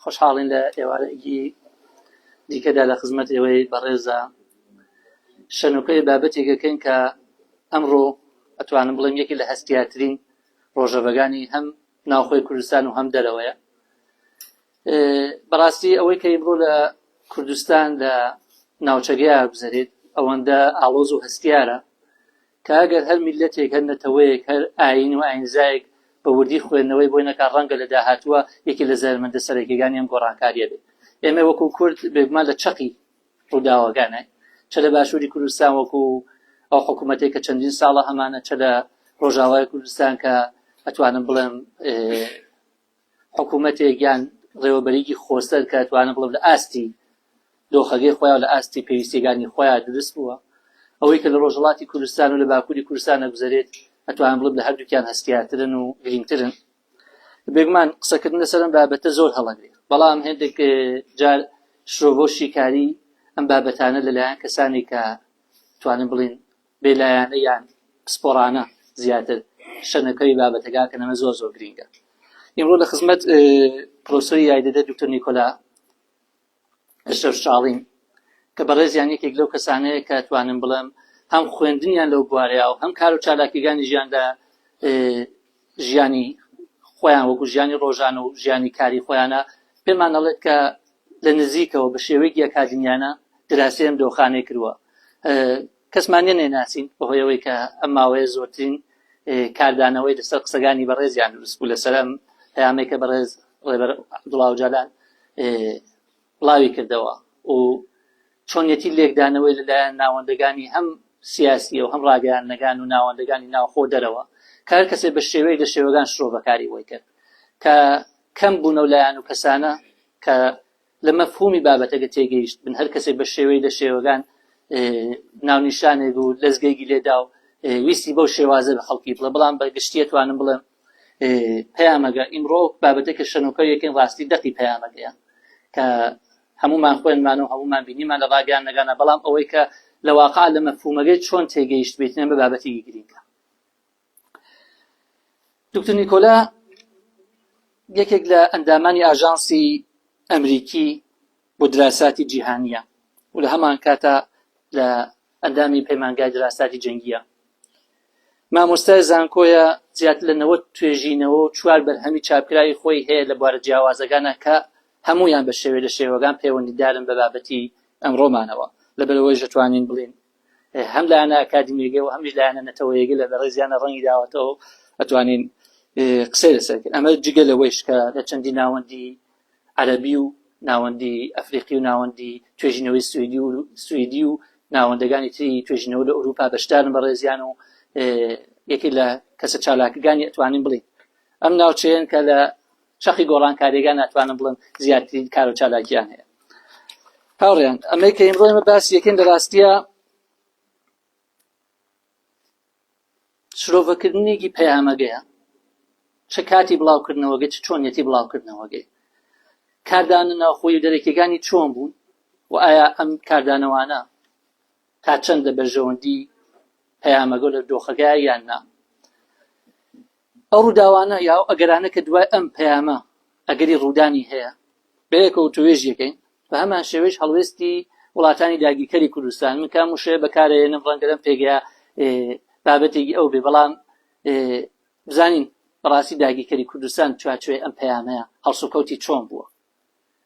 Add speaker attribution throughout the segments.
Speaker 1: خۆشحاڵین لە ئێوارەیەکی دیکەدا لە خزمەت ئێوەی بەڕێزە شەنوکەی بابەتێکەکەین کە ئەمڕۆ ئەتوانم بڵێم یەکێ لە هەستیارترین ڕۆژەڤەکانی هەم ناوخۆی کوردستان و هەم دەرەوەیە. بەڕاستی ئەوەی کە ئیمڕۆ لە کوردستان لە ناوچەگەیا گوزەرێت ئەوەندە ئاڵۆز و هەستیارە کە ئەگەر هەر میللەتێک، هەر نەتەوەیەک، هەر ئایین و ئایینزایەک بە وردی خوێندنەوەی بۆی نەکا ڕەنگە لە داهاتووە یەکێ لە زەرەرمەندە سەرەکیەکانی ئەم گۆڕانکارییە بێت. ئێمە وەکوو کورد بێگومان لە چەقی ڕووداوەکانە چە لە باشووری کوردستان وەکو ئەو حکوومەتێک کە چەندین ساڵە هەمانە چە لە ڕۆژاوای کوردستان کە ئەتوانم بڵێم حکوومەتێک یان ڕێوەبەریی خۆسەر کە ئەتوانم بڵێم لە ئاستی دۆخەکەی خۆیان لە ئاستی پێویستیەکانی خۆیان دروست بووە ئەوەی کە لە ڕۆژهەڵاتی کوردستان و لە باکووری کوردستان ئەگوزەرێت ئەتوانم بڵێم لە هەردووکیان هەستیارترن و گرینگترن بێگومان قسەکردن لەسەر ئەم بابەتە زۆر هەڵەگرێ بەڵام هێندێک جار شرۆڤە و شیکاری ئەم بابەتانە لەلایەن کەسانی کە توانن بڵین بێلایەنە یان پسپۆڕانە زیاتر شەنەکەوی بابەتەکە کە ئەمە زۆر زۆر گرینگە ئیمڕۆ لە خزمەت پرۆفسۆری یاریدەدەر دکتۆر نیکۆلا ئەشرەف شاڵین کە بەڕێزیان یەکێک لەو کەسانەیە کە توانم بڵێم هەم خوێندنیان لەو بوارەیە و هەم کار و چالاکیەکانی ژیاندا ژیانی خۆیان وەکو ژیانی ڕۆژان و ژیانی کاری خۆیانە پێمان ئەڵێت کە لە نزیکەوە بە شێوەیەکی ئەکادیمیانە دراسی ئەم دۆخانەی کردووە. کەسمان نیە نەیناسین بەهۆی ئەوەی کە ئەم ماوەیە زۆرترین کاردانەوەی لەسەر قسەکانی بەڕێزیان دروست بوو لەسەر ئەم پەیامەی کە بەڕێز ڕێبەر عەبدوڵا ئۆجالان بڵاوی کردەوە و چۆنیەتی لێکدانەوەی لەلایەن ناوەندەکانی هەم سیاسی و هەم ڕاگەیاندنەکان و ناوەندەکانی ناوخۆ دەرەوە کە هەر کەسێ بە شێوەیەک لە شێوەکان شرۆڤەکاری بۆی کرد کە کەم بوون ئەو لایەن و کەسانە کە لە مەفهومی بابەتەکە تێگەیشت بن هەر کەسێک بە شێوەی لە شێوەکان ناونیشانێک و لەزگەیەکی لێدا و ویستی بەو شێوازە بە خەڵکی بڵێ بەڵام بە گشتیە توانم بڵێم پەیامەکە ئیمڕۆ بابەتەکە شەنۆکە یەکەین ڕاستی دەقی پەیامەکەیە کە هەمومان خوێنمان و هەمومان بینیمان لە ڕاگەیاندنەکانە بەڵام ئەوەی کە لە واقع لە مەفهومەکەی چۆن تێگەیشت بێتنە بە بابەتێکی گرینگە دکتۆر نیکۆلا یەکێک لە ئەندامانی ئاژانسی ئەمریکی بۆ دراساتی جیهانیە و لە هەمان کاتا لە ئەندامی پەیمانگای دراساتی جەنگیە. مامۆستای زانکۆیە زیاتر لە 90 توێژینەوە و چوار بەرهەمی چاپکراوی خۆی هەیە لە بوارە جیاوازەکانە کە هەموویان بە شێوەی لە شێوەکان پەیوەندیدارن بە بابەتی ئەمڕۆمانەوە لەبەرئەوەیش دەتوانین بڵێین هەم لایەنە ئەکادیمیەکەی و هەمیش لایەنە نەتەوەیەکەی لە بەڕێزیانە ڕەنگی داوەتەوە ئەتوانین قسەی لەسەر بکەین ئەمە جگە لەوەیش کە لە چەندی ناوەندی عەرەبی و ناوەندی ئەفریقی و ناوەندی توێژینەوەی سوئدی و سوئدی و ناوەندەکانی تری توێژینەوە لە ئەوروپا بەشدارن بەڕێزیان و یەکێک لە کەسە چالاکەکانی ئەتوانین بڵین ئەم ناوچەیەن کە لە چەقی گۆڕانکاریەکان ناتوانم بڵێم زیاترین کار و چالاکیان هەیە هاوڕێیان ئەمەی کە ئیمڕۆ ئێمە باسی یەکەین لە ڕاستیە شرۆڤەکردنێکی پەیامەگەیە چ کاتی بڵاوکردنەوەگە چ چۆنیەتی بڵاوکردنەوەگەی کاردانە ناوخۆی و دەرەکیەکانی چۆن بوون و ئایا ئەم کاردانەوانە تا چەند لە بەرژەوەندی پەیامەگە لە دۆخەکە یان نا ئەو ڕووداوانە یا ئەو ئەگەرانە کە دوای ئەم پەیامە ئەگەری ڕوودانی هەیە بەیەکەوە وتووێژ یەکەین بە هەمان شێوەیش هەڵوێستی وڵاتانی داگیرکەری کوردستان من کام وشەیە بەکارەیەنم ڕەنگە لەم پێگەیە بابەتێکی ئەو بێ بەڵام بزانین بەڕاستی داگیرکەری کوردستان چوارچێوەی ئەم پەیامەیە هەڵسوکەوتی چۆن بووە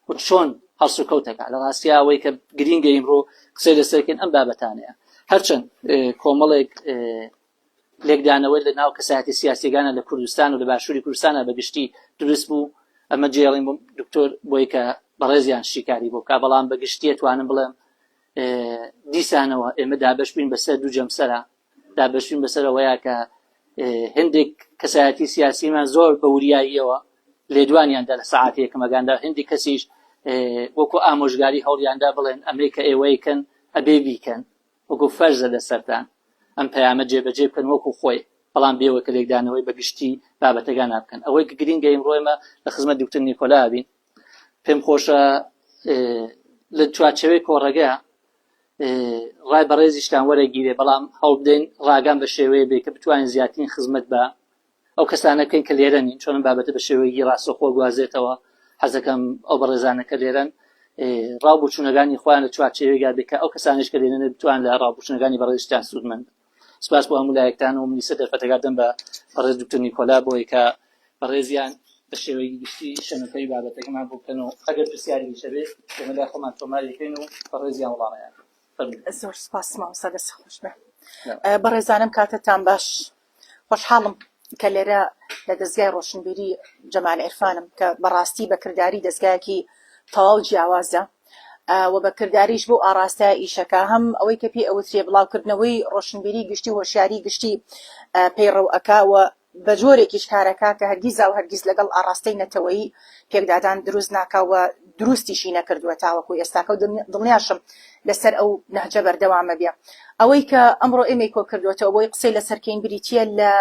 Speaker 1: و چۆن هەڵسوکەوت دەکات لە ڕاستیا ئەوەی کە گرینگە ئیمڕۆ قسەی لەسەر بکەین ئەم بابەتانەیە هەرچەند کۆمەڵێک لێکدانەوەی لە ناو کەسایەتی سیاسیەکانە لە کوردستان و لە باشووری کوردستانە بە گشتی دروست بوو ئەمە جێڵین بۆ دکتۆر بۆی کە بەڕێزیان شیکاری بۆ بکا بەڵام بە گشتیە توانم بڵێم دیسانەوە ئێمە دابەش بووین بەسەر دوو جەمسەرە دابەشبووین بەسەر ئەوەیە کە هەندێک کەسایەتی سیاسیمان زۆر بە وریاییەوە لێدوانیاندا لە سەعاتی یەکەمەکاندا هەندێک کەسیش وەکو ئامۆژگاری هەوڵیاندا بڵێن ئەمەی کە ئێوەی کەن ئەبێ بیکەن وەکو فەرزە لەسەرتان ئەم پەیامە جێبەجێ بکەن وەکو خۆی بەڵام بێوە کە لێکدانەوەی بە گشتی بابەتەکان بکەن ئەوەی کە گرینگە ئیمڕۆ ئێمە لە خزمەت دکتۆر نیکۆلا بین پێم خۆشە لە چوارچێوەی کۆڕەگە ڕای بەڕێزیشتان وەرەگیرێ بەڵام هەوڵبدەین ڕاگان بە شێوەیە بێ کە بتوانین زیاترین خزمەت بە ئەو کەسانە بکەین کە لێرە نین چۆن بابەتە بە شێوەیەکی ڕاستەوخۆ گوازێتەوە. حەزەکەم ئەو بەڕێزانە کە لێرەن ڕاو بۆچوونەکانی خۆیان لە چوارچێوەیەکا بێت کە ئەو کەسانیش کە لێرەن بتوان لە ڕاو بۆچوونەکانی بەڕێزیشتان سوودمەند بن. سپاس بۆ هەموو لایەکتان و منیسە دەرفەتەکە دەم بە بەڕێز دکتۆر نیکۆلا بۆی کە بەڕێزیان بە شێوەیەکی گشتی شەنەکەی بابەتەکەمان بۆ بکەن و ئەگەر پرسیارێکیش هەبێت ئێمە لای خۆمان تۆماری بکەین و بەڕێزیان وەڵامیان فەرموو.
Speaker 2: زۆر سپاس مامۆستا دەست خۆش بێ. بەڕێزانم کاتتان باش خۆشحاڵم کە لێرە لە دەزگای ڕۆشنبیری جەمال عیرفانم کە بەڕاستی بە کرداری دەزگایەکی تەواو جیاوازە و بە کرداریش بەو ئاڕاستەیە ئیشەکە هەم ئەوەی کە پێی ئەوترێ بڵاوکردنەوەی ڕۆشنبیری گشتی و هۆشیاری گشتی پەیڕەو ئەکا و بە جۆرێکیش کارەکا کە هەرگیزا و هەرگیز لەگەڵ ئاڕاستەی نەتەوەیی پێکدادان دروست ناکا و دروستیشی نەکردووە تاوەکو ئێستاکە و دڵنیاشم لەسەر ئەو نەهجە بەردەوامە بێ. ئەوەی کە ئەمڕۆ ئێمەی کۆکردووەتەوە بۆی قسەی لەسەر کەین بریتییە لە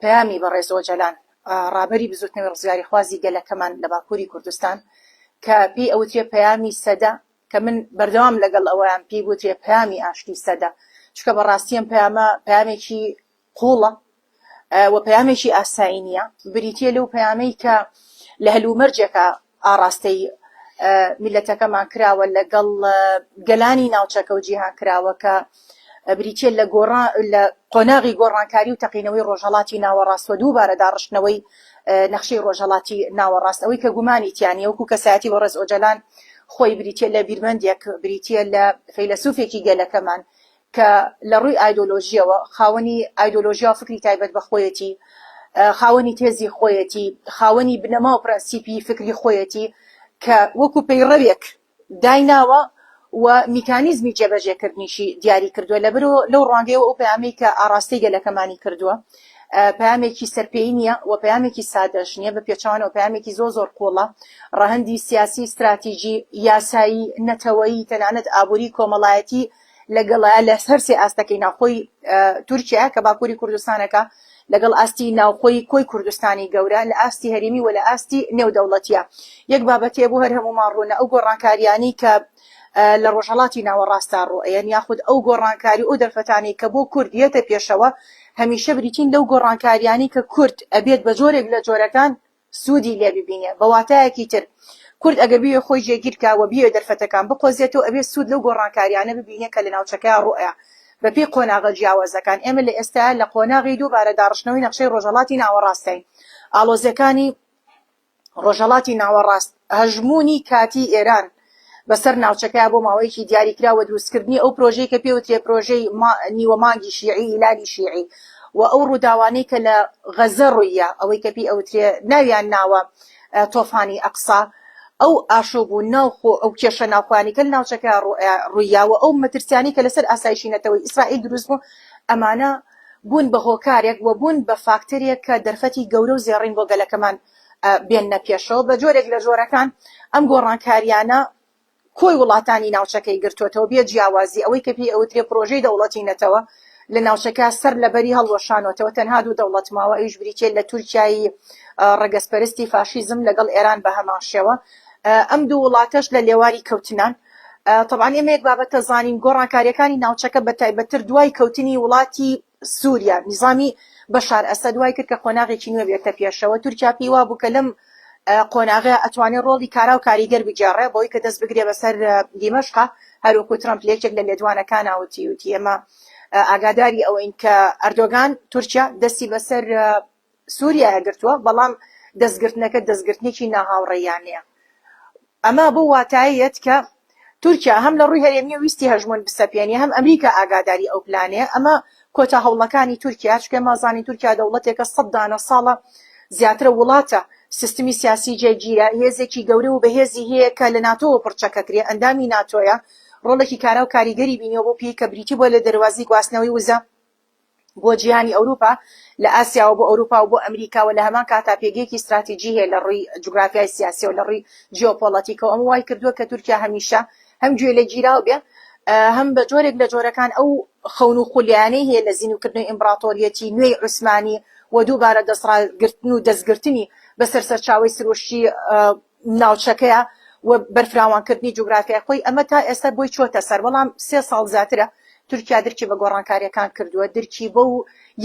Speaker 2: پەیامی بەڕێز ئۆجەلان ڕابەری بزووتنەوەی ڕزگاریخوازی گەلەکەمان لە باکووری کوردستان کە پێی ئەوترێ پەیامی سەدە کە من بەردەوام لەگەڵ ئەوەیام پێی بوترێ پەیامی ئاشتی سەدە چونکە بەڕاستی ئەم پەیامە پەیامێکی قووڵە و پەیامێکی ئاسایی نییە، بریتییە لەو پەیامەی کە لە هەلومەرجێکا ئاڕاستەی میللەتەکەمان کراوە لەگەڵ گەلانی ناوچەکە و جیهان کراوە کە بریتییە لە گۆڕان لە قۆناغی گۆڕانکاری و تەقینەوەی ڕۆژهەڵاتی ناوەڕاست و دووبارە داڕشتنەوەی نەخشەی ڕۆژهەڵاتی ناوەڕاست ئەوەی کە گومانی تیا نییە وەکو کەسایەتی بەڕێز ئۆجەلان خۆی بریتییە لە بیرمەندێک بریتییە لە فەیلەسوفێکی گەلەکەمان کە لە ڕووی ئایدۆلۆژییەوە خاوەنی ئایدۆلۆژیا و فکری تایبەت بە خۆیەتی، خاوەنی تێزی خۆیەتی، خاوەنی بنەما و پرەنسیپی فکری خۆیەتی کە وەکو پەیڕەوێک دایناوە و میکانیزمی جێبەجێکردنیشی دیاری کردووە. لەبەرئەوە لەو ڕوانگەیەوە ئەو پەیامەی کە ئاڕاستەی گەلەکەمانی کردووە پەیامێکی سەرپێی نییە و پەیامێکی سادەش نییە، بە پێچەوانەوە پەیامێکی زۆر زۆر قووڵە، ڕەهەندی سیاسی، ستراتیجی، یاسایی، نەتەوەیی، تەنانەت ئابووری، کۆمەڵایەتی لەگەڵە لە هەر سێ ئاستەکەی ناوخۆی تورکیا کە باکووری کوردستانەکە لەگەڵ ئاستی ناوخۆی کۆی کوردستانی گەورە لە ئاستی هەرێمی و لە ئاستی نێودەوڵەتیە یەک بابەتەیە بۆ هەر هەموومان ڕوونە ئەو گۆڕانکاریانەی کە لە ڕۆژهەڵاتی ناوەڕاستا ڕوئەیەن یاخود ئەو گۆڕانکاری و ئەو دەرفەتانەی کە بۆ کورد یەتە پێشەوە هەمیشە بریتین لەو گۆڕانکاریانەی کە کورد ئەبێت بە جۆرێک لە جۆرەکان سوودی لێ ببینێ، بە واتایەکی تر کورد ئەگەر بیەوێ خۆی جێگیر کا و بیەوێ دەرفەتەکان بقۆزێتەوە ئەبێ سوود لەو گۆڕانکاریانە ببینێ کە لە ناوچەکەیا ڕووئەیا بە پێی قۆناغە جیاوازەکان ئێمە لە ئێستایا لە قۆناغی دووبارە داڕشتنەوەی نەخشەی ڕۆژهەڵاتی ناوەڕاستاین ئاڵۆزیەکانی ڕۆژهەڵاتی ناوەڕاست هەژموونی کاتیی ئێران بەسەر ناوچەکەیا بۆ ماوەیەکی دیاریکراو و دروستکردنی ئەو پرۆژەی کە پێوترێ پرۆژەی نیوە مانگی شیعی هیلالی شیعی و ئەو ڕووداوانەی کە لە غەزە ڕووییا ئەوەی کە پێی ئەوترێ ناویان ناوە تۆفانی ئەقسا ئەو ئاشوب و ناوخۆ ئەو کێشە ناوخۆیانی کە لە ناوچەکە ڕووییا و ئەو مەترسیانەی کە لەسەر ئاسایشی نەتەوەی ئیسرائیل دروست بوو ئەمانە بوون بە هۆکارێک و بوون بە فاکتەرێک کە دەرفەتی گەورە و زێڕین بۆ گەلەکەمان بێننە پێشەوە، بە جۆرێک لە جۆرەکان ئەم گۆڕانکارییانە کۆی وڵاتانی ناوچەکەی گرتۆتەوە بێ جیاوازی ئەوەی کە پێی ئەوترێ پرۆژەی دەوڵەتی نەتەوە لە ناوچەکە سەر لە بەری هەڵوەشانۆتەوە تەنها دوو دەوڵەت ماوە ئەویش بریتیە لە تورکیای ڕەگەزپەرستی فاشیزم لەگەڵ ئێران بە هەمان شێوە ئەم دوو وڵاتەش لە لێواری کەوتنان تەبعەن ئێمە یەک بابەتە زانین گۆڕانکاریەکانی ناوچەکە بە تایبەتتر دوای کەوتنی وڵاتی سووریا، نیزامی بەشار ئەسەد وای کرد کە قۆناغێکی نوێ بێتە پێشەوە، تورکیا پێی وابوو کە لەم قۆناغەیا ئەتوانێ ڕۆڵی کارا و کاریگەر بگێڕێ بەوەی کە دەست بگرێ بەسەر دیمەشقا، هەروەکو ترەمپ لە یەکێک لە لێدوانەکانا وتی وتی ئێمە ئاگاداری ئەوەین کە ئەردۆگان، تورکیا، دەستی بەسەر سووریایا گرتووە، بەڵام دەستگرتنەکە دەستگرتنێکی ناهاوڕێیانەیە. ئەمە بەو واتایە یەت کە تورکیا هەم لە ڕووی هەرێمییەوە ویستی هەژموون بسەپێنێ، هەم ئەمریکا ئاگاداری ئەو پلانەیە. ئەمە کۆتا هەوڵەکانی تورکیا، چونکە ئێمە ئەزانین تورکیا دەوڵەتێکە سەد دانە ساڵە زیاترە وڵاتە، سیستمی سیاسی جێگیرە، هێزێکی گەورە و بەهێزی هەیە کە لە ناتۆوە پڕچەکەکرێ، ئەندامی ناتۆیە، ڕۆڵێکی کارا و کاریگەری بینیوە بەو پێیەی کە بریتی بووە لە دەروازەی گواستنەوەی وزە. بۆ جیهانی ئەوروپا، لە ئاسیاوە بۆ ئەوروپا و بۆ ئەمریکا و لە هەمان کاتا پێگەیەکی ستراتیجی هەیە لە ڕووی جوگرافیای سیاسیەوە، لە ڕووی جیۆپۆڵەتیکەوە، ئەمە وای کردووە کە تورکیا هەمیشە هەم گوێ لێگیراو بێ، هەم بە جۆرێک لە جۆرەکان ئەو خەون و خولیایانەی هەیە لە زیندووکردنەوەی ئیمبراتۆریەتی نوێی عوسمانی و دووبارە دەستڕاگرتن و دەستگرتنی بەسەر سەرچاوەی سروشتی ناوچەکەیە و بەرفراوانکردنی جوگرافیای خۆی، ئەمە تا ئێستا بۆی چۆتە سەر، بەڵام سێ ساڵ زیاترە تورکیا درکی بە گۆڕانکارییەکان کردووە، درکی بەو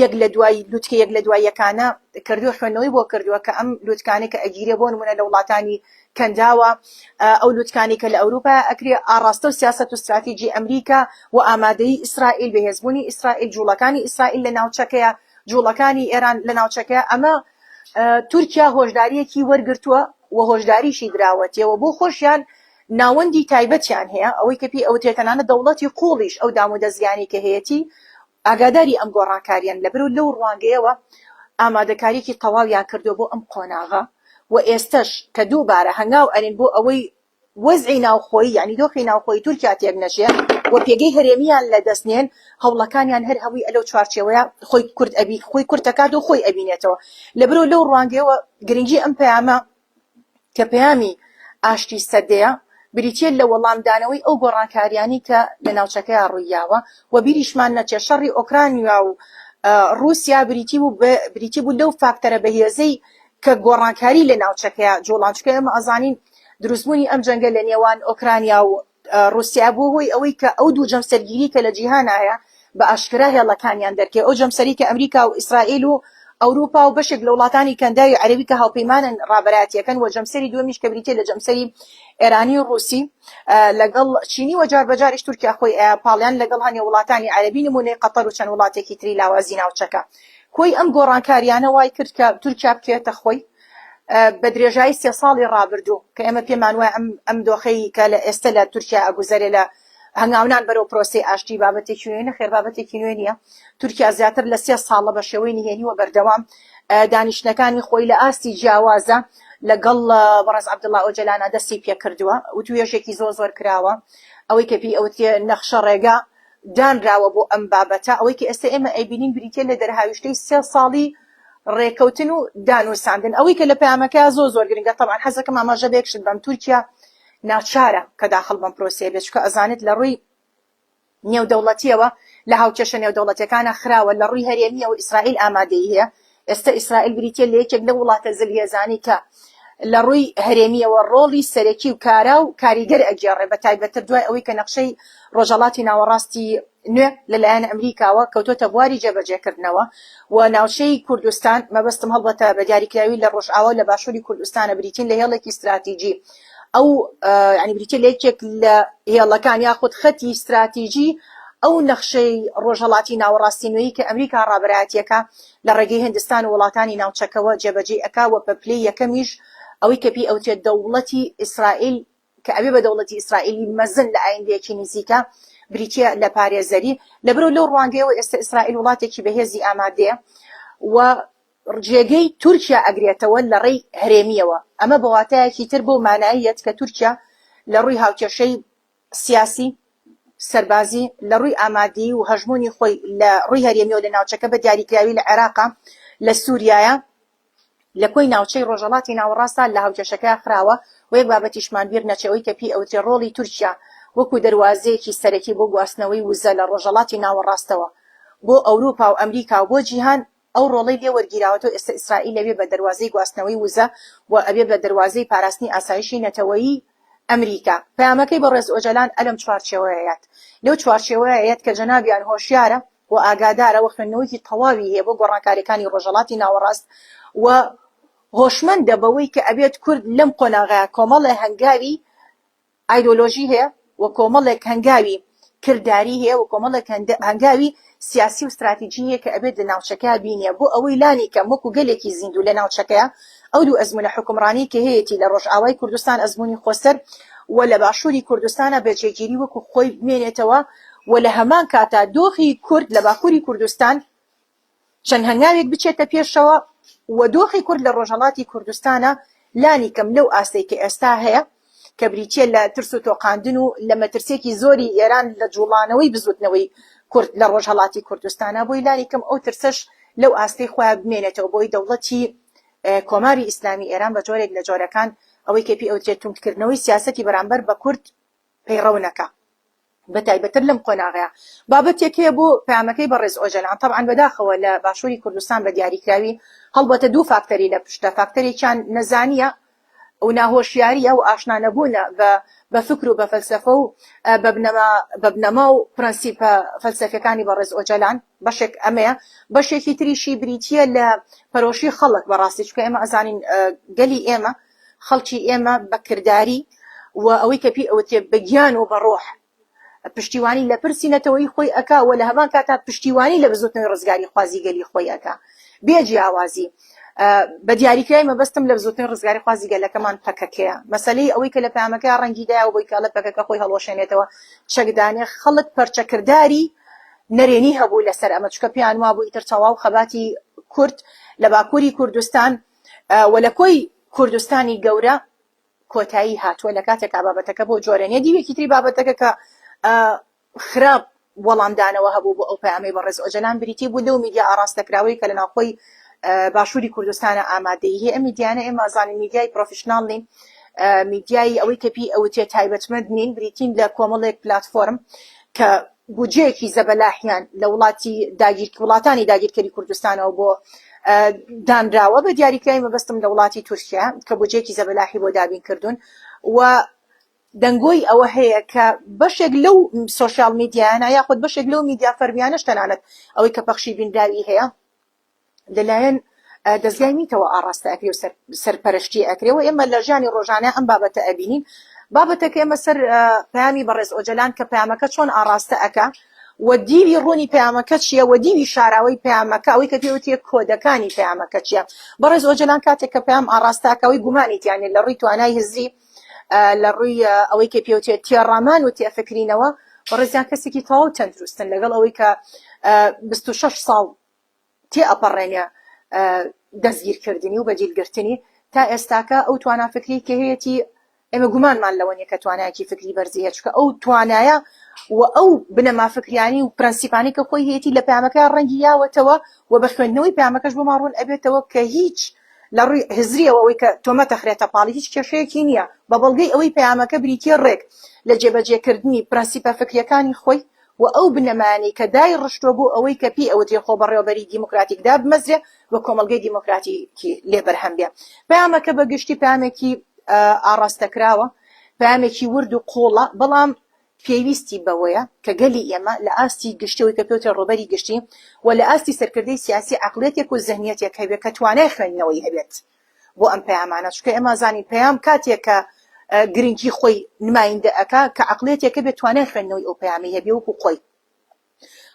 Speaker 2: یەک لە دوای لوتکە یەک لە دوای یەکانە کردووە، خوێندنەوەی بۆ کردووە کە ئەم لوتکانەی کە ئەگیرێ بۆ نموونە لە وڵاتانی کەنداوە، ئەو لوتکانەی کە لە ئەوروپا ئەکرێ، ئاڕاستە و سیاسەت و ستراتیجی ئەمریکا و ئامادەیی ئیسرائیل، بەهێزبوونی ئیسرائیل، جوڵەکانی ئیسرائیل لە ناوچەکەیە، جوڵەکانی ئێران لە ناوچەکەیە، ئەمە تورکیا هۆشدارییەکی وەرگرتووە و هۆشداریشی دراوەتێ و بۆ خۆشیان ناوەندی تایبەتیان هەیە، ئەوەی کە پێی ئەوترێ تەنانەت دەوڵەتی قووڵیش ئەو دامودەزگانەی کە هەیەتی ئاگاداری ئەم گۆڕانکارییەن، لەبەرو لەو ڕوانگەیەوە ئامادەکارییەکی تەواویان کردووە بۆ ئەم قۆناغە و ئێستەش کە دووبارە هەنگاو ئەنێن بۆ ئەوەی وەزعی ناوخۆیی یانی دۆخی ناوخۆیی تورکیا تێک نەچێ و پێگەی هەرێمییان لە دەست نێن، هەوڵەکانیان هەر هەمووی لەو چوارچێوەیە خۆی کورت ئەبی خۆی کورت ئەکات و خۆی ئەبینێتەوە. لەبەرو لەو ڕوانگەیەوە گرنگی ئەم پەیامە کە پەیامی ئاشتی سەدەیە، بریتییە لە وەڵامدانەوەی ئەو گۆڕانکارییانەی کە لە ناوچەکەیا ڕوویداوە و بیریشمان نەچێت شەڕی ئۆکرانیا و ڕووسیا بریتی بوو بریتی بوو لەو فاکتەرە بەهێزەی کە گۆڕانکاری لە ناوچەکەیا جوڵان چونکە ئێمە ئەزانین دروستبوونی ئەم جەنگە لە نێوان ئۆکرانیا و ڕووسیا بووە هۆی ئەوەی کە ئەو دوو جەمسەرگیری کە لە جیهانا هەیە بە ئاشکرا هێڵەکانیان دەرکەوێ، ئەو جەمسەری کە ئەمریکا و ئیسرائیل و ئەوروپا و بەشێک لە وڵاتانی کەنداوی عەرەبی کە هاوپەیمانن ڕابەرایەتیەکەن و جەمسەری دووەمیش کە بریتیە لە جەمسەری ئێرانی و ڕووسی لەگەڵ چینی و جاربەجاریش تورکیا خۆی پاڵیان لەگەڵ هەنێ وڵاتانی عەرەبی نموونەی قەتەر و چەند وڵاتێکی تری لاوازی ناوچەکە. کۆی ئەم گۆڕانکاریانە وای کرد کە تورکیا بکەوێتە خۆی بە درێژایی سێ ساڵی ڕابردوو کە ئێمە پێمان وایە ئەم ئەم دۆخەی کە لە ئێستە لە تورکیا ئەگوزەرێ لە هەنگاونان بەرەو پرۆسەی ئاشتی بابەتێکی نوێ نەخێر بابەتێکی نوێ نییە تورکیا زیاتر لە سێ ساڵە بە شێوەی نهێنی و بەردەوام دانیشتنەکانی خۆی لە ئاستی جیاوازە لەگەڵ بەڕێز عەبدوڵا ئۆجەلانا دەستی پێکردووە وتوێژێکی زۆر زۆر کراوە ئەوەی کە پێی ئەوترێ نەخشە ڕێگا دانراوە بۆ ئەم بابەتە ئەوەی کە ئێستا ئێمە ئەیبینین بریتیە لە دەرهاویشتەی سێ ساڵی ڕێکەوتن و دانوساندن ئەوەی کە لە پەیامەکەیا زۆر زۆر گرنگە تەبعەن حەزەکەم ئاماژە بە یەک شت بەم تورکیا ناچارە کە داخڵ بەم پرۆسەیە بێت چونکە ئەزانێت لە ڕووی نێودەوڵەتیەوە لە هاوکێشە نێودەوڵەتیەکانە خراوە لە ڕووی هەرێمیەوە ئیسرائیل ئامادەیی هەیە ئێستا ئیسرائیل بریتیە لە یەکێک لەو وڵاتە زلهێزانەی کە لە ڕووی هەرێمیەوە ڕۆڵی سەرەکی و کارا و کاریگەر ئەگێڕێ بە تایبەتتر دوای ئەوەی کە نەخشەی ڕۆژهەڵاتی ناوەڕاستی نوێ لە لایەن ئەمریکاوە کەوتۆتە بواری جێبەجێکردنەوە و ناوچەی کوردستان، مەبەستم هەڵبەتە بە دیاریکراوی لە ڕۆژئاوا و لە باشووری کوردستانە، بریتین لە هێڵێکی ستراتیجی ئەو یانی بریتیە لە یەکێک لە هێڵەکان یاخود خەتی ستراتیجی ئەو نەخشەی ڕۆژهەڵاتی ناوەڕاستی نوێی کە ئەمریکا ڕابەرایەتیەکە لە ڕێگەی هندستان و وڵاتانی ناوچەکەوە جێبەجێی ئەکا و بە پلەی یەکەمیش ئەوەی کە پێی ئەوترێت دەوڵەتی ئیسرائیل کە ئەبێ بە دەوڵەتی ئیسرائیلی مەزن لە ئایندەیەکی نزیکا بریتیە لە پارێزەری، لەبەرئەوە لەو ڕوانگەیەوە ئێستا ئیسرائیل وڵاتێکی بەهێزی ئامادەیە و جێگەی تورکیا ئەگرێتەوە لە ڕێی هەرێمیەوە، ئەمە بە واتایەکی تر بەو مانایە یەت کە تورکیا لە ڕووی هاوکێشەی سیاسی، سەربازی، لە ڕووی ئامادەیی و هەژموونی خۆی لە ڕووی هەرێمیەوە لە ناوچەکە بە دیاریکراوی لە عێراقا، لە سوریایە، لە کۆی ناوچەی ڕۆژهەڵاتی ناوەڕاستا لە هاوکێشەکەیا خراوە و یەک بابەتیشمان بیر نەچێ ئەوەی کە پێی ئەوترێ ڕۆڵی تورکیا وەکوو دەروازەیەکی سەرەکی بۆ گواستنەوەی وزە لە ڕۆژهەڵاتی ناوەڕاستەوە بۆ ئەوروپا و ئەمریکا و بۆ جیهان ئەو ڕۆڵەی لێ وەرگیراوەتەوە ئێستا ئیسرائیل ئەبێ بە دەروازەی گواستنەوەی وزە و ئەبێ بە دەروازەی پاراستنی ئاسایشی نەتەوەیی ئەمریکا. پەیامەکەی بەڕێز ئۆجەلان ئەلەم چوارچێوەیە یەت لەو چوارچێوەیە یەت کە جەنابیان هۆشیارە و ئاگادارە و خوێندنەوەیەکی تەواوی هەیە بۆ گۆڕانکاریەکانی ڕۆژهەڵاتی ناوەڕاست و هۆشمەندە بەوەی کە ئەبێت کورد لەم قۆناغەیا کۆمەڵێ هەنگاوی ئایدۆلۆژی هەیە و کۆمەڵێک هەنگاوی کرداری هەیە و کۆمەڵێک هەنگاوی سیاسی و ستراتیجی هەیە کە ئەبێت لە ناوچەکەیا بینێ بۆ ئەوەی لانی کەم وەکو گەلێکی زیندوو لە ناوچەکەیا ئەو دوو ئەزموونە حوکمڕانی کە هەیەتی لە ڕۆژئاوای کوردستان ئەزموونی خۆسەر و لە باشووری کوردستانا بە جێگیری وەکو خۆی بمێنێتەوە و لە هەمان کاتا دۆخی کورد لە باکووری کوردستان چەند هەنگاوێک بچێتە پێشەوە و دۆخی کورد لە ڕۆژهەڵاتی کوردستانا لانیکەم لەو ئاستەی کە ئێستا هەیە کە بریتییە لە ترس و تۆقاندن و لە مەترسییەکی زۆری ئێران لە جووڵانەوەی بزووتنەوەی کورد لە ڕۆژهەڵاتی کوردستانا بۆی لانیکەم ئەو ترسەش لەو ئاستەی خۆیا بمێنێتەوە بۆی دەوڵەتی کۆماری ئیسلامی ئێران بە جۆرێک لە جۆرەکان ئەوەی کە پێی ئەوترێت توندکردنەوەی سیاسەتی بەرامبەر بە کورد پەیڕەو نەکا بە تایبەتتر لەم قۆناغەیا. بابەتێک هەیە بۆ پەیامەکەی بەڕێز ئۆجەلان، تەبعەن بەداخەوە لە باشووری کوردستان بە دیاریکراوی هەڵبەتە دوو فاکتەری لە پشتە، فاکتەرێکیان نەزانییە و ناهۆشیارییە و ئاشنا نەبوونە بە بە فکر و بە فەلسەفە و بە بنەما بە بنەما و پرەنسیپە فەلسەفیەکانی بەڕێز ئۆجەلان، بەشێک ئەمەیە، بەشێکی تریشی بریتییە لە پەرۆشی خەڵک بەڕاستی چونکە ئێمە ئەزانین گەلی ئێمە. خەڵکی ئێمە بە کرداری و ئەوەی کە پێی ئەوترێ بە گیان و بە ڕۆح پشتیوانی لە پرسی نەتەوەیی خۆی ئەکا و لە هەمان کاتا پشتیوانی لە بزوتنەوەی ڕزگاریخوازی گەلی خۆی ئەکا بێ جیاوازی. بە دیاریکراوی مەبەستم لە بزوتنەوەی ڕزگاریخوازی گەلەکەمان پەکەکەیە. مەسەلەی ئەوەی کە لە پەیامەکەیا ڕەنگی دایەوە بۆی کە ئەڵێ پەکەکە خۆی هەڵوەشێنێتەوە چەکدانێ خەڵک پەرچەکرداری نەرێنی هەبوو لەسەر ئەمە چونکە پێیان وابوو ئیتر تەواو خەباتی کورد لە باکووری کوردستان و لە کۆی کوردستانی گەورە کۆتایی هاتووە لە کاتێکا بابەتەکە بۆ جۆرە نیە دیوێکی تری بابەتەکە کە خراپ وەڵامدانەوە هەبوو بۆ ئەو پەیامەی بەڕێز ئۆجەلان بریتی بوو لەو میدیا ئاڕاستەکراوەی کە لە ناوخۆی باشووری کوردستانە ئامادەیی هەیە ئەم میدیانە ئێمە ئەزانین میدیای پرۆفیشناڵ نین میدیای ئەوەی کە پێی ئەوترێ تایبەتمەند نین بریتین لە کۆمەڵێک پلاتفۆرم کە بودجەیەکی زەبەلاحیان لە وڵاتی داگیر وڵاتانی داگیرکەری کوردستانەوە بۆ دانراوە بە دیاریکراوی مەبەستم لە وڵاتی تورکیا کە بودجەیەکی زەبەلاحی بۆ دابین کردوون و دەنگۆی ئەوە هەیە کە بەشێک لەو سۆشیال میدیایانە یاخود بەشێک لەو میدیا فەرمیانەش تەنانەت ئەوەی کە پەخشی بینراوی هەیە لەلایەن دەزگای میتەوە ئاڕاستە ئەکرێ و سەرپەرشتی ئەکرێ و ئێمە لە ژیانی ڕۆژانە ئەم بابەتە ئەبینین بابەتەکە ئێمە سەر پەیامی بەڕێز ئۆجەلان کە پەیامەکە چۆن ئاڕاستە ئەکا و دیوی ڕوونی پەیامەکە چییە و دیوی شاراوەی پەیامەکە ئەوەی کە پێوترێ کۆدەکانی پەیامەکە چییە بەڕێز ئۆجەلان کاتێک کە پەیام ئاڕاستە ئەکا ئەوەی گومانی تیا نییە لە ڕووی توانای هزری لە ڕووی ئەوەی کە پێوترێت تێڕامان و تێفکرینەوە بەڕێزیان کەسێکی تەواو تەندروستن لەگەڵ ئەوەی کە 26 ساڵ تێئەپەڕێنێ دەستگیرکردنی و بەدیلگرتنی، تا ئێستاکە ئەو توانا فکریەی کە هەیەتی ئێمە گومانمان لەوە نیە کە توانایەکی فکری بەرزی هەیە، چونکە ئەو توانایە و ئەو بنەما فکریانی و پرەنسیپانەی کە خۆی هەیەتی لە پەیامەکە ڕەنگی یاوەتەوە و بە خوێندنەوەی پەیامەکەش بۆمان ڕوون ئەبێتەوە کە هیچ لە ڕووی هزریەوە ئەوەی کە تۆمەت ئەخرێتە پاڵی هیچ کێشەیەکی نییە بە بەڵگەی ئەوەی پەیامەکە بریتیە ڕێک لە جێبەجێکردنی پرەنسیپە فکریەکانی خۆی و ئەو بنەمایانەی کە دایڕشتووە بۆ ئەوەی کە پێی ئەوترێ خۆبەڕێوەبەریی دیموکراتیک دابمەزرێ و کۆمەڵگەی دیموکراتیکی لێ بەرهەم بێ. پەیامەکە بە گشتی پەیامێکی ئاڕاستەکراوە، پەیامێکی ورد و قووڵە، بەڵام پێویستی بەوەیە کە گەلی ئێمە لە ئاستی گشتی ئەوەی کە پێوترێ ڕێبەری گشتی و لە ئاستی سەرکردەی سیاسی عەقڵیەتێک و زهنیەتێک هەبێ کە توانای خوێندنەوەی هەبێت. بۆ ئەم پەیامانە چونکە ئێمە ئەزانین پەیام کاتێک کە گرنگی خۆی نمایندە ئەکا کە عەقڵیەتێکە بێت توانای خوێندنەوەی ئەو پەیامەی هەبێ وەکو خۆی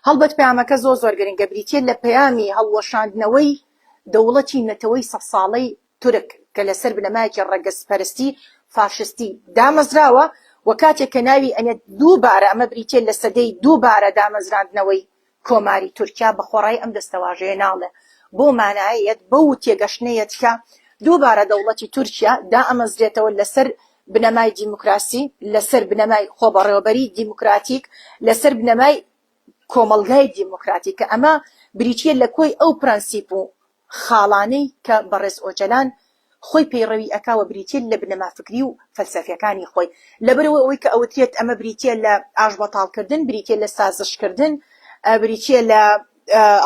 Speaker 2: هەڵبەت پەیامەکە زۆر زۆر گرنگە بریتیە لە پەیامی هەڵوەشاندنەوەی دەوڵەتی نەتەوەی سەد ساڵەی تورک کە لەسەر بنەمایەکی ڕەگەزپەرستی فاشستی دامەزراوە و کاتێک کە ناوی ئەنێت دووبارە ئەمە بریتیە لە سەدەی دووبارە دامەزراندنەوەی کۆماری تورکیا بە خۆڕایی ئەم دەستەواژەیە ناڵێ، بەو مانایە یەت، بەو تێگەشتنە یەت کە دووبارە دەوڵەتی تورکیا دائەمەزرێتەوە لەسەر بنەمای دیموکراسی، لەسەر بنەمای خۆبەڕێوەبەریی دیموکراتیک، لەسەر بنەمای کۆمەڵگای دیموکراتیک کە ئەمە بریتییە لە کۆی ئەو پرەنسیپ و خاڵانەی کە بەڕێز ئۆجەلان خۆی پەیڕەوی ئەکا و بریتیە لە بنەما فکری و فەلسەفیەکانی خۆی. لەبەرئەوە ئەوەی کە ئەوترێت ئەمە بریتیە لە ئاشبەتاڵکردن، بریتیە لە سازشکردن، بریتیە لە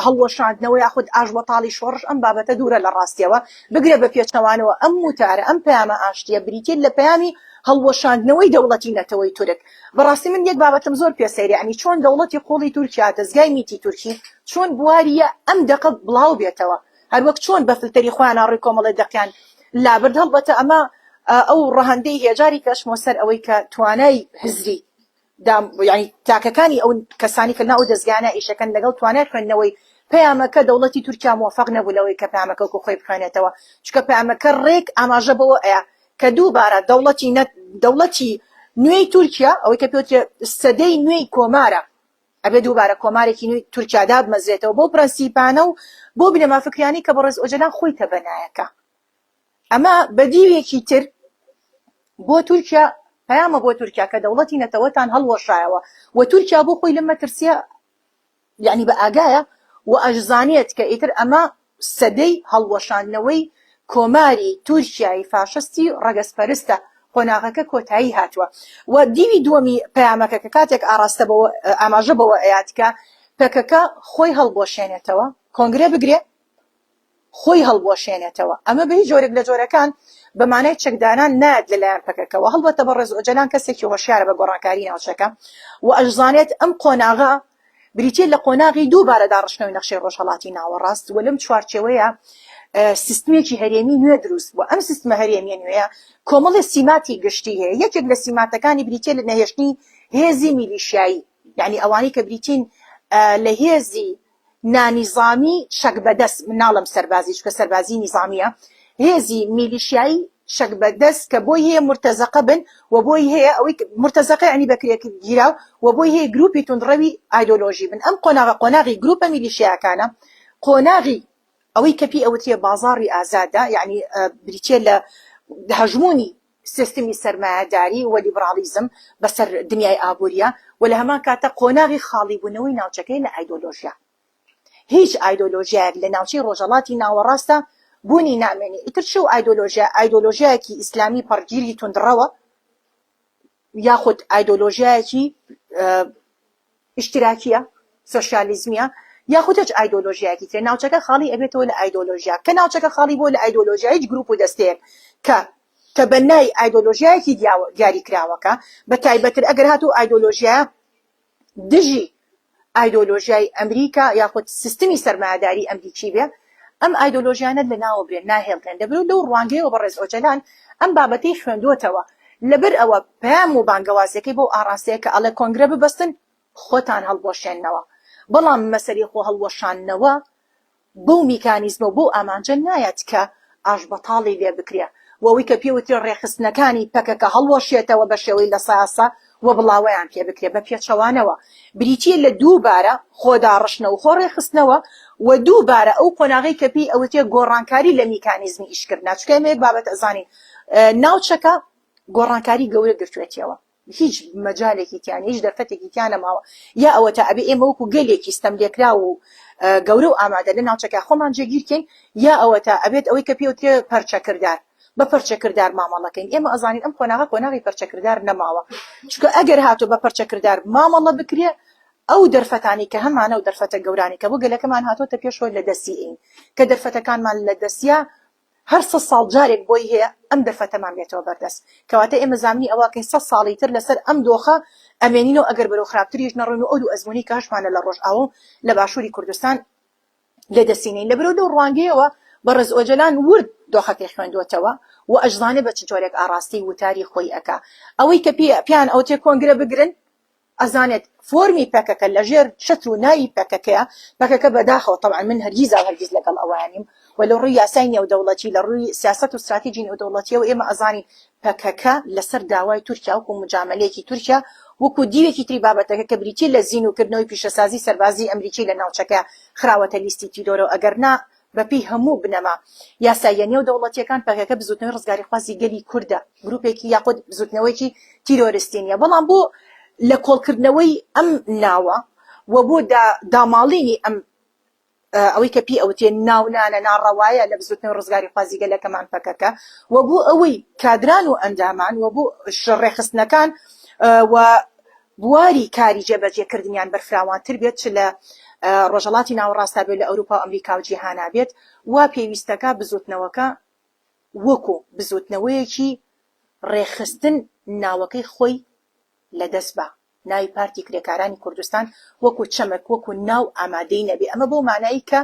Speaker 2: هەڵوەشاندنەوە یاخود ئاشبەتاڵی شۆڕش، ئەم بابەتە دوورە لە ڕاستیەوە، بگرە بە پێچەوانەوە ئەم وتارە، ئەم پەیامە ئاشتیە بریتیە لە پەیامی هەڵوەشاندنەوەی دەوڵەتی نەتەوەی تورک. بەڕاستی من یەک بابەتم زۆر پێ سەیرە یانی چۆن دەوڵەتی قوڵی تورکیا دەزگای میتی تورکی چۆن بواریە ئەم دەقە بڵاو بێتەوە هەروەک چۆن بە فلتەری خۆیان ڕووی کۆمەڵێ دەقیان لابرد هەڵبەتە ئەمە ئەو ڕەهەندەی هەیە جاری کەشمەوە سەر ئەوەی کە توانای هزری دام یانی تاکەکانی ئەو کەسانی کە ناو دەزگانە ئیشەکەن لەگەڵ توانای خوێندنەوەی پەیامەکە دەوڵەتی تورکیا مۆفەق نەبوو لەوەی کە پەیامەکە وەکو خۆی بخوێنێتەوە چونکە پەیامەکە ڕێک ئاماژە بەوە ئەیا کە دووبارە دەوڵەتی نە دەوڵەتی نوێی تورکیا ئەوەی کە پێوترێ سەدەی نوێی کۆمارە ئەبێ دووبارە کۆمارێکی نوێی تورکیا دابمەزرێتەوە بەو پرەنسیپانە و بۆ بنەما فکریانەی کە بەڕێز ئۆجەلان خۆی تەبەنایەکە ئەمە بە دیوێکی تر بۆ تورکیا پەیامە بۆ تورکیا کە دەوڵەتی نەتەوەتان هەڵوەشایەوە و تورکیا بۆ خۆی لەم مەترسیە یەعنی بە ئاگایە و ئەشزانێت کە ئیتر ئەمە سەدەی هەڵوەشاندنەوەی کۆماری تورکیای فاشستی ڕەگەزپەرستە، قۆناغەکە کۆتایی هاتووە. و دیوی دووەمی پەیامەکە کە کاتێک ئاڕاستە بەوە ئاماژە بەوە ئەیات کە پەکەکە خۆی هەڵبوەشێنێتەوە، کۆنگرە بگرێ، خۆی هەڵبوەشێنێتەوە. ئەمە بە هیچ جۆرێک لە جۆرەکان بە مانای چەکدانان نایەت لە لایەن پەکەکەوە. هەڵبەتە بەڕێز ئۆجەلان کەسێکی هۆشیارە بە گۆڕانکاری ناوچەکە و ئەشزانێت ئەم قۆناغە بریتییە لە قۆناغی دووبارە داڕشتنەوەی نەخشەی ڕۆژهەڵاتی ناوەڕاست و لەم چوارچێوەیە. سیستمێکی هەرێمی نوێ دروست بووە. ئەم سیستمە هەرێمیە نوێیە کۆمەڵێ سیماتی گشتی هەیە، یەکێک لە سیماتەکانی بریتیە لە نەهێشتنی هێزی میلیشیایی، یانی ئەوانەی کە بریتین لە هێزی نانیزامی چەک بەدەست، من ناڵێم سەربازی چونکە سەربازی نیزامیە، هێزی میلیشیایی چەک بەدەست کە بۆی هەیە مورتەزەقە بن و بۆی هەیە ئەوەی مورتەزەقە یانی بەکرێگیراو و بۆی هەیە گروپی توندڕەوی ئایدۆلۆژی بن. ئەم قۆناغە قۆناغی گروپە میلیشیاکانە، قۆناغی ئەوەی کە پێی ئەوترێ بازاڕی ئازادە، یانی بریتیە لە هەژموونی سیستمی سەرمایەداری و لیبڕاڵیزم بەسەر دنیای ئابووریە و لە هەمان کاتدا قۆناغی خاڵیبوونەوەی ناوچەکەیە لە ئایدۆلۆژیا. هیچ ئایدۆلۆژیایەک لە ناوچەی ڕۆژهەڵاتی ناوەڕاستدا بوونی نامێنێ. ئیتر چ ئەو ئایدۆلۆژیا ئایدۆلۆژیایەکی ئیسلامی پەڕگیری توندڕەوە یاخود ئایدۆلۆژیایەکی ئیشتراکییە، سۆشیالیزمییە، یاخود هیچ ئایدۆلۆژیایەکی ترە، ناوچەکە خاڵی ئەبێتەوە لە ئایدۆلۆژیا، کە ناوچەکە خاڵی بووە لە ئایدۆلۆژیا هیچ گروپ و دەستەیەک کە تەبەنای ئایدۆلۆژیایەکی دیاریکراوەکە، بە تایبەتر ئەگەر هاتوو ئایدۆلۆژیایە دژی ئایدۆلۆژیای ئەمریکا یاخود سیستمی سەرمایەداری ئەمریکی بێ، ئەم ئایدۆلۆژیانە لەناوەبرێن، ناهێڵدرێن. لەبەرئەوە لەو ڕوانگەیەوە بەڕێز ئۆجەلان ئەم بابەتەی خوێندووەتەوە. لەبەر ئەوە پەیام و بانگەوازیەکەی بەو ئاڕاستەیە کە ئەڵێ کۆنگرە ببەستن خۆتان هەڵبوەشێننەوە. بەڵام مەسەلەی خۆ هەڵوەشاندنەوە بەو میکانیزمە و بەو ئامانجە نایەت کە ئاشبەتاڵی لێ بکرێ و ئەوەی کە پێ وترێ ڕێکخستنەکانی پەکەکە هەڵوەشێتەوە بە شێوەی لەساسە و بڵاوەیان پێ بکرێ، بە پێچەوانەوە بریتییە لە دووبارە خۆداڕشتنەوە و خۆڕێکخستنەوە و دووبارە ئەو قۆناغەی کە پێی ئەوترێ گۆڕانکاری لە میکانیزمی ئیشکردنا، چونکە ئێمە یەک بابەت ئەزانین ناوچەکە گۆڕانکاری گەورە گرتوێتیەوە. هیچ مەجالێکی تیا نیە، هیچ دەرفەتێکی تیا نەماوە، یا ئەوەتا ئەبێ ئێمە وەکو گەلێکی ستەملێکراو و گەورە و ئامادە لە ناوچەکە خۆمان جێگیر کەین، یا ئەوەتا ئەبێت ئەوەی کە پێوترێ پەرچەکردار، بە پەرچەکردار مامەڵە کەین. ئێمە ئەزانین ئەم قۆناغە قۆناغی پەرچەکردار نەماوە، چونکە ئەگەر هاتوو بە پەرچەکردار مامەڵە بکرێ، ئەو دەرفەتانەی کە هەمانە و دەرفەتە گەورانەی کە بۆ گەلەکەمان هاتۆتە پێشەوە لە دەستی ئەین، کە دەرفەتەکانمان لە دەستیا هەر سەد ساڵ جارێک بۆی هەیە ئەم دەرفەتەمان بێتەوە بەردەست. کەواتە ئێمە زامنی ئەوە ئەکەین سەد ساڵی تر لەسەر ئەم دۆخە ئەمێنینەوە ئەگەر بەرەو خراپتریش نەڕۆین و ئەو دوو ئەزموونەی کە هەشمانە لە ڕۆژئاوا و لە باشووری کوردستان لەدەستی نەین. لەبەرئەوە لەو ڕوانگەیەوە بەڕێز ئۆجەلان ورد دۆخەکەی خوێندووەتەوە و ئەشزانێ بە چ جۆرێک ئاڕاستەی وتاری خۆی ئەکا. ئەوەی کە پێیان ئەوترێ کۆنگرە بگرن، ئەزانێت فۆرمی پەکەکە لەژێر چەتر و ناوی پەکەکەیە، پەکەکە بەداخەوە تەبعەن من هەرگیزا و هەرگیز لەگەڵ ئەوەیا نیم و لە ڕووی یاسای نێودەوڵەتی لە ڕووی سیاسەت و ستراتیجی نێودەوڵەتیەوە ئێمە ئەزانین پەکەکە لەسەر داوای تورکیا وەکو موجامەلەیەکی تورکیا وەکو دیوێکی تری بابەتەکە کە بریتیە لە زینووکردنەوەی پیشەسازی سەربازی ئەمریکی لە ناوچەکە خراوەتە لیستی تیرۆرەوە ئەگەرنا بەپێی هەموو بنەما یاساییە نێودەوڵەتییەکان پەکەکە بزووتنەوەی ڕزگاریخوازی گەلی کوردە، گروپێکی یاخود بزووتنەوەیەکی تیرۆرستی نییە، بەڵام بۆ لەکۆڵکردنەوەی ئەم ناوە و بۆ داماڵینی ئەم ئەوەی کە پێی ئەوترێ ناونانە ناڕەوایە لە بزووتنەوەی ڕزگاریخوازی گەلەکەمان پەکەکە و بۆ ئەوەی کادران و ئەندامان و بۆ ڕێکخستنەکان و بواری کاری جێبەجێکردنیان بەرفراوانتر بێت چ لە ڕۆژهەڵاتی ناوەڕاستا بێت لە ئەوروپا و ئەمریکا و جیهانا بێت وا پێویستەکە بزوتنەوەکە وەکو بزوتنەوەیەکی ڕێکخستن ناوەکەی خۆی لەدەست با ناوی پارتی کرێکارانی کوردستان وەکو چەمک وەکو ناو ئامادەی نەبێ ئەمە بەو مانای کە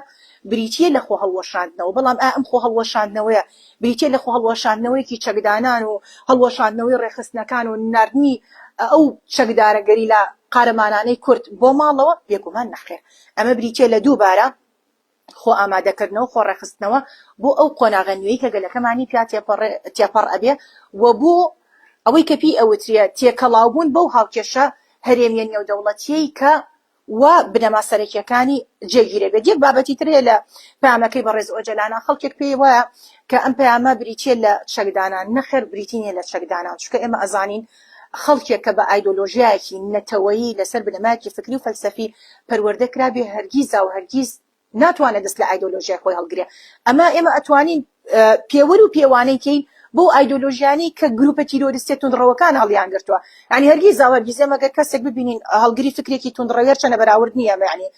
Speaker 2: بریتییە لە خۆهەڵوەشاندنەوە، بەڵام ئایا ئەم خۆهەڵوەشاندنەوەیە بریتییە لە خۆهەڵوەشاندنەوەیەکی چەکدانان و هەڵوەشاندنەوەی ڕێکخستنەکان و ناردنی ئەو چەکدارە گەریلا قارەمانانەی کورد بۆ ماڵەوە؟ بێگومان نەخێر. ئەمە بریتییە لە دووبارە خۆئامادەکردنەوە، خۆڕێکخستنەوە بۆ ئەو قۆناغە نوێی کە گەلەکەمانی پیا تێپەڕ ئەبێ و بۆ ئەوەی کە پێی ئەوترێ تێکەڵاوبوون بەو هاوکێشە هەرێمییە نێودەوڵەتییەی کە و بنەما سەرەکییەکانی جێگیرە بێت. یەک بابەتی تر هەیە لە پەیامەکەی بەڕێز ئۆجەلانە، خەڵکێک پێی وایە کە ئەم پەیامە بریتییە لە چەکدانان، نەخێر بریتی نییە لە چەکدانان، چونکە ئێمە ئەزانین خەڵکێک کە بە ئایدۆلۆژیایەکی نەتەوەیی لەسەر بنەمایەکی فکری و فەلسەفی پەروەردە کرابێ هەرگیزا و هەرگیز ناتوانێت دەست لە ئایدۆلۆژیای خۆی هەڵگرێ. ئەمە ئێمە ئەتوانین پێوەر و پێوانەی کەین بەو ئایدۆلۆژیانەی کە گروپە تیرۆریستیە توندڕەوەکان هەڵیان گرتووە. یانی هەرگیز و هەرگیز ئێمە گەر کەسێک ببینین هەڵگری فکرێکی توندڕەوی هەرچەندە بەراورد نییە یانی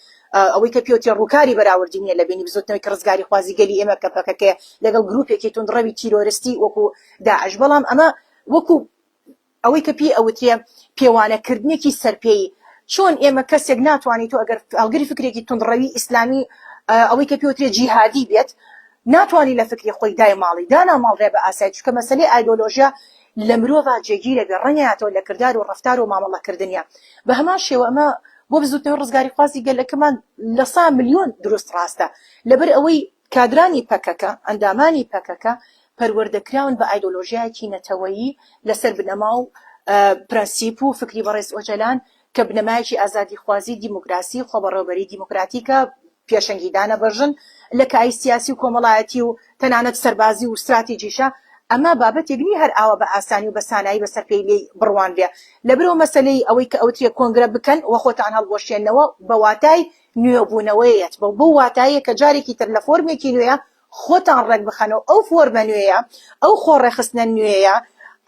Speaker 2: ئەوەی کە پێوترێ ڕووکاری بەراوردی نییە لە بینی بزوتنەوەی کە ڕزگاریخوازی گەلی ئێمە کە پەکەکەیە لەگەڵ گروپێکی توندڕەوی تیرۆریستی وەکو داعش بەڵام ئەمە وەکو ئەوەی کە پێی ئەوترێ پێوانەکردنێکی سەرپێیی، چۆن ئێمە کەسێک ناتوانێت تۆ ئەگەر هەڵگری فکرێکی توندڕەوی ئیسلامی ئەوەی کە پێوترێ جیهادی بێت. ناتوانی لە فکری خۆی دایماڵی، داناماڵرێ بە ئاسایی، چونکە مەسەلەی ئایدۆلۆژیا لە مرۆڤا جێگیرە بێ، ڕەنگەیاتەوە لە کردار و ڕەفتار و مامەڵەکردنیا. بە هەمان شێوە ئەمە بۆ بزووتنەوەی ڕزگاریخوازی گەلەکەمان لە سا ملیۆن دروست ڕاستە. لەبەر ئەوەی کادرانی پەکەکە، ئەندامانی پەکەکە پەروەردەکراون بە ئایدۆلۆژیایەکی نەتەوەیی لەسەر بنەما و پرەنسیپ و فکری بەڕێز ئۆجەلان کە بنەمایەکی ئازادیخوازی، دیموکراسی، خۆبەڕێوەبەریی دیموکراتیکە، پێشەنگیدانە بە ژن لە کایەی سیاسی و کۆمەڵایەتی و تەنانەت سەربازی و ستراتیجیشە، ئەمە بابەتێک نییە هەر ئاوا بە ئاسانی و بە سانایی بەسەر پێی لێی بڕوانرێ. لەبەرئەوە مەسەلەی ئەوەی کە ئەوترێ کۆنگرە بکەن و خۆتان هەڵبوەشێننەوە بە واتای نوێبوونەوەیەت، بەو واتایە کە جارێکی تر لە فۆرمێکی نوێیا خۆتان ڕێک بخەنەوە، ئەو فۆرمە نوێیە، ئەو خۆڕێکخستنە نوێیە،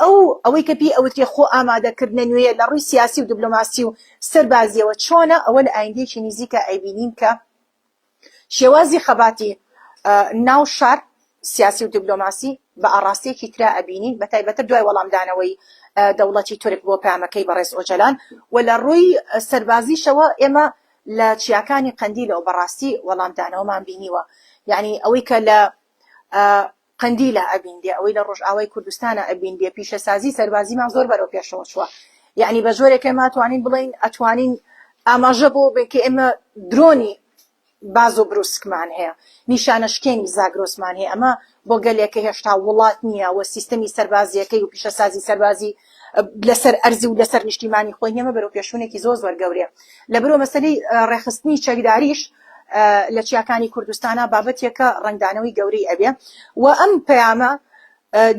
Speaker 2: ئەو ئەوەی کە پێی ئەوترێ خۆ ئامادەکردنە نوێیە لە ڕووی سیاسی و دبلۆماسی و سەربازییەوە چۆنە، ئەوە لە ئایندەیەکی نیزیکا ئەیبینین کە شێوازی خەباتی ناو شار، سیاسی و دبلۆماسی بە ئاڕاستەیەکی ترا ئەبینین، بە تایبەتر دوای وەڵامدانەوەی دەوڵەتی تورک بۆ پەیامەکەی بەڕێز ئۆجەلان و لە ڕووی سەربازیشەوە ئێمە لە چیاکانی قەندیلەوە بەڕاستی وەڵامدانەوەمان بینیوە یعنی ئەوەی کە لە قەندیلە ئەبیندێ ئەوەی لە ڕۆژئاوای کوردستانە ئەبیندێ پیشەسازی سەربازیمان زۆر بەرەو پێشەوە چووە یعنی بە جۆرێک ئێمە توانین بڵین ئەتوانین ئاماژە بۆ بێن کە ئێمە درۆنی باز و بروسکمان هەیە، نیشانەشکێنی زاگرۆسمان هەیە، ئەمە بۆ گەلێک کە هێشتا وڵات نییە و سیستەمی سەربازییەکەی و پیشەسازی سەربازی لەسەر ئەرزی و لەسەر نیشتیمانی خۆی نییە، ئەمە بەرەوپێشچوونێکی زۆر زۆر گەورەیە. لەبەرئەوە مەسەلەی ڕێکخستنی چەکداریش لە چیاکانی کوردستانا بابەتێکە ڕەنگدانەوەی گەورەی ئەبێ و ئەم پەیامە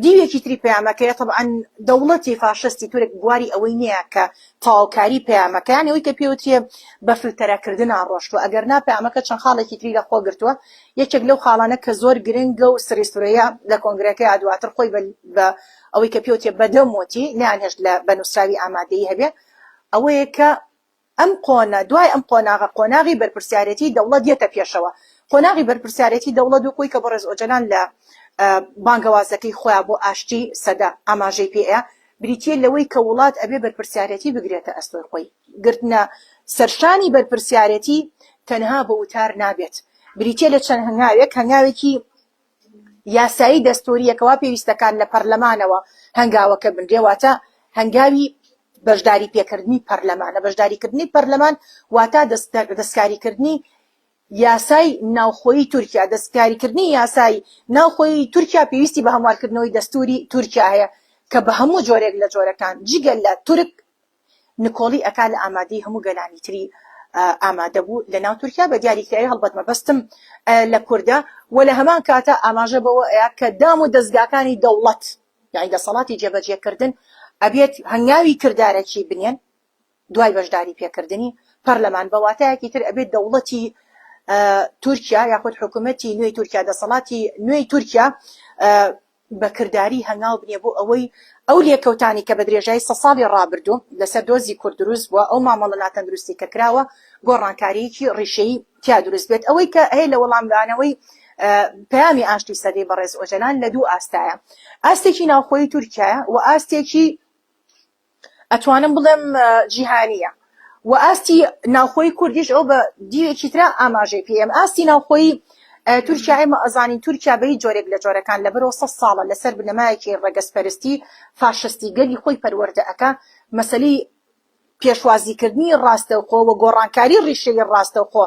Speaker 2: دیوێکی تری پەیامەکەیە، تەبعەن دەوڵەتی فاشستی تورک بواری ئەوەی نییە کە تەواوکاری پەیامەکە یان ئەوەی کە پێوترێ بە فلتەرەکردنا ڕۆشتووە، ئەگەر نا پەیامەکە چەند خاڵێکی تری لە خۆ گرتووە، یەکێک لەو خاڵانە کە زۆر گرنگە و سری سورەیا لە کۆنگرەکەیا دواتر خۆی بە ئەوەی کە پێوترێ بە دەم وتی نەیانهێشت لە بە نووسراوی ئامادەیی هەبێ ئەوەیە کە ئەم قۆنا دوای ئەم قۆناغە قۆناغی بەرپرسیارێتی دەوڵەت یەتە پێشەوە. قۆناغی بەرپرسیارێتی دەوڵەت وەک ئەوەی کە بەڕێز ئۆجەلان لە بانگەوازەکەی خۆیا بۆ ئاشتی سەدە ئاماژەی پێ ئەیا بریتییە لەوەی کە وڵات ئەبێ بەرپرسیارێتی بگرێتە ئەستۆی خۆی. گرتنە سەرشانی بەرپرسیارێتی تەنها بە وتار نابێت. بریتییە لە چەند هەنگاوێک، هەنگاوێکی یاسایی دەستوورییە کە وا پێویستەکان لە پەرلەمانەوە هەنگاوەکە بنرێ، واتە هەنگاوی بەشداری پێکردنی پەرلەمانە، بەشداریکردنی پەرلەمان واتا دەستکاریکردنی یاسای ناوخۆیی تورکیا، دەستکاریکردنی یاسای ناوخۆیی تورکیا پێویستی بە هەموارکردنەوەی دەستووری تورکیا هەیە کە بە هەموو جۆرێک لە جۆرەکان جگە لە تورک نکۆڵی ئەکا لە ئامادەی هەموو گەلانی تری ئامادەبوو لە ناو تورکیا بە دیاریکراوی هەڵبەت مەبەستم لە کوردە و لە هەمان کاتا ئاماژە بەوە ئەیا کە دام و دەزگاکانی دەوڵەت یانی دەسەڵاتی جێبەجێکردن ئەبێت هەنگاوی کردارەکی بنێن دوای بەشداری پێکردنی پەرلەمان بە واتایەکی تر ئەبێت دەوڵەتی تورکیا یاخود حکوومەتی نوێی تورکیا دەسەڵاتی نوێی تورکیا بە کرداری هەنگاو بنێ بۆ ئەوەی ئەو لێکەوتانەی کە بە درێژایی سە ساڵی ڕابردوو لەسەر دۆزی کورد دروست بووە، ئەو مامەڵە ناتەندروستی کە کراوە گۆڕانکارییەکی ڕیشەیی تیا دروست بێت. ئەوەی کە هەیە لە وەڵامدانەوەی پەیامی ئاشتی سەدەی بەڕێز ئۆجەلان لە دوو ئاستایە، ئاستێکی ناوخۆیی تورکیایە و ئاستێکی ئەتوانم بڵێم جیهانییە و ئاستی ناوخۆی کوردیش ئەو بە دیوێکی ترا ئاماژەی پێ ئەم ئاستی ناوخۆیی تورکیا ئێمە ئەزانین تورکیا بە هیچ جۆرێک لە جۆرەکان لەبەرەوە سە ساڵە لەسەر بنەمایەکی ڕەگەزپەرستی فاشستی گەلی خۆی پەروەردە ئەکا مەسەلەی پێشوازیکردنی ڕاستەوخۆ و گۆڕانکاری ڕیشەیی ڕاستەوخۆ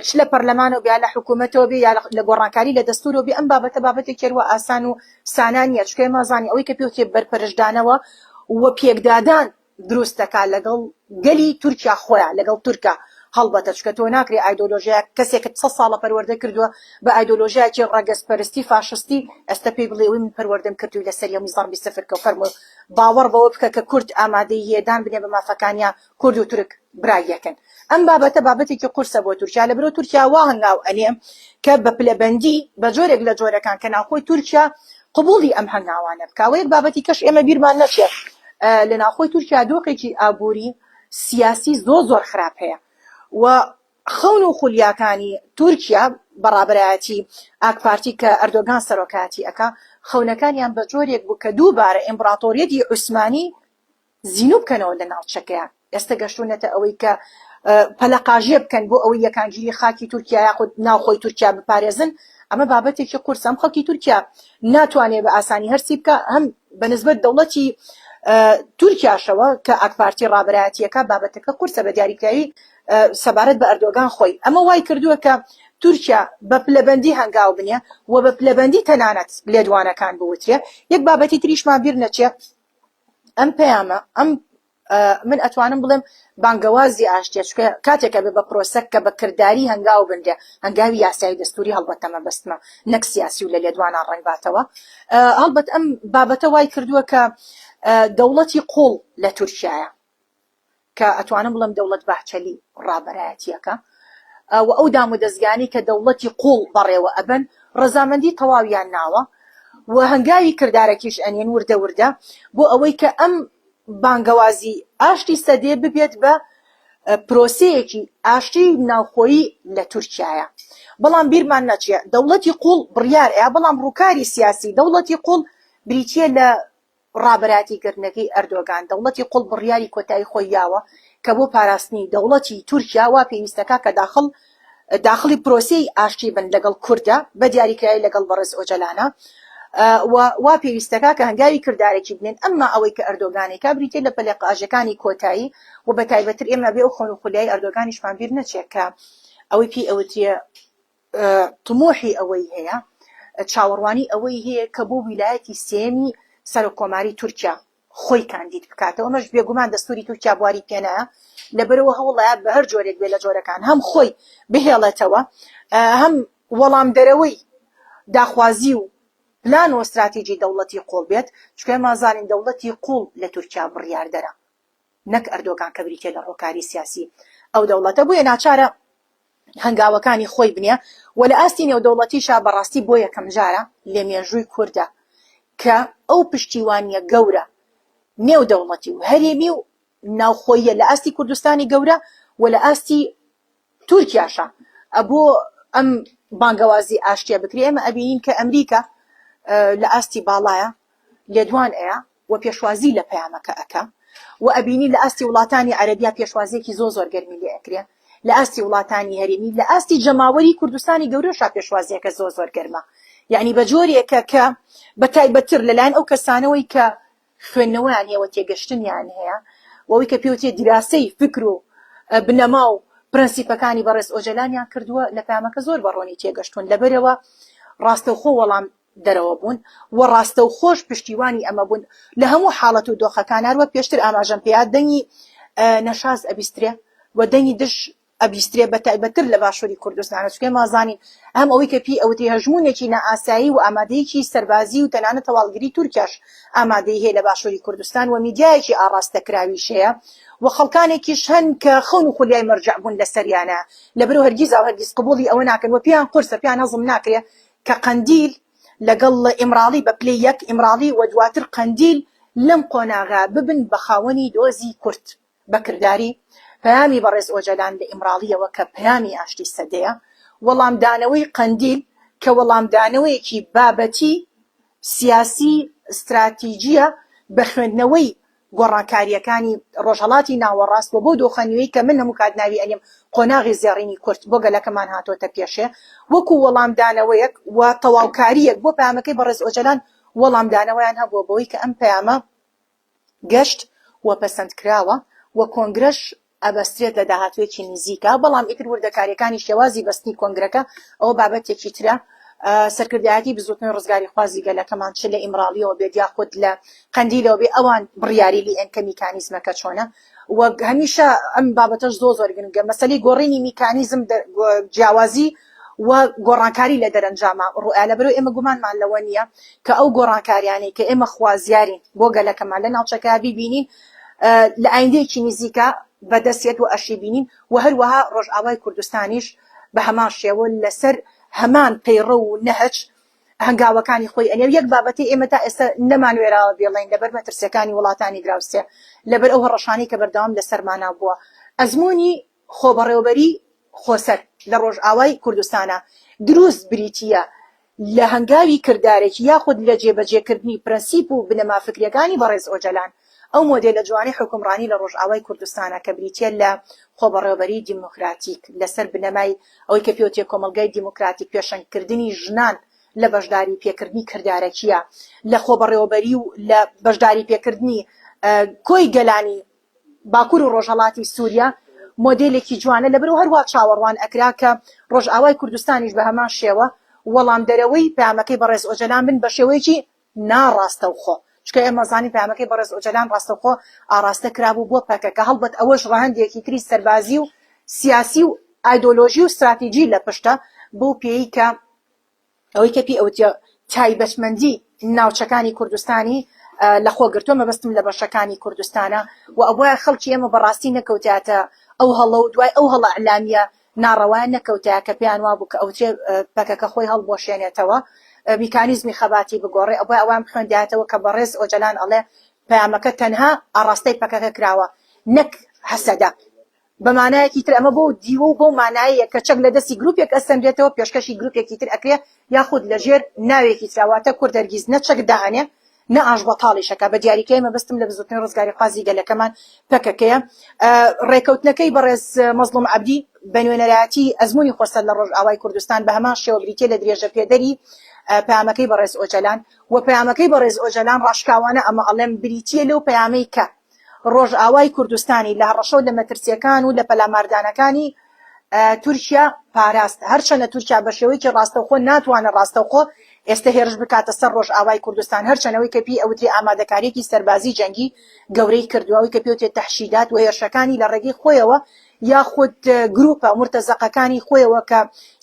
Speaker 2: چ لە پەرلەمانەوە بێ یا لە حکوومەتەوە بێ یا لە گۆڕانکاری لە دەستوورەوە بێ ئەم بابەتە بابەتێکی هەروا ئاسان و سانا نییە چونکە ئێمە ئەزانین ئەوەی کە پێوترێ بەرپەرچدانەوە و پێکدادان دروست دەکات لەگەڵ گەلی تورکیا خۆیان لەگەڵ تورکا هەڵبەتە چونکە تۆ ناکرێ ئایدۆلۆژیا کەسێکت سە ساڵە پەروەردە کردووە بە ئایدۆلۆژیایەکی ڕەگەزپەرستی فاشستی ئێستا پێی بڵێ ئەوەی من پەروەردەم کردووی لەسەر یەمی زەڕبی سفر کە فەرموو باوەڕ بەوە بکە کە کورد ئامادەی هەیە دان بنێ بە مافەکانیا کورد و تورک برای یەکن. ئەم بابەتە بابەتێکی قورسە بۆ تورکیا، لەبەرئەوە تورکیا وا هەنگاو ئەنێ کە بە پلەبەندی بە جۆرێک لە جۆرەکان کە ناوخۆی تورکیا قبوڵی ئەم هەنگاوانە بکا. وە یەک بابەتی کەش ئێمە بیرمان نەچێ لە ناوخۆی تورکیا دۆخێکی ئابووری سیاسی زۆر زۆر خراپ هەیە و خەون و خولیاکانی تورکیا بە ڕابەرایەتی ئاکپارتی کە ئەردۆگان سەرۆکایەتی ئەکا خەونەکانیان بە جۆرێک بوو کە دووبارە ئیمبراتۆریەتی عوسمانی زینوو بکەنەوە لە ناوچەکەیان، ئێستە گەشتوونەتە ئەوەی کە پەلەقاژێ بکەن بۆ ئەوەی یەکانگیری خاکی تورکیا یاخود ناوخۆی تورکیا بپارێزن. ئەمە بابەتێکی قورسە ئەم خەڵکی تورکیا ناتوانێت بە ئاسانی هەرسی بکە هەم بە نسبەت دەوڵەتی تورکیاشەوە کە ئاکپارتی ڕابەرایەتیەکە بابەتەکە قورسە بە دیاریکراوی سەبارەت بە ئەردۆگان خۆی ئەمە وای کردووە کە تورکیا بە پلەبەندی هەنگاو بنێ و بە پلەبەندی تەنانەت لێدوانەکان بوترێ یەک بابەتی تریشمان بیر نەچێ ئەم پەیامە ئەم من ئەتوانم بڵێم بانگەوازی ئاشتیە چونکە کاتێک ئەبێ بە پرۆسە کە بە کرداری هەنگاو بنرێ هەنگاوی یاسایی دەستوری هەڵبەتە مەبەستمە نەک سیاسی و لە لێدوانا ڕەنگ باتەوە هەڵبەت ئەم بابەتە وای کردووە کە دەوڵەتی قوڵ لە تورکیایە کە ئەتوانم بڵێم دەوڵەت باهچەلی ڕابەرایەتیەکە و ئەو دام و دەزگانی کە دەوڵەتی قوڵ بەڕێوە ئەبەن ڕەزامەندی تەواویان ناوە و هەنگاوی کردارەکیش ئەنێن وردە وردە بۆ ئەوەی کە ئەم بانگەوازی ئاشتی سەدەیە ببێت بە پرۆسەیەکی ئاشتی ناوخۆیی لە تورکیایە. بەڵام بیرمان نەچێ دەوڵەتی قوڵ بڕیار ئەیا، بەڵام ڕووکاری سیاسی دەوڵەتی قوڵ بریتییە لە ڕابەرایەتی کردنەکەی ئەردۆگان. دەوڵەتی قوڵ بڕیاری کۆتایی خۆی یاوە کە بۆ پاراستنی دەوڵەتی تورکیا وا پێویستەکا کە داخڵ داخڵی پرۆسەی ئاشتی بن لەگەڵ کوردە بە دیاریکراوی لەگەڵ بەڕێز ئۆجەلانە و وا پێویستەکا کە هەنگاوی کردارەکی بنێن ئەمما ئەوەی کە ئەردۆگان ئەیکا بریتیە لە پەلەقاژەکانی کۆتایی و بە تایبەتر ئێمە بێ ئەو خەون و خولیای ئەردۆگانیشمان بیر نەچێ کە ئەوەی پێی ئەوترێ تموحی ئەوەی هەیە چاوەڕوانی ئەوەی هەیە کە بۆ ویلایەتی سێیەمی سەرۆک کۆماری تورکیا خۆی کاندید بکاتەوە، ئەمەش بێگومان دەستوری تورکیا بواری پێنایە، لەبەرئەوە هەوڵدایە بەهەر جۆرێک بێت لە جۆرەکان هەم خۆی بهێڵێتەوە هەم وەڵامدەرەوەی داخوازی و پلان و ستراتیجی دەوڵەتی قوڵ بێت، چونکە ئێمە زانین دەوڵەتی قوڵ لە تورکیا بڕیاردەرە نەک ئەردۆگان کە بریتیە لە ڕۆکاری سیاسی ئەو دەوڵەتە، بۆیە ناچارە هەنگاوەکانی خۆی بنێ و لە ئاستی نێودەوڵەتیشا بەڕاستی بۆ یەکەمجارە لە مێژووی کوردا کە ئەو پشتیوانیە گەورە نێودەوڵەتی و هەرێمی و ناوخۆییە لە ئاستی کوردستانی گەورە و لە ئاستی تورکیاشا بۆ ئەم بانگەوازی ئاشتیە بکرێ ئێمە ئەبینین کە ئەمریکا لە ئاستی باڵایە لێدوان ئەیا و پێشوازی لە پەیامەکە ئەکا و ئەبینی لە ئاستی وڵاتانی عەرەبیا پێشوازیەکی زۆر زۆر گەرمی لێ ئەکرێ لە ئاستی وڵاتانی هەرێمی لە ئاستی جەماوەری کوردستانی گەورەشا پێشوازیەکە زۆر زۆر گەرمە یعنی بە جۆرێکە کە بە تایبەتتر لەلایەن ئەو کەسانەوەی کە خوێندنەوەیان هەیە و تێگەشتنیان هەیە و ئەوەی کە پێوترێ دیراسەی فکر و بنەما و پرەنسیپەکانی بەڕێز ئۆجەلانیان کردووە لە پەیامەکە زۆر بە ڕوونی تێگەشتوون لەبەرئەوە ڕاستەوخۆ وەڵام دەرەوە بوون و ڕاستەوخۆش پشتیوانی ئەمە بوون لە هەموو حاڵەت و دۆخەکان هەروەک پێشتر ئاماژەم پێیا دەنگی نەشاز ئەبیسترێ و دەنگی دژ ئەبیسترێ بە تایبەتتر لە باشووری کوردستانە چونکە ئێمە ئەزانین هەم ئەوەی کە پێی ئەوترێ هەژموونێکی نائاسایی و ئامادەیەکی سەربازی و تەنانەت هەواڵگری تورکیاش ئامادەی هەیە لە باشووری کوردستان و میدیایەکی ئاڕاستەکراویش هەیە و خەڵکانێکیش هەن کە خەون و خولیای مەرجەع بوون لەسەریانە لەبەرئەوە هەرگیزاو هەرگیز قبوڵی ئەوە ناکەن و پێیان قورسە پێیان هەزم ناکرێ کە قەندیل لەگەڵ ئیمراڵی بە پلەی یەک ئیمراڵی و دواتر قەندیل لەم قۆناغە ببن بە خاوەنی دۆزی کورد بە کرداری پەیامی بەڕێز ئۆجەلان لە ئیمراڵییەوە کە پەیامی ئاشتی سەدەیە، وەڵامدانەوەی قەندیل کە وەڵامدانەوەیەکی بابەتی، سیاسی، ستراتیجییە بە خوێندنەوەی گۆڕانکارییەکانی ڕۆژهەڵاتی ناوەڕاست و بەو دۆخە نوێی کە من هەموو کات ناوی ئەنێم قۆناغی زێڕینی کورد بۆ گەلەکەمان هاتۆتە پێشێ وەکوو وەڵامدانەوەیەک و تەواوکارییەک بۆ پەیامەکەی بەڕێز ئۆجەلان وەڵامدانەوەیان هەبووە بەوەی کە ئەم پەیامە گەشت و پەسەندکراوە و کۆنگرەش ئەبەسترێت لە داهاتوویەکی نزیکا، بەڵام ئیتر وردەکارییەکانی شێوازی بەستنی کۆنگرەکە ئەوە بابەتێکی ترە. سەرکردایەتی بزووتنەوەی ڕزگاریخوازی گەلەکەمان چ لە ئیمراڵییەوە بێت یاخود لە قەندیلەوە بێت ئەوان بڕیاری لێ ئەن کە میکانیزمەکە چۆنە و هەمیشە ئەم بابەتەش زۆر زۆر گرنگە مەسەلەی گۆڕینی میکانیزم جیاوازی و گۆڕانکاری لە دەرەنجاما ڕووئەیا لەبەرئەوەی ئێمە گومانمان لەوە نییە کە ئەو گۆڕانکاریانەی کە ئێمە خوازیارین بۆ گەلەکەمان لە ناوچەکە بیبینین لە ئایندەیەکی نزیکا بەدەستێت و ئەشیبینین و هەروەها ڕۆژئاوای کوردستانیش بە هەمان شێوە لەسەر هەمان پەیڕەو و نەهج هەنگاوەکانی خۆی ئەنێ و یەک بابەتەی ئێمە تا ئێستا نەمانوێراوە بێڵێین لەبەر مەترسیەکانی وڵاتانی دراوسێ لەبەر ئەو هەڕەشانەی کە بەردەوام لەسەرمانا بووە ئەزموونی خۆبەڕێوەبەری خۆسەر لە ڕۆژئاوای کوردستانا دروست بریتییە لە هەنگاوی کردارێکی یاخود لە جێبەجێکردنی پرەنسیپ و بنەما فکریەکانی بەڕێز ئۆجەلان. ئەو مۆدێلە جوانەی حوکمڕانی لە ڕۆژئاوای کوردستانە کە بریتییە لە خۆبەڕێوەبەریی دیموکراتیک لەسەر بنەمای ئەوەی کە پێوترێ کۆمەڵگای دیموکراتیک پێشەنگکردنی ژنان لە بەشداری پێکردنی کردارەکییە لە خۆبەڕێوەبەری و لە بەشداری پێکردنی کۆی گەلانی باکوور و ڕۆژهەڵاتی سووریا مۆدێلێکی جوانە، لەبەرئەوە هەروا چاوەڕوان ئەکرا کە ڕۆژئاوای کوردستانیش بە هەمان شێوە وەڵامدەرەوەی پەیامەکەی بەڕێز ئۆجەلان بن بە شێوەیەکی ناڕاستەوخۆ، چونکە ئێمە زانین پەیامەکەی بەڕێز ئۆجەلان ڕاستەوخۆ ئاڕاستە کرابوو بۆ پەکەکە، هەڵبەت ئەوەش ڕەهەندێکی تری سەربازی و سیاسی و ئایدۆلۆژی و ستراتیجی لە پشتە، بەو پێیەی کە ئەوەی کە پێی ئەوترێ تایبەتمەندی ناوچەکانی کوردستانی لە خۆ گرتووە، مەبەستم لە بەشەکانی کوردستانە و ئەبوایە خەڵکی ئێمە بەڕاستی نەکەوتایەتە ئەو هەڵە و دوای ئەو هەڵە ئیعلامییە ناڕەوایە نەکەوتایە کە پێیان وابوو کە ئەوترێ پەکەکە خۆی هەڵبوەشێنێتەوە میکانیزمی خەباتی بگۆڕێ ئەبوایە ئەوان بخوێندایەتەوە کە بەڕێز ئۆجەلان ئەڵێ پەیامەکە تەنها ئاڕاستەی پەکەکە کراوە نەک هەسەدە. بە مانایەکی تر ئەمە بەو دیوە و بەو مانایەیە کە چەک لە دەستی گروپێک ئەستەنرێتەوە پێشکەشی گروپێکی تر ئەکرێ یاخود لە ژێر ناوێکی ترا واتە کورد هەرگیز نە چەک دائەنێ نە ئاشبەتاڵیش ئەکا بە دیاریکراوی مەبەستم لە بزوتنەوەی ڕزگاریخوازی گەلەکەمان پەکەکەیە ڕێکەوتنەکەی بەڕێز مەزڵوم عەبدی بە نوێنەرایەتی ئەزموونی خۆسەر لە ڕۆژئاوای کوردستان بە هەمان شێوە بریتیە لە درێژەپێدەری پەیامەکەی بەڕێز ئۆجەلان و پەیامەکەی بەڕێز ئۆجەلان ڕاشکاوانە ئەمە ئەڵێم بریتیە لەو پەیامەی کە ڕۆژئاوای کوردستانی لە هەڕەشە و لە مەترسییەکان و لە پەلاماردانەکانی تورکیا پاراست. هەرچەندە تورکیا بە شێوەیەکی ڕاستەوخۆ ناتوانێت ڕاستەوخۆ ئێستە هێرش بکاتە سەر ڕۆژئاوای کوردستان، هەرچەند ئەوەی کە پێی ئەوترێ ئامادەکارییەکی سەربازی جەنگی گەورەی کردووە، ئەوەی کە پێی ئەوترێ تەحشیدات و هێرشەکانی لە ڕێگەی خۆیەوە یاخود گروپە مورتەزەقەکانی خۆیەوە کە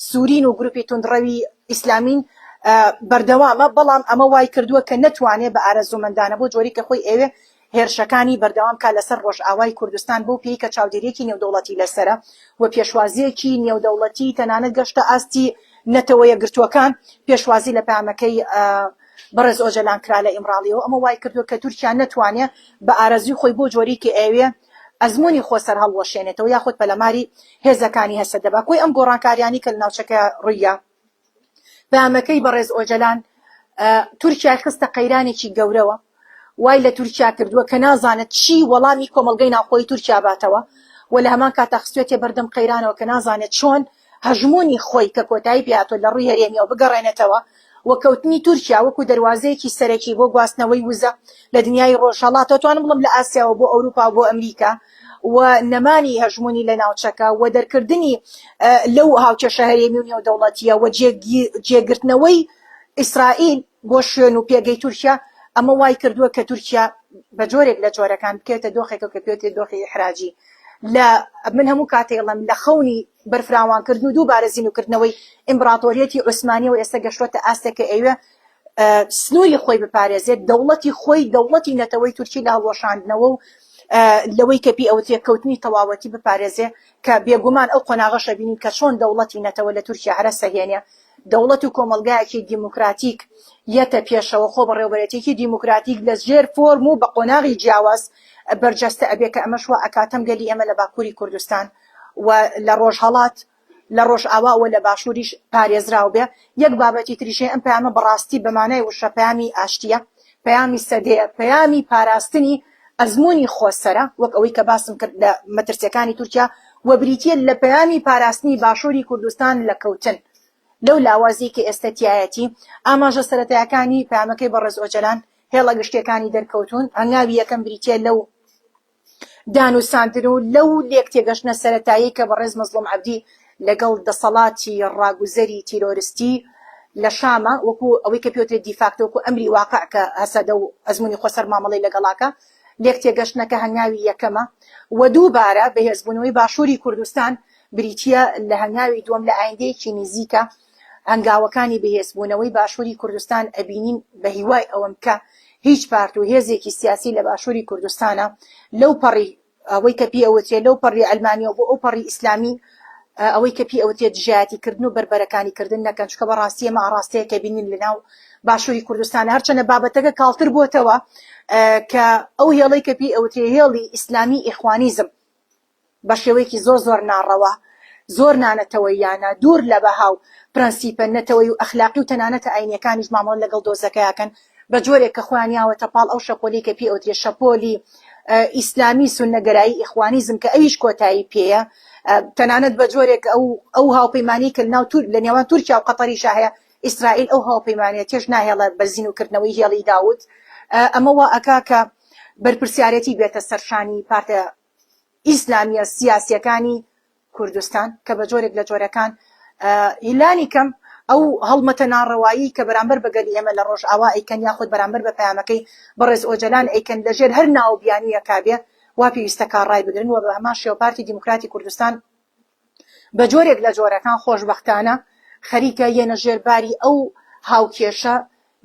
Speaker 2: سوورین و گروپی توندڕەوی ئیسلامین بەردەوامە، بەڵام ئەمە وای کردووە کە نەتوانێ بە ئارەزوومەندانە بەو جۆرەی کە خۆی ئەیەوێ هێرشەکانی بەردەوام بکات لەسەر ڕۆژئاوای کوردستان بەو پێی کە چاودێرییەکی نێودەوڵەتی لەسەرە و پێشوازییەکی نێودەوڵەتی تەنانەت گەشتە ئاستی نەتەوە یەکگرتووەکان پێشوازی لە پەیامەکەی بەڕێز ئۆجەلان کرا لە ئیمراڵیەوە ئەمە وای کردووە کە تورکیا نەتوانێ بە ئارەزووی خۆی بەو جۆرەی کە ئەیەوێ ئەزموونی خۆسەر هەڵوەشێنێتەوە یاخود پەلەماری هێزەکانی هەسەدە با کۆی ئەم گۆڕانکاریانەی کە لە ناوچەکە ڕوویدا پەیامەکەی بەڕێز ئۆجەلان تورکیای خستە قەیرانێکی گەورەوە، وای لە تورکیا کردووە کە نازانێت چی وەڵامی کۆمەڵگەی ناوخۆیی تورکیا باتەوە و لە هەمان کاتا خستوێتیە بەردەم قەیرانەوە کە نازانێت چۆن هەژموونی خۆی کە کۆتایی پێهاتووە لە ڕووی هەرێمیەوە بگەڕێنێتەوە و کەوتنی تورکیا وەکو دەروازەیەکی سەرەکی بۆ گواستنەوەی وزە لە دنیای ڕۆژهەڵاتەوە توانم بڵێم لە ئاسیاوە بۆ ئەوروپا و بۆ ئەمریکا و نەمانی هەژموونی لە ناوچەکە و دەرکردنی لەو هاوکێشە هەرێمی و نێودەوڵەتییە و جێگرتنەوەی ئیسرائیل بۆ شوێن و پێگەی تورکیا، ئەمە وای کردووە کە تورکیا بە جۆرێک لە جۆرەکان بکەوێتە دۆخێکەوە کە پێوترێت دۆخی ئیحراجی. لە من هەموو کاتێک ئەڵێم لە خەونی بەرفراوانکردن و دووبارە زیندووکردنەوەی ئیمبراتۆریەتی عوسمانیەوە ئێستا گەشتووەتە ئاستێک کە ئەیەوێ سنووری خۆی بپارێزێت، دەوڵەتی خۆی، دەوڵەتی نەتەوەی تورکی لە هەڵوەشاندنەوە و لەوەی کە پێی ئەوترێ کەوتنی تەواوەتی بپارێزێ، کە بێگومان ئەو قۆناغەش ئەبینین کە چۆن دەوڵەتی نەتەوە لە تورکیا هەرەسەهێنێ، دەوڵەت و کۆمەڵگایەکی دیموکراتیک یەتە پێشەوە، خۆبەڕێوەبەرێتیەکی دیموکراتیک لە ژێر فۆرم و بە قۆناغی جیاواز بەرجەستە ئەبێ کە ئەمەش وا ئەکات هەم گەلی ئێمە لە باکووری کوردستان و لە ڕۆژهەڵات لە ڕۆژئاوا و لە باشووریش پارێزراو بێ. یەک بابەتی تریش هەیە، ئەم پەیامە بە ڕاستی بە مانای وشە پەیامی ئاشتییە، پەیامی سەدەیە، پەیامی پاراستنی ئەزموونی خۆسەرە، وەک ئەوەی کە باسم کرد لە مەترسییەکانی تورکیا و بریتییە لە پەیامی پاراستنی باشووری کوردستان لە کەوتن لەو لاوازیی کە ئێستە تیایەتی. ئاماژە سەرەتایەکانی پەیامەکەی بەڕێز ئۆجەلان، هێڵە گشتییەکانی دەرکەوتوون. هەنگاوی یەکەم بریتییە لەو دانوساندن و لەو لێکتێگەشتنە سەرەتاییەی کە بەڕێز مەزڵوم عەبدی لەگەڵ دەسەڵاتی ڕاگوزەری تیرۆرستی لە شامە وەکو ئەوەی کە پێوترێت دیفاکتۆ وەکو ئەمری واقع کە هەسەدە و ئەزموونی خۆسەر مامەڵەی لەگەڵاکە لێکتێگەشتنەکە هەنگاوی یەکەمە و دووبارە بەهێزبوونەوەی باشووری کوردستان بریتییە لە هەنگاوی دووەم لە ئایندەیەکی نزیکە هەنگاوەکانی بەهێزبوونەوەی باشووری کوردستان ئەبینین بە هیوای ئەوەم کە هیچ پارت و هێزێکی سیاسی لە باشووری کوردستانا لەو پەڕی ئەوەی کە پێی ئەوترێ لەو پەڕی عەلمانیەوە بۆ ئەو پەڕی ئیسلامی ئەوەی کە پێی ئەوترێ دژایەتی کردن و بەربەرەکانی کردن نەکەن چونکە بەڕاستی ئەمە ئاڕاستەیە کە بینین لە ناو باشووری کوردستان هەرچەنە بابەتەکە کاڵتر بووەتەوە کە ئەو هێڵەی کە پێی ئەوترێ هێڵی ئیسلامی ئیخوانیزم بە شێوەیەکی زۆر زۆر ناڕەوا، زۆر نانەتەوەییانە، دوور لە بەها و پرەنسیپە نەتەوەیی و ئەخلاقی و تەنانەتە ئاینییەکانیش مامەڵە لەگەڵ دۆزەکەیا کەن. بە جۆرێک کە خۆیان یاوەتە پاڵ ئەو شەپۆلەی کە پێی ئەوترێ شەپۆلی ئیسلامی سوننەگەرایی ئیخوانیزم کە ئەویش کۆتایی پێیە تەنانەت بە جۆرێک ئەو ئەو هاوپەیمانی کە لەناو تور لە نێوان تورکیا و قەتەریشا هەیە ئیسرائیل ئەو هاوپەیمانێتیەش ناهێڵێ بە زینوکردنەوەی هێڵی داود ئەمە وا ئەکا کە بەرپرسیارێتی بێتە سەرشانی پارتە ئیسلامیە سیاسیەکانی کوردستان کە بە جۆرێک لە جۆرەکان لانی کەم ئەو هەڵمەتە ناڕەوایی کە بەرامبەر بە گەلی ئێمە لە ڕۆژئاوا ئەیکەن یاخود بەرامبەر بە پەیامەکەی بەڕێز ئۆجەلان ئەیکەن لە ژێر هەر ناو و بیانوویەکا بێ وا پێویستە کار ڕایبگرن و بە هەمان شێوە پارتی دیموکراتی کوردستان بە جۆرێک لە جۆرەکان خۆشبەختانە خەریکە یەنە ژێر باری ئەو هاوکێشە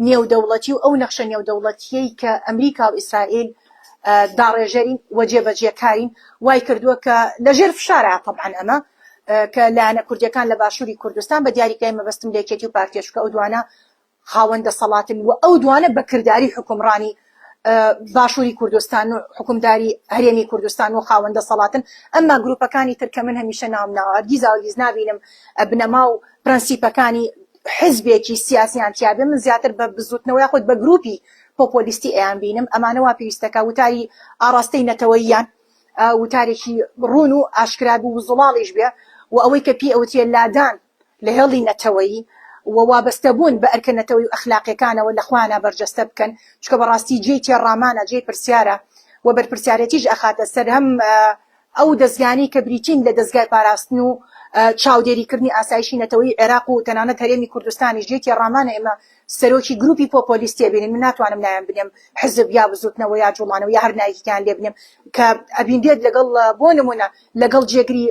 Speaker 2: نێودەوڵەتی و ئەو نەخشە نێودەوڵەتییەی کە ئەمریکا و ئیسرائیل داڕێژەرین و جێبەجێکارین وای کردووە کە لە ژێر فشارە تەبعەن ئەمە کە لایەنە کوردیەکان لە باشووری کوردستان بە دیاریکراوی مەبەستم لە یەکێتی و پارتیە چونکە ئەو دوانە خاوەن دەسەڵاتن و ئەو دوانە بە کرداری حوکمڕانی باشووری کوردستان و حوکمداری هەرێمی کوردستان و خاوەن دەسەڵاتن ئەمما گروپەکانی تر کە من هەمیشە ناوم ناوە هەرگیز هەرگیز نابینم بنەما و پرەنسیپەکانی حزبێکی سیاسیان تیابێ من زیاتر بە بزوتنەوە یاخود بە گروپی پۆپۆلیستی ئەیان بینم ئەمانە وا پێویستەکە وتاری ئاڕاستەی نەتەوەییان وتارێکی ڕوون و ئاشکرا بوو و زوڵاڵیش بێ و ئەوەی کە پێی ئەوترێ لادان لە هێڵی نەتەوەیی و وابەستەبوون بە ئەرکە نەتەوەیی و ئەخلاقیەکانەوە لە خۆیانا بەرجەستە بکەن چونکە بەڕاستی جێی تێڕامانە جێی پرسیارە و بەرپرسیارێتیش ئەخاتە سەر هەم ئەو دەزگانەی کە بریتین لە دەزگای پاراستن و چاودێریکردنی ئاسایشی نەتەوەیی عێراق و تەنانەت هەرێمی کوردستانیش جێی تێڕامانە ئێمە سەرۆکی گروپی پۆپۆلیستی ئەبینین من ناتوانم ناویان بنێم حزب یا بزوتنەوە یا جوڵانەوە یا هەر ناوێکیان لێ بنێم کە ئەبینرێت لەگەڵ بۆ نمونە لەگەڵ جێگری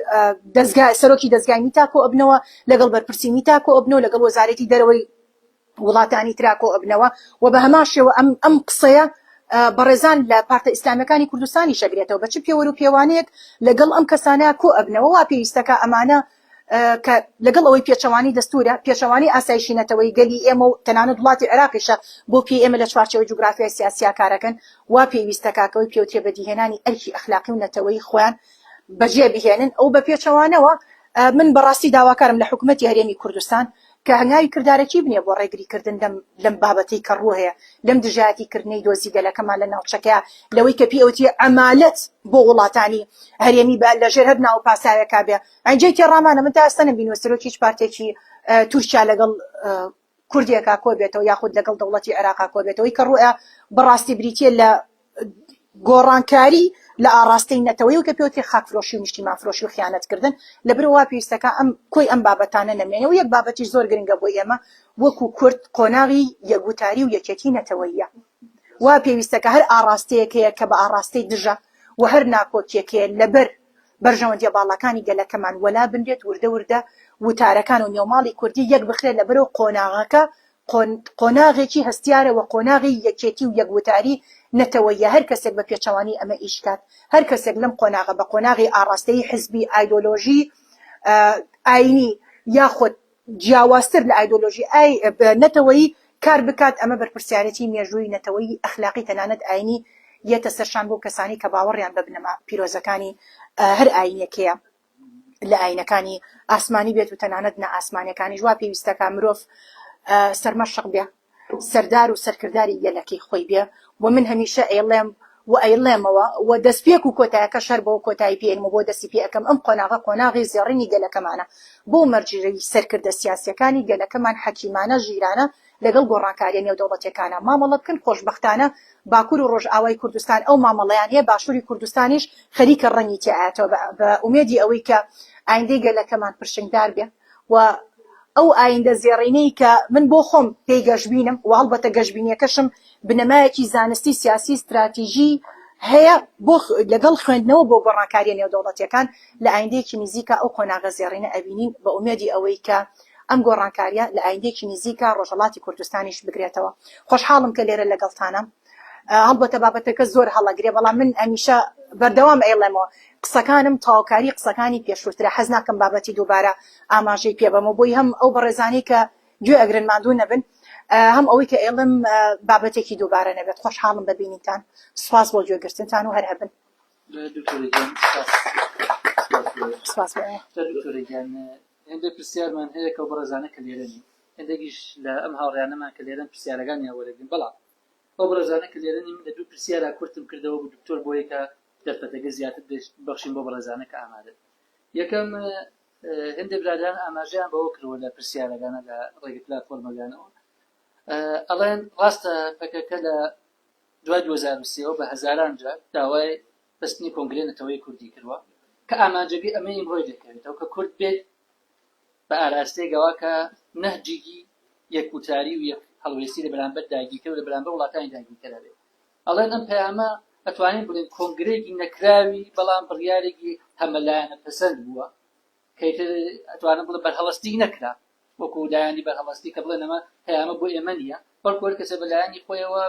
Speaker 2: دەزگا سەرۆکی دەزگای میتا کۆ ئەبنەوە لەگەڵ بەرپرسی میتا کۆ ئەبنەوە لەگەڵ وەزارەتی دەرەوەی وڵاتانی ترا کۆ ئەبنەوە و بە هەمان شێوە ئەم ئەم قسەیە بەڕێزان لە پارتە ئیسلامیەکانی کوردستانیش ئەگرێتەوە بە چ پێوەر و پێوانەیەک لەگەڵ ئەم کەسانە کۆ ئەبنەوە وا پێویستەکە ئەمانە کە لەگەڵ ئەوەی پێچەوانەی دەستوورە، پێچەوانەی ئاسایشی نەتەوەیی گەلی ئێمە و تەنانەت وڵاتی عێراقیشە، بۆ پێی ئێمە لە چوارچێوەی جوگرافیای سیاسیا کارەکەن، وا پێویستە کاک ئەوەی پێوترێ بەدیهێنانی ئەرکی ئەخلاقی و نەتەوەیی خۆیان بەجێ بهێنن، ئەو بە پێچەوانەوە من بەڕاستی داواکارم لە حکومەتی هەرێمی کوردستان کە هەنگاوی کردارەکی بنێ بۆ ڕێگری کردن لەم لەم بابەتەی کە ڕوو هەیە، لەم دژایەتی کردنەی دۆزی گەلەکەمان لە ناوچەکەیا، لەوەی کە پێی ئەوترێ عەمالەت بۆ وڵاتانی هەرێمی بە لەژێر هەر ناو و پاساوێکا بێ. یانی جێی تێڕامانە من تا ئێستا نەمبینیوە سەرۆکی هیچ پارتێکی تورکیا لەگەڵ کوردێکا کۆ بێتەوە یاخود لەگەڵ دەوڵەتی عێراقا کۆ بێتەوەی کە ڕوئە بەڕاستی بریتە لە گۆڕانکاری لە ئاڕاستەی نەتەوەی و کە پێوترێ خاکفرۆشی و نیشتیمانفرۆشی و خیانەتکردن لەبەرئەوە پێویستەکە ئەم کۆی ئەم بابەتانە نەمێنێ و یەک بابەتیش زۆر گرنگە بۆ ئێمە وەکو کورد قۆناغی یەکگوتاری و یەکێتی نەتەوەییە وا پێویستەکە هەر ئاڕاستەیەک هەیە کە بە ئاڕاستەی دژە و هەر ناکۆکیەک هەیە لەبەر بەرژەوەندیە باڵاکانی گەلەکەمان وەلا بنرێت وردە وردە وتارەکان و نێوماڵی کوردی یەک بخرێت لەبەرئەوە قۆناغەکە قۆناغێکی هەستیارە وە قۆناغی یەکێتی و یەک وتاری نەتەوەییە هەر کەسێک بە پێچەوانەی ئەمە ئیش کات هەر کەسێک لەم قۆناغە بە قۆناغی ئاڕاستەیی حزبی ئایدۆلۆژی ئاینی یاخود جیاوازتر لە ئایدۆلۆژی ئای نەتەوەیی کار بکات ئەمە بەرپرسیارێتی مێژوویی نەتەوەیی ئەخلاقی تەنانەت ئاینی یەتە سەرشان بۆ کەسانی کە باوەڕیان بە بنەما پیرۆزەکانی هەر ئاینێک هەیە. لە ئاینەکانی ئاسمانی بێت و تەنانەت نا ئاسمانیەکانیش وا پێویستەکە مرۆڤ سەرمەشق بێ سەردار و سەرکرداری گەلەکەی خۆی بێ و من هەمیشە ئەیڵێم و ئەیڵێمەوە و دەستپێک و کۆتایەکەش هەر بەوە کۆتایی پێ ئێنم و بۆ دەستی پێ ئەکەم ئەم قۆناغە قۆناغی زێڕینی گەلەکەمانە بۆ مەرجی سەرکردە سیاسیەکانی گەلەکەمان حەکیمانە ژیرانە لەگەڵ گۆڕانکاریە نێودەوڵەتیەکانا مامەڵە بکەن، خۆشبەختانە باکور و ڕۆژئاوای کوردستان ئەو مامەڵەیان هەیە، باشوری کوردستانیش خەریکە ڕەنگی تێئایەتەوە بە ئومێدی ئەوەی کە ئایندەی گەلەکەمان پرشنگدار بێ و ئەو ئایندە زێڕینەی کە من بۆ خۆم پێی گەشبینم و هەڵبەتە گەشبینیەکەشم بنەمایەکی زانستی سیاسی ستراتیژی هەیە بۆ لەگەڵ خوێندنەوە بۆ گۆڕانکاریە نێودەوڵەتیەکان لە ئایندەیەکی نزیکا ئەو قۆناغە زێڕینە ئەبینین بە ئومێدی ئەوەی کە ئەم گۆڕانکاریە لە ئایندەیەکی نزیکا ڕۆژهەڵاتی کوردستانیش بگرێتەوە. خۆشحاڵم کە لێرە لەگەڵتانم. هەڵبەتە بابەتەکە زۆر هەڵەگرێ بەڵام من هەمیشە بەردەوام ئەیڵێمەوە قسەکانم تەواوکاری قسەکانی پێشووترە حەز ناکەم بابەتی دووبارە ئاماژەی پێ بەمەوە بۆی هەم ئەو بەڕێزانەی کە گوێ ئەگرن ماندوو نەبن هەم ئەوەی کە ئەیڵێم بابەتێکی دووبارە نەبێت. خۆشحاڵم بە بینینتان. سوپاس بۆ گوێگرتنتان و هەر هەبن.
Speaker 1: دکتۆرە گیان سوپاس. سوپاس بۆ ئێوە.
Speaker 2: سوپاس بۆ ئێوە.
Speaker 1: دکتۆرە گیان هێندێک پرسیارمان هەیە کە ئەو بەڕێزانە کە لێرە نین، هێندێکیش لە ئەم هاوڕێیانەمان کە لێرەن پرسیارەکانیان وەرەگرین، بەڵام. ئەو بەڕێزانە کە لێرە نین من لە دوو پرسیارا کورتم کردەوە بۆ دکتۆر بۆیە کە دەرفەتەکە زیاتر بەخشین بۆ بەڕێزانە کە ئامادەن. یەکەم هەندێک برادەران ئاماژەیان بەوە کردووە لە پرسیارەکانە لە ڕێگە پلاتفۆرمەکانەوە ئەڵێن ڕاستە پەکەکە لە دوای 2023 ەوە بە هەزاران جار داوای بەستنی کۆنگرەی نەتەوەی کوردی کردووە کە ئامانجەکەی ئەمەی ئیمڕۆی دەکەوێتەوە کە کورد بێت بە ئاراستەیەکەوە کە نەهجێکی یەک وتاری و یەک هەڵوێستی لە بەرامبەر داگیرکەر و لە بەرامبەر وڵاتانی داگیرکەر هەبێت. ئەڵێن ئەم پەیامە ئەتوانین بڵێین کۆنگرەیەکی نەکراوی بەڵام بڕیارێکی هەمەلایەنە پەسەند بووە کە ئیتر ئەتوانم بڵێم بەرهەڵستی نەکرا وەکو لایەنی بەرهەڵستی کە بڵێن ئەمە پەیامە بۆ ئێمە نییە بەڵکو هەر کەسێ بە لایەنی خۆیەوە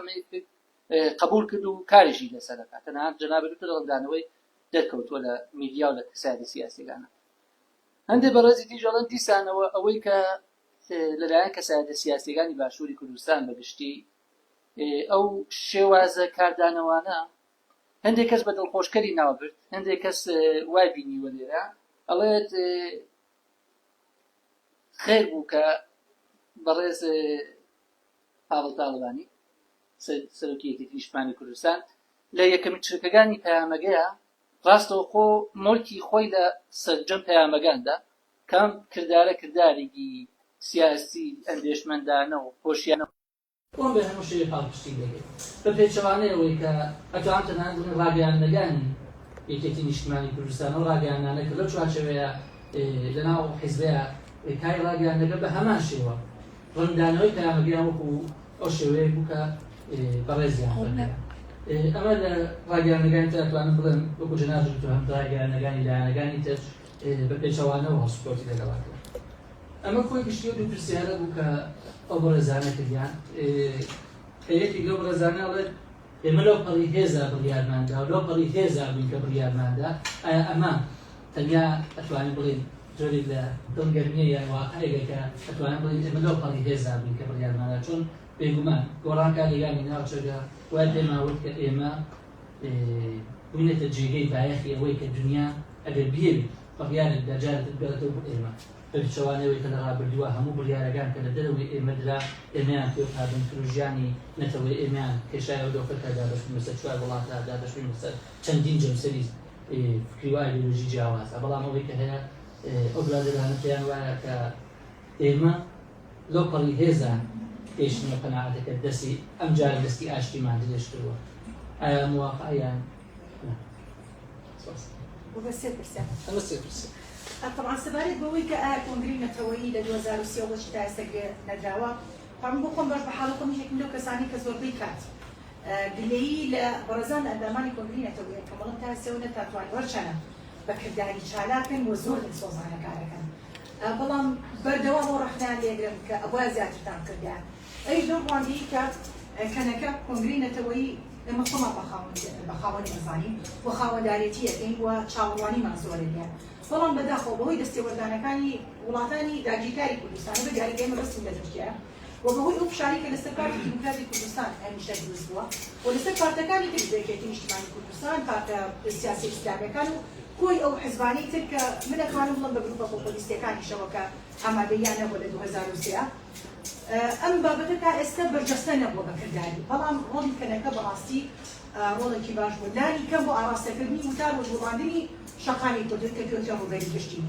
Speaker 1: قبول کرد و کاریشی لەسەر دەکات تەنانەت جەنابی دکتۆر ڕەنگدانەوەی دەرکەوتووە لە میدیا و لە کەسایەتی سیاسیەکانە هەندێک بەڕێزی دیش ئەڵێن دیسانەوە ئەوەی کە لەلایەن کەسایەتە سیاسیەکانی باشووری کوردستان بەگشتی ئەو شێوازە کاردانەوانە هەندێک کەس بە دڵخۆشکەری ناوبرد هەندێک کەس وای بینیوە لێرە ئەڵێت خێر بوو کە بەڕێز پاڤڵ تاڵەبانی سەرۆکی یەکێتی نیشتمانی کوردستان لە یەکەمین چرکەکانی پەیامەکەیا ڕاستەوخۆ مۆرکی خۆی لە سەرجەم پەیامەکاندا کام کردارە کردارێکی سیاسی ئەندێشمەندانە و هۆشیانە بۆم بێ هەموو شێوەی پاڵپشتی دەکرد بە پێچەوانەی ئەوەی کە ئەتوانم تەنانەت بڵێم ڕاگەیاندنەکانی یەکێتی نیشتمانی کوردستان ئەو ڕاگەیاندنانە کە لەو چوارچێوەیە لەناو حیزبەیە کاری ڕاگەیاندنەکە بە هەمان شێوە ڕەنگدانەوەی پەیامەکەیان وەکو ئەو شێوەیە بوو کە بەڕێزیان فەرمیان. ئەمە لە ڕاگەیاندنەکانی تر ئەتوانم بڵێم وەکو جەنابی دکتۆر هەم ڕاگەیاندنەکانی لایەنەکانی تر بە پێچەوانەوە هەڵسوکەوتی لەگەڵا کرد. ئەمە کۆی گشتی ئەو دوو پرسیارە بوو کە ئەو بەڕێزانە کردیان کە یەکێک لەو بەڕێزانە ئەڵێت ئێمە لەو پەڕی هێزا بڕیارماندا و لەو پەڕی هێزا بووین کە بڕیارماندا ئایا ئەمە تەنیا ئەتوانین بڵێین جۆرێک لە دڵگەرمیە یان واقعێکە کە ئەتوانین بڵێین ئێمە لەو پەڕی هێزا بووین کە بڕیارماندا چۆن بێگومان گۆڕانکاریەکانی ناوچەکە وای پێمان وت کە ئێمە بووینەتە جێگەی بایەخی ئەوەی کە دنیا ئەگەر بیەوێت بڕیارێک بدا جارێتر بگەڕێتەوە بۆ ئێمە بە پێچەوانەی ئەوەی کە لە ڕابردووە هەموو بڕیارەکان کە لە دەرەوەی ئێمە درا ئێمەیان پێ پابەند کرد و ژیانی نەتەوەی ئێمەیان کێشایەوە دۆخە کە دابەش بووین بەسەر چوار وڵاتدا دابەش بووین بەسەر چەندین جەمسەری فکری و ئایدۆلۆژی جیاوازە بەڵام ئەوەی کە هەیە ئەو برادەرانە پێیان وایە کە ئێمە لەو پەڕی هێزا گەیشتینە قەناعەتەکە دەستی ئەم جارە دەستی ئاشتیمان درێژ کردووە ئایا موافقە یان نا؟ سپاس.
Speaker 2: بۆ بە سێ پرسیار.
Speaker 1: ئەمە سێ پرسیار.
Speaker 2: تەبعەن سەبارەت بەوەی کە ئایا کۆنگرەی نەتەوەیی لە 2003 ەوە بۆچی تا ئێستا گرێ نەدراوە، تەبعەن بۆ خۆم باش بە حاڵی خۆم یەکێکم لەو کەسانەی کە زۆربەی کات گلەیی لە بەڕێزان لە ئەندامانی کۆنگرەی نەتەوەیی ئەکەم بەڵام تا ئێستا نەتانتوانیوە هەرچەنە بە کرداری چالاکن و زۆر دڵسۆزانە کارەکەن بەڵام بەردەوام ئەو ڕەخنەیان لێگرم کە ئەبوایە زیاترتان بکردایە ئەویش لەو ڕوانگەیەی کە کەنەکە کۆنگرەی نەتەوەیی ئێمە خۆمان بە خاوەنی ئەزانین و خاوەندارێتی ئەکەین و چاوەڕوانیمان زۆرە لێیان بەڵام بەداخەوە بەهۆی دەستێوەردانەکانی وڵاتانی داگیرکاری کوردستان بە دیاری کە ئێمە بەستین لە تورکیا و بەهۆی ئەو فشارەی کە لەسەر پارتی دیموکراتی کوردستان هەمیشە دروست بووە و لەسەر پارتەکانی تر یەکێتی نیشتمانی کوردستان پارتە سیاسی ئیسلامیەکان و کۆی ئەو حزبانەی تر کە من ئەتوانم بڵێم بە گروپە پۆپۆلیستیەکانیشەوە کە ئامادەییان نەبووە لە 2003 ئەم بابەتە تا ئێستا بەرجەستە نەبووە بە کرداری، بەڵام ڕۆڵی کەنەکە بەڕاستی ڕۆڵێکی باش بووە لانی کەم بۆ ئاڕاستەکردنی وتار و جوڵاندنی شەقامی کوردی کە کەوتە ڕووبەری گشتی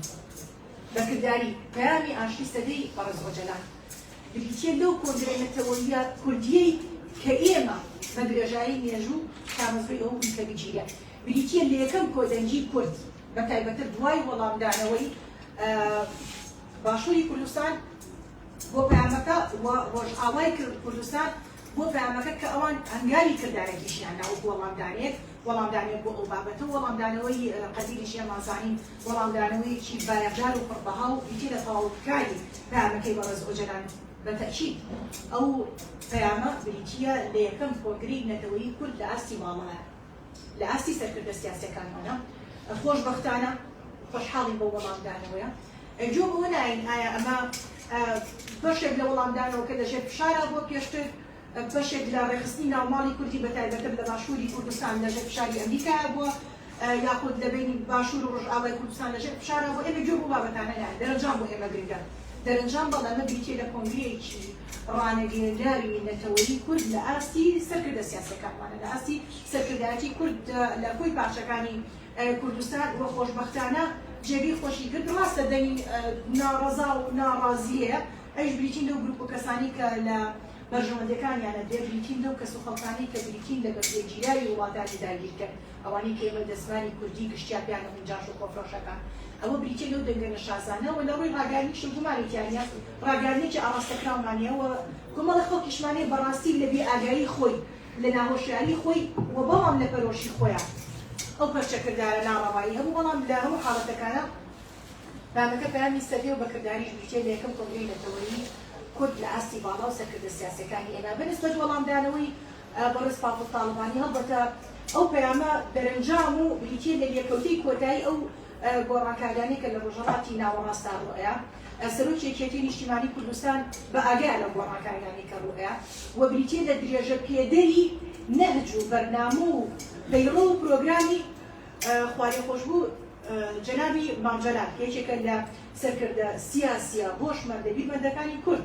Speaker 2: بە کرداری. پەیامی ئاشتی سەدەی بەڕێز ئۆجەلان بریتییە لەو کۆنگرە نەتەوەییە کوردییەی کە ئێمە بە درێژایی مێژوو تامەزرۆی ئەوە بووین کە بگیرێت، بریتییە لە یەکەم کۆدەنگی کورد بە تایبەتر دوای وەڵامدانەوەی باشووری کوردستان بۆ پەیامەکە و ڕۆژئاوای کوردستان بۆ پەیامەکە کە ئەوان هەنگاوی کردارەکیشیان نا وەکو وەڵامدانێک، وەڵامدانێک بۆ ئەو بابەتە و وەڵامدانەوەی قەدیریش ئێمە زانین وەڵامدانەوەیەکی بایەخدار و پڕبەها و بریتیە لە تەواوکاری پەیامەکەی بەڕێز ئۆجەلان بە تەئکید ئەو پەیامە بریتیە لە یەکەم کۆنگرەی نەتەوەیی کورد لە ئاستی باڵایە. لە ئاستی سەرکردە سیاسیەکانمانە خۆشبەختانە خۆشحاڵین بەو وەڵامدانەوەیە گوێ بەوە ناین ئایا ئەمە بەشێک لە وەڵامدانەوەکە لەژێر فشارا بووە پێشتر بەشێک لە ڕێکخستنی ناوماڵی کوردی بە تایبەتر لە باشووری کوردستان لەژێر فشاری ئەمریکایا بووە یاخود لە بینی باشوور و ڕۆژئاوای کوردستان لەژێر فشارا بووە ئێمە گوێ بەو بابەتانە ناین دەرەنجام بۆ ئێمە گرنگە. دەرەنجام بەڵێ ئەمە بریتیە لە کۆنگرەیەکی ڕانەگەیەنراوی نەتەوەیی کورد لە ئاستی سەرکردە سیاسیەکانمانە، لە ئاستی سەرکردایەتی کورد لە کۆی پارچەکانی کوردستان و خۆشبەختانە جێگەی خۆشی گرت. ڕاستە دەنگی ناڕەزا و ناڕازی هەیە، ئەویش بریتین لەو گروپ و کەسانەی کە لە بەرژەوەندیەکانیان ئەدرێ، بریتین لەو کەس و خەڵکانەی کە بریتین لە بەکرێگیراوی وڵاتانی داگیرکەر. ئەوانەی کە ئێمە دەزمانی کوردی گشتیا پێیان ئەڵێن جاش و خۆفرۆشەکان، ئەوە بریتیە لەو دەنگە نەشازانە و لە ڕووی ڕاگەیاندنیشەوە گومانی تیا نیە، ڕاگەیاندنێکی ئاڕاستەکراومان هەیە و کۆمەڵێ خەڵکیشمان هەیە بەڕاستی لە بێ ئاگایی خۆی، لە ناهۆشیاری خۆی و بەڵام لە پەرۆشی خۆیا ئەو پەرچەکردارە ناڕەوایی هەبوو، بەڵام لە هەموو حاڵەتەکانا پەیامەکە پەیامی سەدەیە و بە کرداریش بریتیە لە یەکەم کۆنگرەی نەتەوەیی کورد لە ئاستی باڵا و سەرکردە سیاسیەکانی ئێمە بە نسبەت وەڵامدانەوەی بەڕێز پافڵ تاڵەبانی، هەڵبەتە ئەو پەیامە دەرەنجام و بریتییە لە لێکەوتەی کۆتایی ئەو گۆڕانکاریانەی کە لە ڕۆژهەڵاتی ناوەڕاستدا ڕووئەیا. سەرۆکی یەکێتیی نیشتیمانیی کوردستان بە ئاگایە لەو گۆڕانکاریانەی کە ڕووئەیا و بریتییە لە درێژە پێدەری نەهج و بەرنامە و پەیڕەو و پرۆگرامی خوالێخۆشبوو جەنابی مام جەلال کە یەکێکە لە سەرکردە سیاسییە هۆشمەندە بیرمەندەکانی کورد.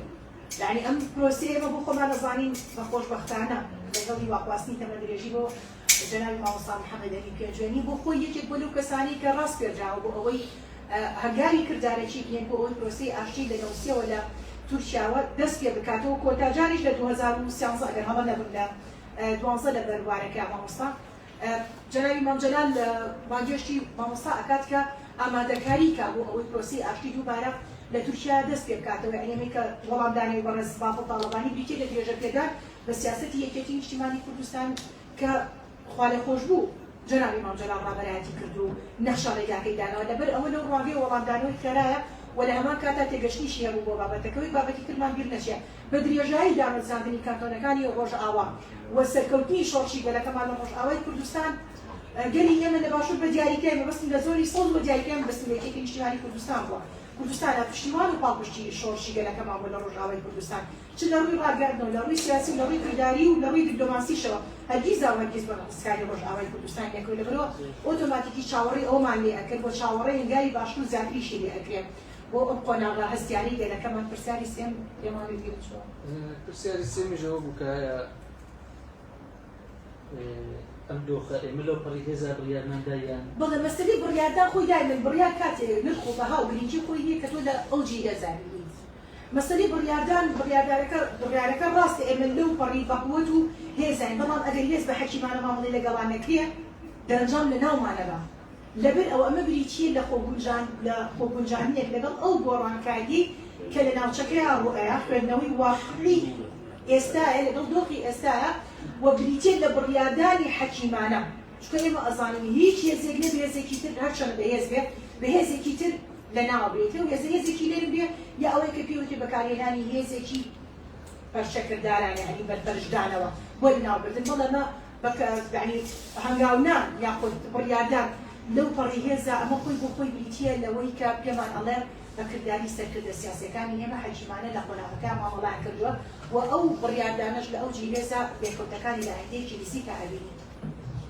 Speaker 2: یەعنی ئەم پرۆسەیە ئێمە بۆ خۆمان ئەزانین بە خۆشبەختانە لەگەڵ هیواخواستنی تەمەندرێژی بۆ جەنابی مامۆستا محەمەد ئەمین پێنجوێنی بۆ خۆی یەکێک بووە لەو کەسانەی کە ڕاسپێردراوە بۆ ئەوەی هەنگاوی کردارەکی بنێن بۆ ئەوەی پرۆسەی ئاشتی لە نەوسیەوە لە تورکیاوە دەست پێ بکاتەوە کۆتا جاریش لە 2013 ئەگەر هەڵە نەبم لە دوانزە لە بەروارەکە مامۆستا جەنابی مام جەلال بانگهێشتی مامۆستا ئەکات کە ئامادەکاری کا بۆ ئەوەی پرۆسەی ئاشتی دووبارە لە تورکیا دەست پێ بکاتەوە، یەعنی ئەمەی کە وەڵامدانەوەی بەڕێز بافڵ تاڵەبانی بریتیە لە درێژە پێدان بە سیاسەتی یەکێتی نیشتیمانی کوردستان کە خوالێخۆشبوو جەنابی مام جەلال ڕابەرایەتی کرد و نەخشە ڕێگاکەی داناوە، لەبەر ئەوە لەو ڕوانگەیەوە وەڵامدانەوەی خێرایە و لە هەمان کاتا تێگەشتنیشی هەبوو بۆ بابەتەکە و یەک بابەتی ترمان بیر نەچێ بە درێژایی دامەزراندنی کانتۆنەکانی ڕۆژئاوا و سەرکەوتنی شۆڕشی گەلەکەمان لە ڕۆژئاوای کوردستان، گەلی ئێمە لە باشوور بە دیاریکراوی مەبەستم لە زۆنی سەوز بە دیاریکراوی مەبەستم لە یەکێتی نیشتیمانی کوردستان بووە کوردستانە پشتیوان و پاڵپشتی شۆڕشی گەلەکەمان بووە لە ڕۆژئاوای کوردستان چ لە ڕووی ڕاگەیاندنەوە لە ڕووی سیاسی و لە ڕووی کرداری و لە ڕووی دیپلۆماسیشەوە هەرگیزا و هەرگیز بە نەقسکاری ڕۆژئاوای کوردستان نەکرد لەبەرئەوە ئۆتۆماتیکی چاوەڕێی ئەوەمان لێ ئەکرد و چاوەڕێی هەنگاوی باشتر و زیاتریشی لێ ئەکرێ. بۆ ئەم قۆناغە هەستیارەی گەلەکەمان پرسیاری سێم پێمان بیر چووە.
Speaker 1: پرسیاری سێمیش ئەوە بوو کە ئایا ئەم دۆخە ئێمە لەو پەڕی هێزا بڕیارمان دا یان؟
Speaker 2: بەڵێ مەسەلەی بڕیاردان خۆی دایمەن بڕیار کاتێ نرخ و بەها و گرنگی خۆی هەیە کە تۆ لە ئەوجی هێزا بیبینیت. مەسەلەی بڕیاردان بڕیاردارەکە بڕیارەکە ڕاستە ئێمە لەو پەڕی بەقوەت و هێزاین بەڵام ئەگەر هێز بە حەکیمانە مامەڵەی لەگەڵا نەکرێ دەرەنجام لەناومانەبا. لەبەر ئەوە ئەمە بریتییە لە خۆگونجان لە خۆگونجاندنێک لەگەڵ ئەو گۆڕانکارییەی کە لە ناوچەکەیا ڕووئەیا، خوێندنەوەی واقعی ئێستایە لەگەڵ دۆخی ئێستایا و بریتییە لە بڕیاردانی حەکیمانە، چونکە ئێمە ئەزانین هیچ هێزێک نەبێ هێزێکی تر هەرچەندە بەهێز بێ بە هێزێکی تر لەناوەبرێت ئەو هێزە هێزێکی نەرم بێ یا ئەوەی کە پێی وترێ بەکارهێنانی هێزێکی پەرچەکردارانە یانی بەرپەرچدانەوە بۆ لەناوبردن، بەڵێ ئەمە بە یانی هەنگاونان یاخود بڕیاردان لەو پەڕی هێزە، ئەمە خۆی بۆ خۆی بریتییە لەوەی کە پێمان ئەڵێ بە کرداری سەرکردە سیاسییەکانی ئێمە حەکیمانە لە قۆناغەکە مامەڵەیان کردووە و ئەو بڕیاردانەش لە ئەوجی هێزە لێکەوتەکانی لە ئایندەیەکی نزیکا ئەبینین.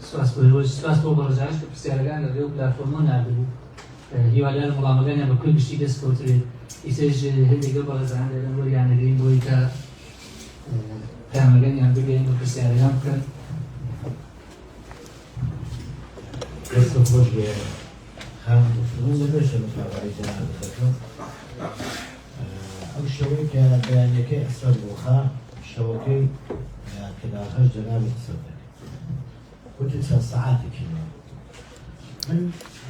Speaker 1: سپاس بۆ ئێوەش، سپاس بۆ بەڕێزانیش کە پرسیارەکان لە ڕێی ئەو پلاتفۆرمەوە ناردبوو. هیوادارم وەڵامەکانیان بە کۆی گشتی دەست کەوتبێت. ئیسەیش هەندێک لەو بەڕێزانە لێرەن وەریان ئەگرین بۆی کە پەیامەکانیان بگەین و پرسیارەکان بکەن.
Speaker 3: دەستت خۆش بێ خانم دکتۆر من لەمێژە متابەعەی جەنابت دەکەم ئەو شەوەی کە بەیانیەکەی ئەسەد ڕووخا شەوەکەی لە کەناڵ هەشت جەنابت قسەت دەکرد وتت چەند سەعاتێکی مابوو من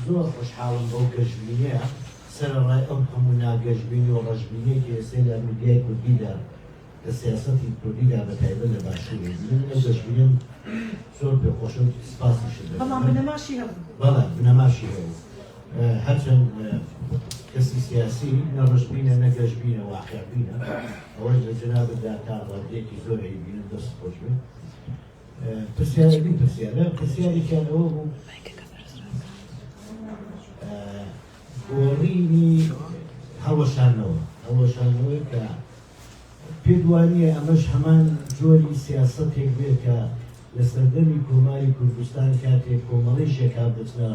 Speaker 3: زۆر خۆشحاڵم بەو گەشبینیە سەرەڕای ئەم هەموو ناگەشبینی و ڕەشبینیەی کە ئێستەی لە میدیای کوردیدا لە سیاسەتی کوردیدا بە تایبەت لە باشوور من ئەو گەشبینیم زۆر پێ خۆشە و سپاسیشت دەکەم.
Speaker 2: بەڵام بنەماشی هەبوو.
Speaker 3: بەڵێ بنەماشی هەبوو. هەرچەند کەسی سیاسی نە ڕەشبینە نە گەشبینە واقیعبینە ئەوەش لە جەنابتدا تا ڕادەیەکی زۆر ئەیبینم دەست خۆش بێ. پرسیار دوو پرسیارە پرسیارێکیان ئەوە بوو گۆڕینی هەڵوەشاندنەوە هەڵوەشاندنەوەی کە پێت وانییە ئەمەش هەمان جۆری سیاسەتێک بێت کە لە سەردەمی کۆماری کوردستان کاتێک کۆمەڵەی شێکاف دەچنە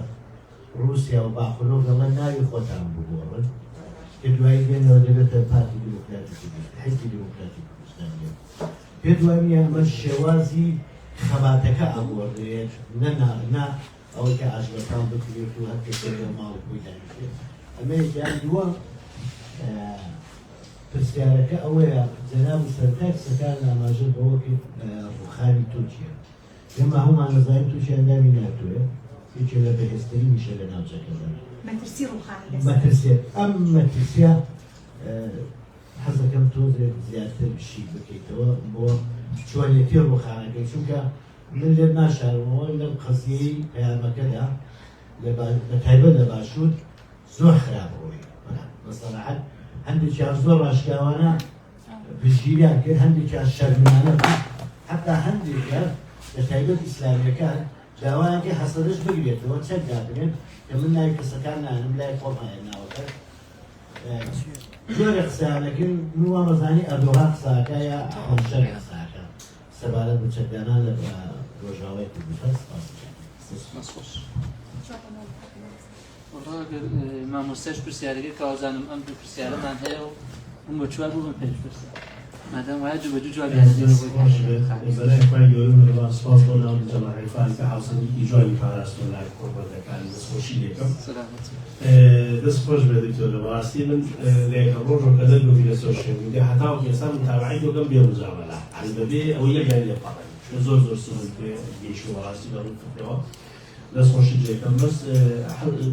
Speaker 3: ڕووسیا و باخلۆف دەڵێن ناوی خۆتان بگۆڕن؟ کە دوایی دێنەوە دەبێتە پارتی دیموکراتی کوردستان، حیزبی دیموکراتی کوردستان دێت. پێت وا نییە ئەمە شێوازی خەباتەکە ئەگۆڕدرێت نە نا نا ئەوەی کە ئاشبەتاڵ بکرێت و هەر کەسێک لە ماڵی خۆی دانیشێت؟ ئەمە یەکیان. دووەم پرسیارەکە ئەوەیە جەنابت سەرەتای قسەکانت ئاماژەت بەوە کرد ڕووخانی تورکیا. ئێمە هەموومان دەزانین تورکیا ئەندامی ناتۆیە، یەکێ لە بەهێزترینیشە لە ناوچەکەدا.
Speaker 2: مەترسی ڕووخانی لەسەرە.
Speaker 3: مەترسیە ئەم مەترسیە حەز دەکەم تۆزێک زیاتر شی بکەیتەوە بۆ چۆنیەتی ڕووخانەکەی، چونکە من لێت ناشارمەوە لەم قەزیەی پەیامەکەدا بە تایبەت لە باشوور زۆر خراپ ڕۆی بە سەراحەت هەندێکیان زۆر ڕاشکاوانە پشتگیریان کرد، هەندێکیان شەرمنانە بوو، حەتا هەندێکیان بە تایبەت ئیسلامیەکان داوایان کرد هەسەدەش بگرێتەوە چەک دابنێن، کە من ناوی کەسەکان نانم لای خۆم هەیە ناوەکە جۆرە قسەیانەکرد من وامەزانی ئەردۆغان قسەکە یا ئەحمەد شەرع قسەکە سەبارەت بە چەکدانان لە ڕۆژاوای کوردستان. سپاس.
Speaker 1: وەڵا ئەگەر مامۆستاش پرسیارەکەی کە وازانم ئەم دوو پرسیارەمان هەیە و بووم بە چوار بوو بە پێنج پرسیار مادام وایە دوو بە دوو جوابیان دەدەینەوە بۆ
Speaker 4: خۆش بێت بەلای خوای گەورە میهرەبان سوپاس بۆ ناوەندی جەمال عیرفان کە هاوسەنگیکی جوانی پاراستوە لای کۆڕبەندەکانی دەست خۆشی لێکەم
Speaker 1: سەلامەت
Speaker 4: دەست خۆش بێت دکتۆرە بەڕاستی من لە یەکەم ڕۆژەوە کە دەرکەوتی لە سۆشیال میدیا هەتاوەکو ئێستا متابعەی دۆکەم بێ مجامەلە یانی بەبێ ئەوەی یەک لای لێ پەڕێنم چونکە زۆر زۆر سوودم پێ گەیشتووە بەڕاستی لە ڕووی فکرەوە دەست خۆشیت لێکەم بەس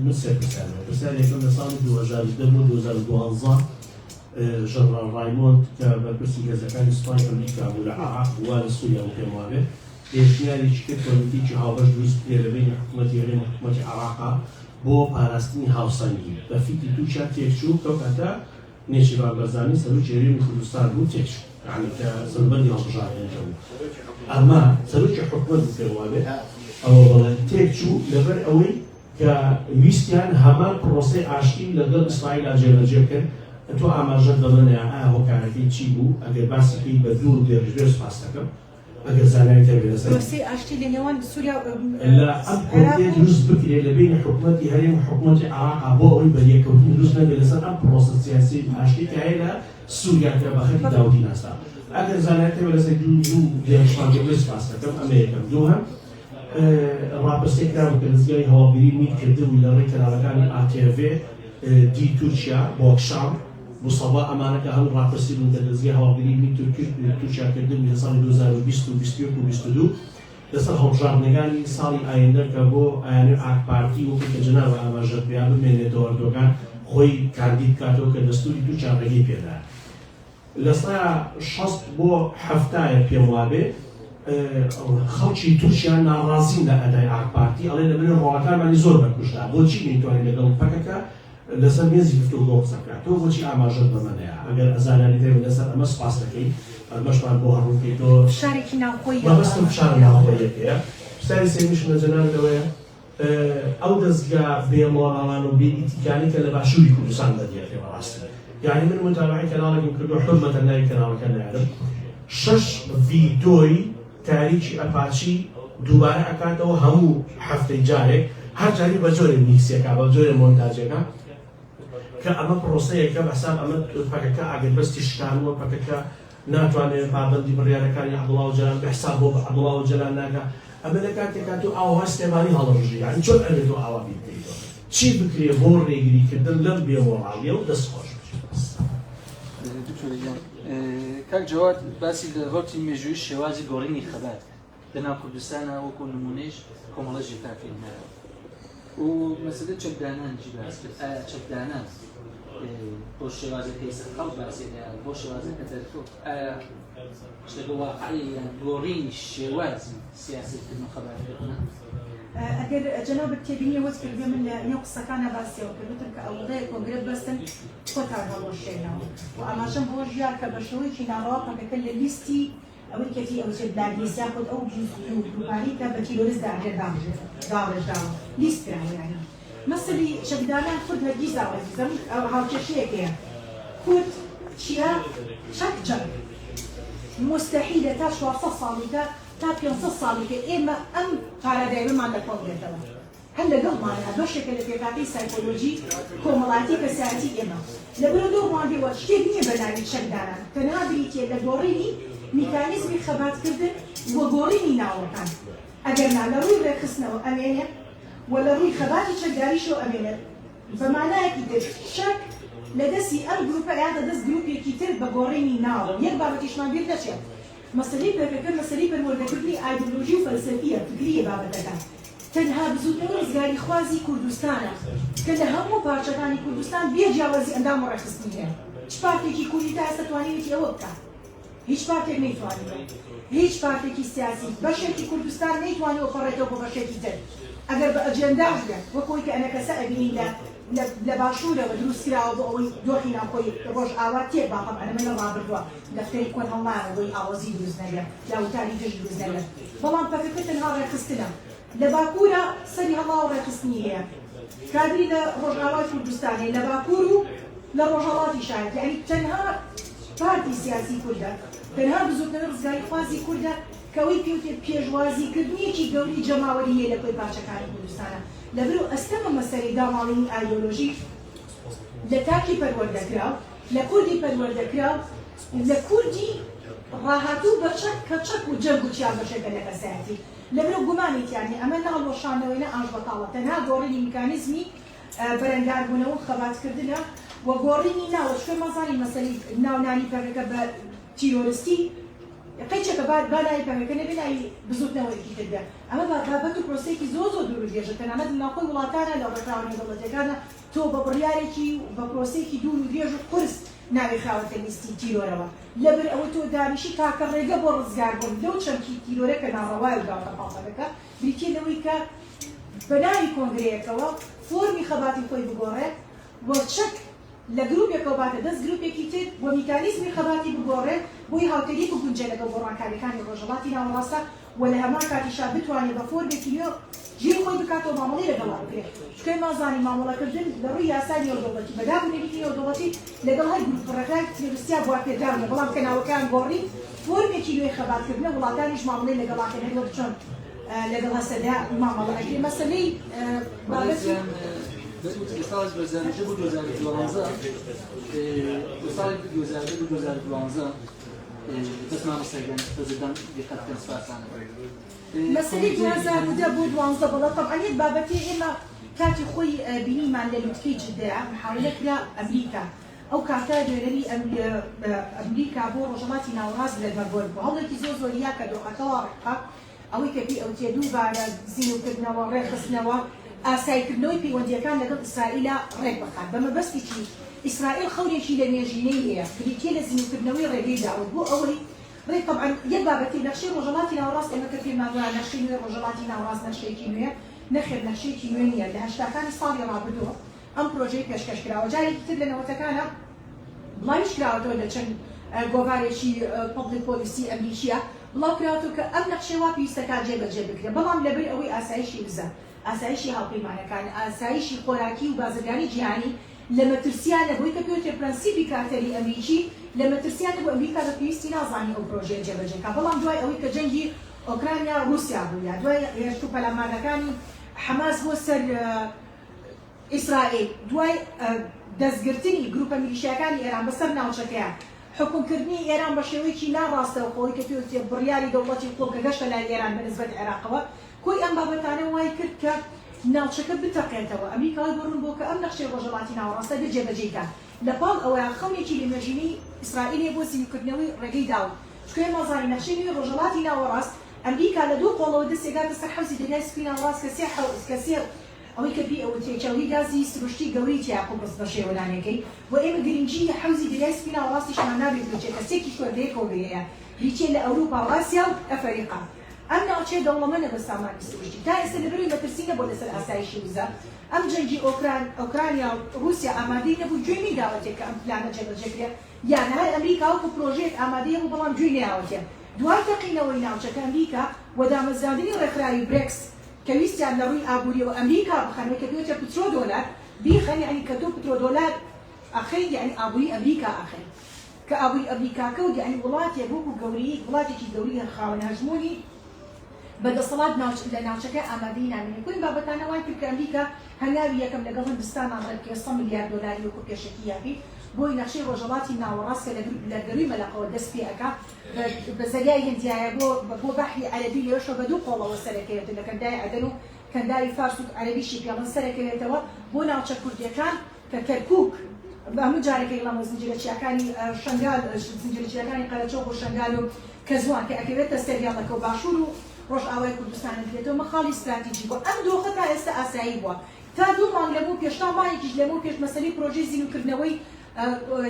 Speaker 4: من سێ پرسیارم هەیە پرسیاری یەکەم لە ساڵی 2010 بۆ 2012 ژەنڕاڵ ڕایمۆند کە بەرپرسی هێزەکانی سوپای ئەمریکا بوو لە عێراق و لە سووریا بوو پێم وابێ پێشنیارێکی کرد کۆمیتێکی هاوبەش دروست بکرێت لە بەینی حکوومەتی هەرێم و حکوومەتی عێراقا بۆ پاراستنی هاوسەنگی بە فیتی تورکیا تێکچوو کەو کاتە نێچیرڤان بەرزانی سەرۆکی هەرێمی کوردستان بوو تێکچوو یانی کە سەروبەندی هەڵبژاردنەکە بوو ئەمە سەرۆکی حکومەت بوو پێم وابێ ئەوە بەڵێ تێکچوو لەبەر ئەوەی کە ویستیان هەمان پرۆسەی ئاشتی لەگەڵ ئیسرائیلا جێبەجێ بکەن تۆ ئاماژەت بەمە نەیا ئایا هۆکارەکەی چی بوو ئەگەر باسی کەی بە دوور دێڕیش بێ سوپاست دەکەم ئەگەر زانیاریت هەبێ لەسەر
Speaker 2: پرۆسەی ئاشتی لە نێوان سووریا و
Speaker 4: لە ئەم
Speaker 2: عێراق
Speaker 4: کۆمیتەیە
Speaker 2: و
Speaker 4: دروست بکرێت لە بەینی حکومەتی هەرێم و حکومەتی عێراقا بۆ ئەوەی بەریەککەوتن دروست نەبێت لەسەر ئەم پرۆسە سیاسی ئاشتی کە هەیە لە سووریا کە بە خەتی داودی ناسراوە. ئەگەر زانیاریت هەبێت لەسەر دوو دوو دێڕشمان پێ بڵێ سوپاست دەکەم ئەمە یەکەم. دووهەم ڕاپرسیەک کرابوو کە دەزگای هەواڵگری میت کردبووی لە ڕێی کەناڵەکانی ATV دی تورکیا، بۆکشام، بوسەبا ئەمانە کە هەموو ڕاپرسی بوون کە دەزگای هەواڵگری میت تورکیا کردبووی لە ساڵی 2020 و 21 و 22 لەسەر هەڵبژاردنەکانی ساڵی ئایندە کە بۆ ئایانەی ئاک پارتی وەکو کە جەنابت ئاماژەت پێیا بمێنێتەوە ئەردۆگان خۆی کاندید بکاتەوە کە دەستوری تورکیا ڕێگەی پێدایە لە سەیا 60 بۆ حەفتایە پێم وابێ خەڵکی تورکیا ناڕازین لە ئەدای ئاک پارتی ئەڵێ لە بەرەی ڕۆڵەکانمانی زۆر بەکوشتا بۆچی نەیتوانی لەگەڵ پەکەکە لەسەر مێزی گفتوگۆ قسە بکات تۆ بۆچی ئاماژەت بەمە نەیا ئەگەر زانیاریت هەبێت لەسەر ئەمە سوپاست دەکەین ئەمەشمان بۆ هەڕوون بکەیتەوە
Speaker 2: فشارێکی ناوخۆییە
Speaker 4: مەبەستم فشارە ناوخۆییەکەیە پرسیاری سێیەمیشم لە جەنابت ئەوەیە ئەو دەزگا بێ مۆراڵان و بێ ئیتیکانەی کە لە باشووری کوردستان دەردیەکرێ بەڕاستی یانی من متابعەی کەناڵێکم کردووە حورمەتەن ناوی کەناڵەکە نایەنم شەش ڤیدۆی تاریکی ئەپاچی دووبارە ئەکاتەوە هەموو هەفتەی جارێک هەر جاری بە جۆرێ میکسیەکە بە جۆرێ مۆنتاجەکە کە ئەمە پرۆسەیەکە بە حساب ئەمە پەکەکە ئاگربەستی شکانووە پەکەکە ناتوانێت پابەندی بڕیارەکانی عەبدوڵا ئۆجەلان بێ حساب بۆ عەبدوڵا ئۆجەلان ناکا ئەمە لە کاتێکا تۆ ئاوەها سلێمانی هەڵڕژی یانی چۆن ئەبێ تۆ ئاوا بیر بکەیتەوە چی بکرێ بۆ ڕێگری کردن لەم بێ مۆڕاڵیە و دەست خۆش بێت.
Speaker 1: دکتۆر گیان کاک جەواد باسی لە ڕەوتی مێژووی شێوازی گۆڕینی خەبات کرد لە ناو کوردستانە وەکو نمونەیش کۆمەڵە ژێکافی هێنایەوە و مەسەلە چەکدانانیشی باس کرد ئایا چەکدانان بۆ شێوازەکە ئێستا خەڵک باسی هەیە بۆ شێوازەکە دەرکەوت ئایا شتەکە واقعی یان گۆڕینی شێوازی سیاسەتکردن و خەباتکردنە؟
Speaker 2: ئەگەر جەنابت تێبینی ئەوەت کردبێ من لە نێو قسەکانا باسی ئەوە کرد وتم کە ئەوەڵەیە کۆنگرە ببەستن خۆتان هەڵوەشێنەوە و ئاماژەم بەوەش یا کە بە شێوەیەکی ناڕەوا پەکەکە لە لیستی ئەوەی کە پێی ئەوترێت بلاک لیست یاخود ئەو گروپانەی کە بە تیرۆریست دادرێن داڕێژراوە لیست کراوە یانی مەسەلی چەکدانان کورد هەرگیز ئازیزم هاوکێشەیەک هەیە کورد چیە چەک جەنگ موستەحیلە تا 400 ساڵیکە تا 500 ساڵیکە ئێمە ئەم پارادایمەمان لە کۆڵ بێتەوە.
Speaker 5: هەر لەگەڵمانە، بەشێکە لە پێکهاتەی سایکۆلۆژی کۆمەڵایەتی کەسایەتی ئێمە. لەبەرئەوە لەو ڕوانگەوە شتێک نییە بە ناوی چەکدانان، تەنها بریتییە لە گۆڕینی میکانیزمی خەباتکردن و گۆڕینی ناوەکان. ئەگەرنا لە ڕووی ڕێکخستنەوە ئەمێنێ و لە ڕووی خەباتی چەکداریشەوە ئەمێنێت. بە مانایەکی تر چەک لە دەستی ئەم گروپە ئەیاتە دەست گروپێکی تر بە گۆڕینی ناو. یەک بابەتیشمان بیر نەچێت، مەسەلەی پەکەکە مەسەلەی پەروەردەکردنی ئایدۆلۆژی و فەلسەفییە، فکرییە بابەتەکە. تەنها بزوتنەوەی ڕزگاریخوازی کوردستانە کە لە هەموو پارچەکانی کوردستان بێ جیاوازی ئەندام و ڕێکخستنی هەیە. چ پارتێکی کوردی تا ئێستا توانیوێتی ئەوە بکات؟ هیچ پارتێک نەیتوانیوە. هیچ پارتێکی سیاسی بەشێکی کوردستان نەیتوانیوە پەڕێتەوە بۆ بەشێکی تر. ئەگەر بە ئەجێنداش بێت، وەک ئەوەی کە ئەنەکەسە ئەبینین لە لە باشوورەوە دروست کراوە بۆ ئەوەی دۆخی ناوخۆی ڕۆژئاوا تێک با، تەبعەن ئەمە لە ڕابردووە دەفتەری کۆن هەڵنایەوە بۆی ئاڵۆزی دروست نەبێت یا وتاری دژ دروست نەبێت، بەڵام پەکەکە تەنها ڕێکخستنە. لە باکوورە سەری هەڵاوە ڕێکخستنی هەیە، کادری لە ڕۆژئاوای کوردستان هەیە، لە باکوور و لە ڕۆژهەڵاتیشا هەیە، یەعنی تەنها پارتی سیاسی کوردە، تەنها بزووتنەوەی ڕزگاریخوازی کوردە کە ئەوەی پێوترێت پێشوازیکردنێکی گەورەی جەماوەری هەیە لە کۆی پارچەکانی کوردستانا. لەبەرئەو ئەستەمە مەسەلەی داماڵینی ئایدۆلۆژی لە تاکی پەروەردەکراو، لە کوردی پەروەردەکراو، لە کوردی ڕاهاتوو بە چەک کە چەک و جەنگ و چیا بەشێکە لە کەسایەتی. لەبەرئەو گومانی تیا نیە ئەمە نە هەڵوەشاندنەوەی نە ئاشبەتاڵە، تەنها گۆڕینی میکانیزمی بەرەنگاربوونەوە و خەباتکردنە و گۆڕینی ناوە، چونکە ئێمە زانین مەسەلەی ناونانی پەکەکە بە تیرۆرستی قەیچەکە با با ناوی پەکەکە نەبێ ناوی بزوتنەوەیەکی تر بێ، ئەمە با بابەت و پرۆسەیەکی زۆر زۆر دوور و درێژە، تەنانەت لە ناوخۆی وڵاتانە لە ڕێکخراوە نێودەوڵەتیەکانە تۆ بە بڕیارێکی و بە پرۆسەیەکی دوور و درێژ و قورس ناوی خراوەتە لیستی تیرۆرەوە، لەبەر ئەوەی تۆ دانیشی تاکە ڕێگە بۆ ڕزگاربوون لەو چەمکی تیرۆرە کە ناڕەوایە و داوەتە پاڵ پەکەکە بریتیە لەوەی کە بە ناوی کۆنگرەیەکەوە فۆرمی خەباتی خۆی بگۆڕێ و چەک لە گروپێکەوە باتە دەست گروپێکی تر و میکانیزمی خەباتی بگۆڕێ بۆی هاوتەریب بگونجێ لەگەڵ گۆڕانکاریەکانی ڕۆژهەڵاتی ناوەڕاستە و لە هەمان کاتیشا بتوانێ بە فۆرمێکی نوێ جێی خۆی بکاتەوە مامەڵەی لەگەڵا بکرێ چونکە ئێمە ئەزانین مامەڵەکردن لە ڕووی یاسای نێودەوڵەتی بە داب و نەریتی نێودەوڵەتی لەگەڵ هەر گروپ و ڕێکخراوێکی تیرۆریستیا بوارپێدراو نیە بەڵام کە ناوەکەیان گۆڕی فۆرمێکی نوێی خەباتکردنە وڵاتانیش مامەڵەی لەگەڵا کەن هەر وەک چۆن لەگەڵ هەسەدە مامەڵە ئەکرێ مەسەلەی بابەتی
Speaker 1: لە ساڵی 2010 بۆ 2012 لە ساڵی 2010 بۆ 2012 بەس مامۆستا گیان تۆزێ دەنگ دیقەت بکەن سوپاستانە.
Speaker 5: مەسەلەی 2010 بۆ 12 بەڵێ تەبعەن یەک بابەتێ ئێمە کاتی خۆی بینیمان لە لوتکەی جدەیا محاولە کرا ئەمریکا ئەو کاتە نوێنەری ئەمریکا بۆ ڕۆژهەڵاتی ناوەڕاست لە مەگۆرگ بوو هەوڵێکی زۆر زۆری یا کە دۆخەکە وا ڕێکخا ئەوەی کە پێی ئەوترێ دووبارە زیندووکردنەوە، ڕێکخستنەوە، ئاساییکردنەوەی پەیوەندییەکان لەگەڵ ئیسرائیلا ڕێکبخات. بە مەبەستی چی؟ ئیسرائیل خەونێکی لەمێژینەی هەیە، بریتییە لە زیندووکردنەوەی ڕێگەی داود بۆ ئەوەی ڕێ تەبعەن یەک بابەتی نەخشەی ڕۆژهەڵاتی ناوەڕاست ئێمە کە پێمان وایە نەخشەی نوێی ڕۆژهەڵاتی ناوەڕاست نەخشەیەکی نوێیە، نەخێر نەخشەیەکی نوێ نییە، لە هەشتاکانی ساڵی ڕابردوو ئەم پرۆژەیە پێشکەش کراوە، جارێکی تر لە نەوەتەکانا بڵاویش کراوەتەوە لە چەند گۆڤارێکی public policy ئەمریکییە بڵاو کراوەتەوە کە ئەم نەخشەیە وا پێویستە کات جێبەجێ بکرێت، بەڵام لەبەر ئەوەی ئاسایشی وزە، ئاسایشی هاوپەیمانەکان، ئاسایشی خۆراکی و بازرگانی جیهانی لە مەترسیا نەبوو، کە پێوترێ پرەنسیپی کارتەری ئەمریکی لە مەترسیا نەبوو، ئەمریکا بە پێویستی نازانی ئەو پرۆژەیە جێبەجێ کا، بەڵام دوای ئەوەی کە جەنگی ئۆکرانیا ڕووسیا بوو یا دوای هێرش و پەلامارەکانی حەماس بۆ سەر ئیسرائیل، دوای دەستگرتنی گروپە میلیشیاکانی ئێران بەسەر ناوچەکەیا، حوکمکردنی ئێران بە شێوەیەکی نا ڕاستەوخۆی کە پێوترێ بڕیاری دەوڵەتی قوڵ کە گەشتە لای ئێران بە نسبەت عێراقەوە، کۆی ئەم بابەتانە وای کرد کە ناوچەکە بتەقێتەوە. ئەمریکا وای بۆ ڕوون بووە کە ئەم نەخشەی ڕۆژهەڵاتی ناوەڕاستە بێ جێبەجێی کات. لە پاڵ ئەوەیا خەونێکی لەمێژینەی ئیسرائیل هەیە بۆ زیندووکردنەوەی ڕێگەی داود. چونکە ئێمە ئەزانین نەخشەی نوێی ڕۆژهەڵاتی ناوەڕاست ئەمریکا لە دوو قۆڵەوە دەستی ئەگاتە سەر حەوزی دەریای سپی ناوەڕاست کە سێ حەوز کە سێ ئەوەی کە پێی ئەوترێ کێڵگەی گازی سروشتی گەورەی تیایە قوبڕس بە شێوەنانەکەی و ئێمە گرنگی حەوزی دەریای سپی ناوەڕاستیشمان نابێت بچێت کە سێ کیشوەر بەیەکەوە گرێیە بریتیە لە ئەوروپا و ئاسیا و ئەفەریقا ئەم ناوچەیە دەوڵەمەنە بە سامانی سروشتی تا ئێستا لەبەرئەوەی مەترسی نەبووە لەسەر ئاسایشی وزە ئەم جەنگی ئۆکران ئۆکرانیا و ڕوسیا ئامادەی نەبوو گوێی نەیداوەتێ کە ئەم پلانە جێبەجێ کرێ یان هەر ئەمریکا وەکو پرۆژەیەک ئامادەی هەبوو بەڵام گوێی نەیاوەتێ دوای تەقینەوەی ناوچەکە ئەمریکا و دامەزراندنی ڕێکخراوی برێکس کە ویستیان لە ڕووی ئابووریەوە ئەمریکا بخەن وەی کە پێوترێ پترۆ دۆلار بیخەن یەعنی کە تۆ پترۆ دۆلار ئەخەیت یەعنی ئابووری ئەمریکا ئەخەیت کە ئابووری ئەمریکا کەوت یەعنی وڵاتێک وەکو گەورەیی وڵاتێکی گەوری خاوەن هەژموونی. بە دەسەڵات ناوچ لە ناوچەکە ئامادەیی نامێنێ. کۆی بابەتانە وای کرد کە ئەمریکا هەنگاوی یەکەم لەگەڵ هندستانا ڕێبکەوێ سە ملیار دۆلاری وەکو پێشەکی یابی بۆی نەخشەی ڕۆژهەڵاتی ناوەڕاست کە لە لە گەرووی مەلەقەوە دەست پێ ئەکا بە بە زەریای هندیایە بۆ بۆ بەحری عەرەبی لەوێشەوە بە دوو قۆڵەوە سەرەکەوێتە لە کەندای عەدەن و کەنداوی فارس و عەرەبیشی پێڵن سەرەکەوێتەوە بۆ ناوچە کوردیەکان کە کەرکوک هەموو جارێک ئەیڵێم و زنجیرە چیاکانی شەنگال زنجیرە چیاکانی قەرەچۆغ و شەنگال و کەزوان کە ئەکەوێتە سەر هێڵەکە و باشوور و ڕۆژئاوای کوردستان ئەگرێتەوە ئەمە خاڵی ستراتیجی بووە ئەم دۆخە تا ئێستا ئاسایی بووە تا دوو مانگ لەمەو پێش تا مانگێکیش لەمەو پێش مەسەلەی پرۆژەی زینوکردنەوەی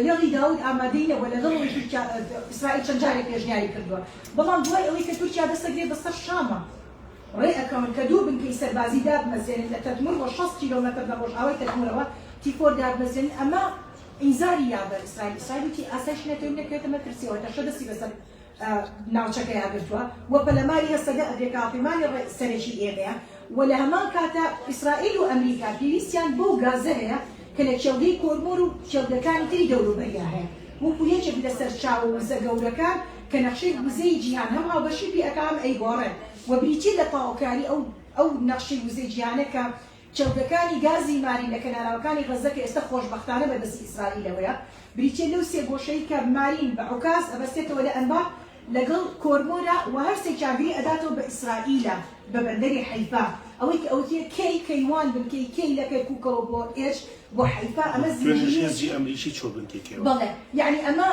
Speaker 5: هێڵی داود ئامادەی نەبووە لەگەڵ ئەوەی تورکیا ئیسرائیل چەند جارێک پێشنیاری کردووە بەڵام دوای ئەوەی کە تورکیا دەستەگرێت بەسەر شامە ڕێ ئەکەون کە دوو بنکەی سەربازی دابمەزرێنن لە تەدمور و 60 کیلۆمەتر لە ڕۆژئاوای تەدمورەوە تیفۆر دابمەزرێنن ئەمە ئینزاری یا بە ئیسرائیل ئیسرائیل وتی ئاسایشی نەتەوەی نەکەوێتە مەترسیەوە تەشە دەستی بەسەر ناوچەکەیا گرتووە و پەلەماری هەسەدە ئەدرێ کە هاوپەیمانی سەرەکی ئێمەیە و لە هەمان کاتا ئیسرائیل و ئەمریکا پێویستیان بەو گازە هەیە کە لە کێڵگەی کۆرمۆر و کێڵگەکانی تری دەوروبەریا هەیە وەکو یەکێک لە سەرچاوە وزە گەورەکان کە نەخشەی وزەی جیهان هەم هاوبەشی پێ ئەکا هەم ئەیگۆڕێ و بریتیە لە تەواوکاری ئەو ئەو نەخشەی وزەی جیهانە کە کێڵگەکانی گازی مارین لە کەناراوەکانی غەززە کە ئێستا خۆشبەختانە بە دەستی ئیسرائیلەوەیە، بریتییە لەو سێگۆشەی کە مارین بە عوکاز ئەبەستێتەوە لە ئەنبار لەگەڵ کۆرمۆرا و هەرسێکیان گرێ ئەداتەوە بە ئیسرائیلە بە بەندەری حەیفا ئەوەی کە ئەوترێ کەی کەیوان بنکەی کەی لە کەرکوکەوە بۆ ئێچ بۆ حەیفا ئەمە
Speaker 4: توێنیش
Speaker 5: زنجیرەیەکی
Speaker 4: هێزی ئەمریکی چووە بنکەی کەیوان.
Speaker 5: بەڵێ یەعنی ئەمە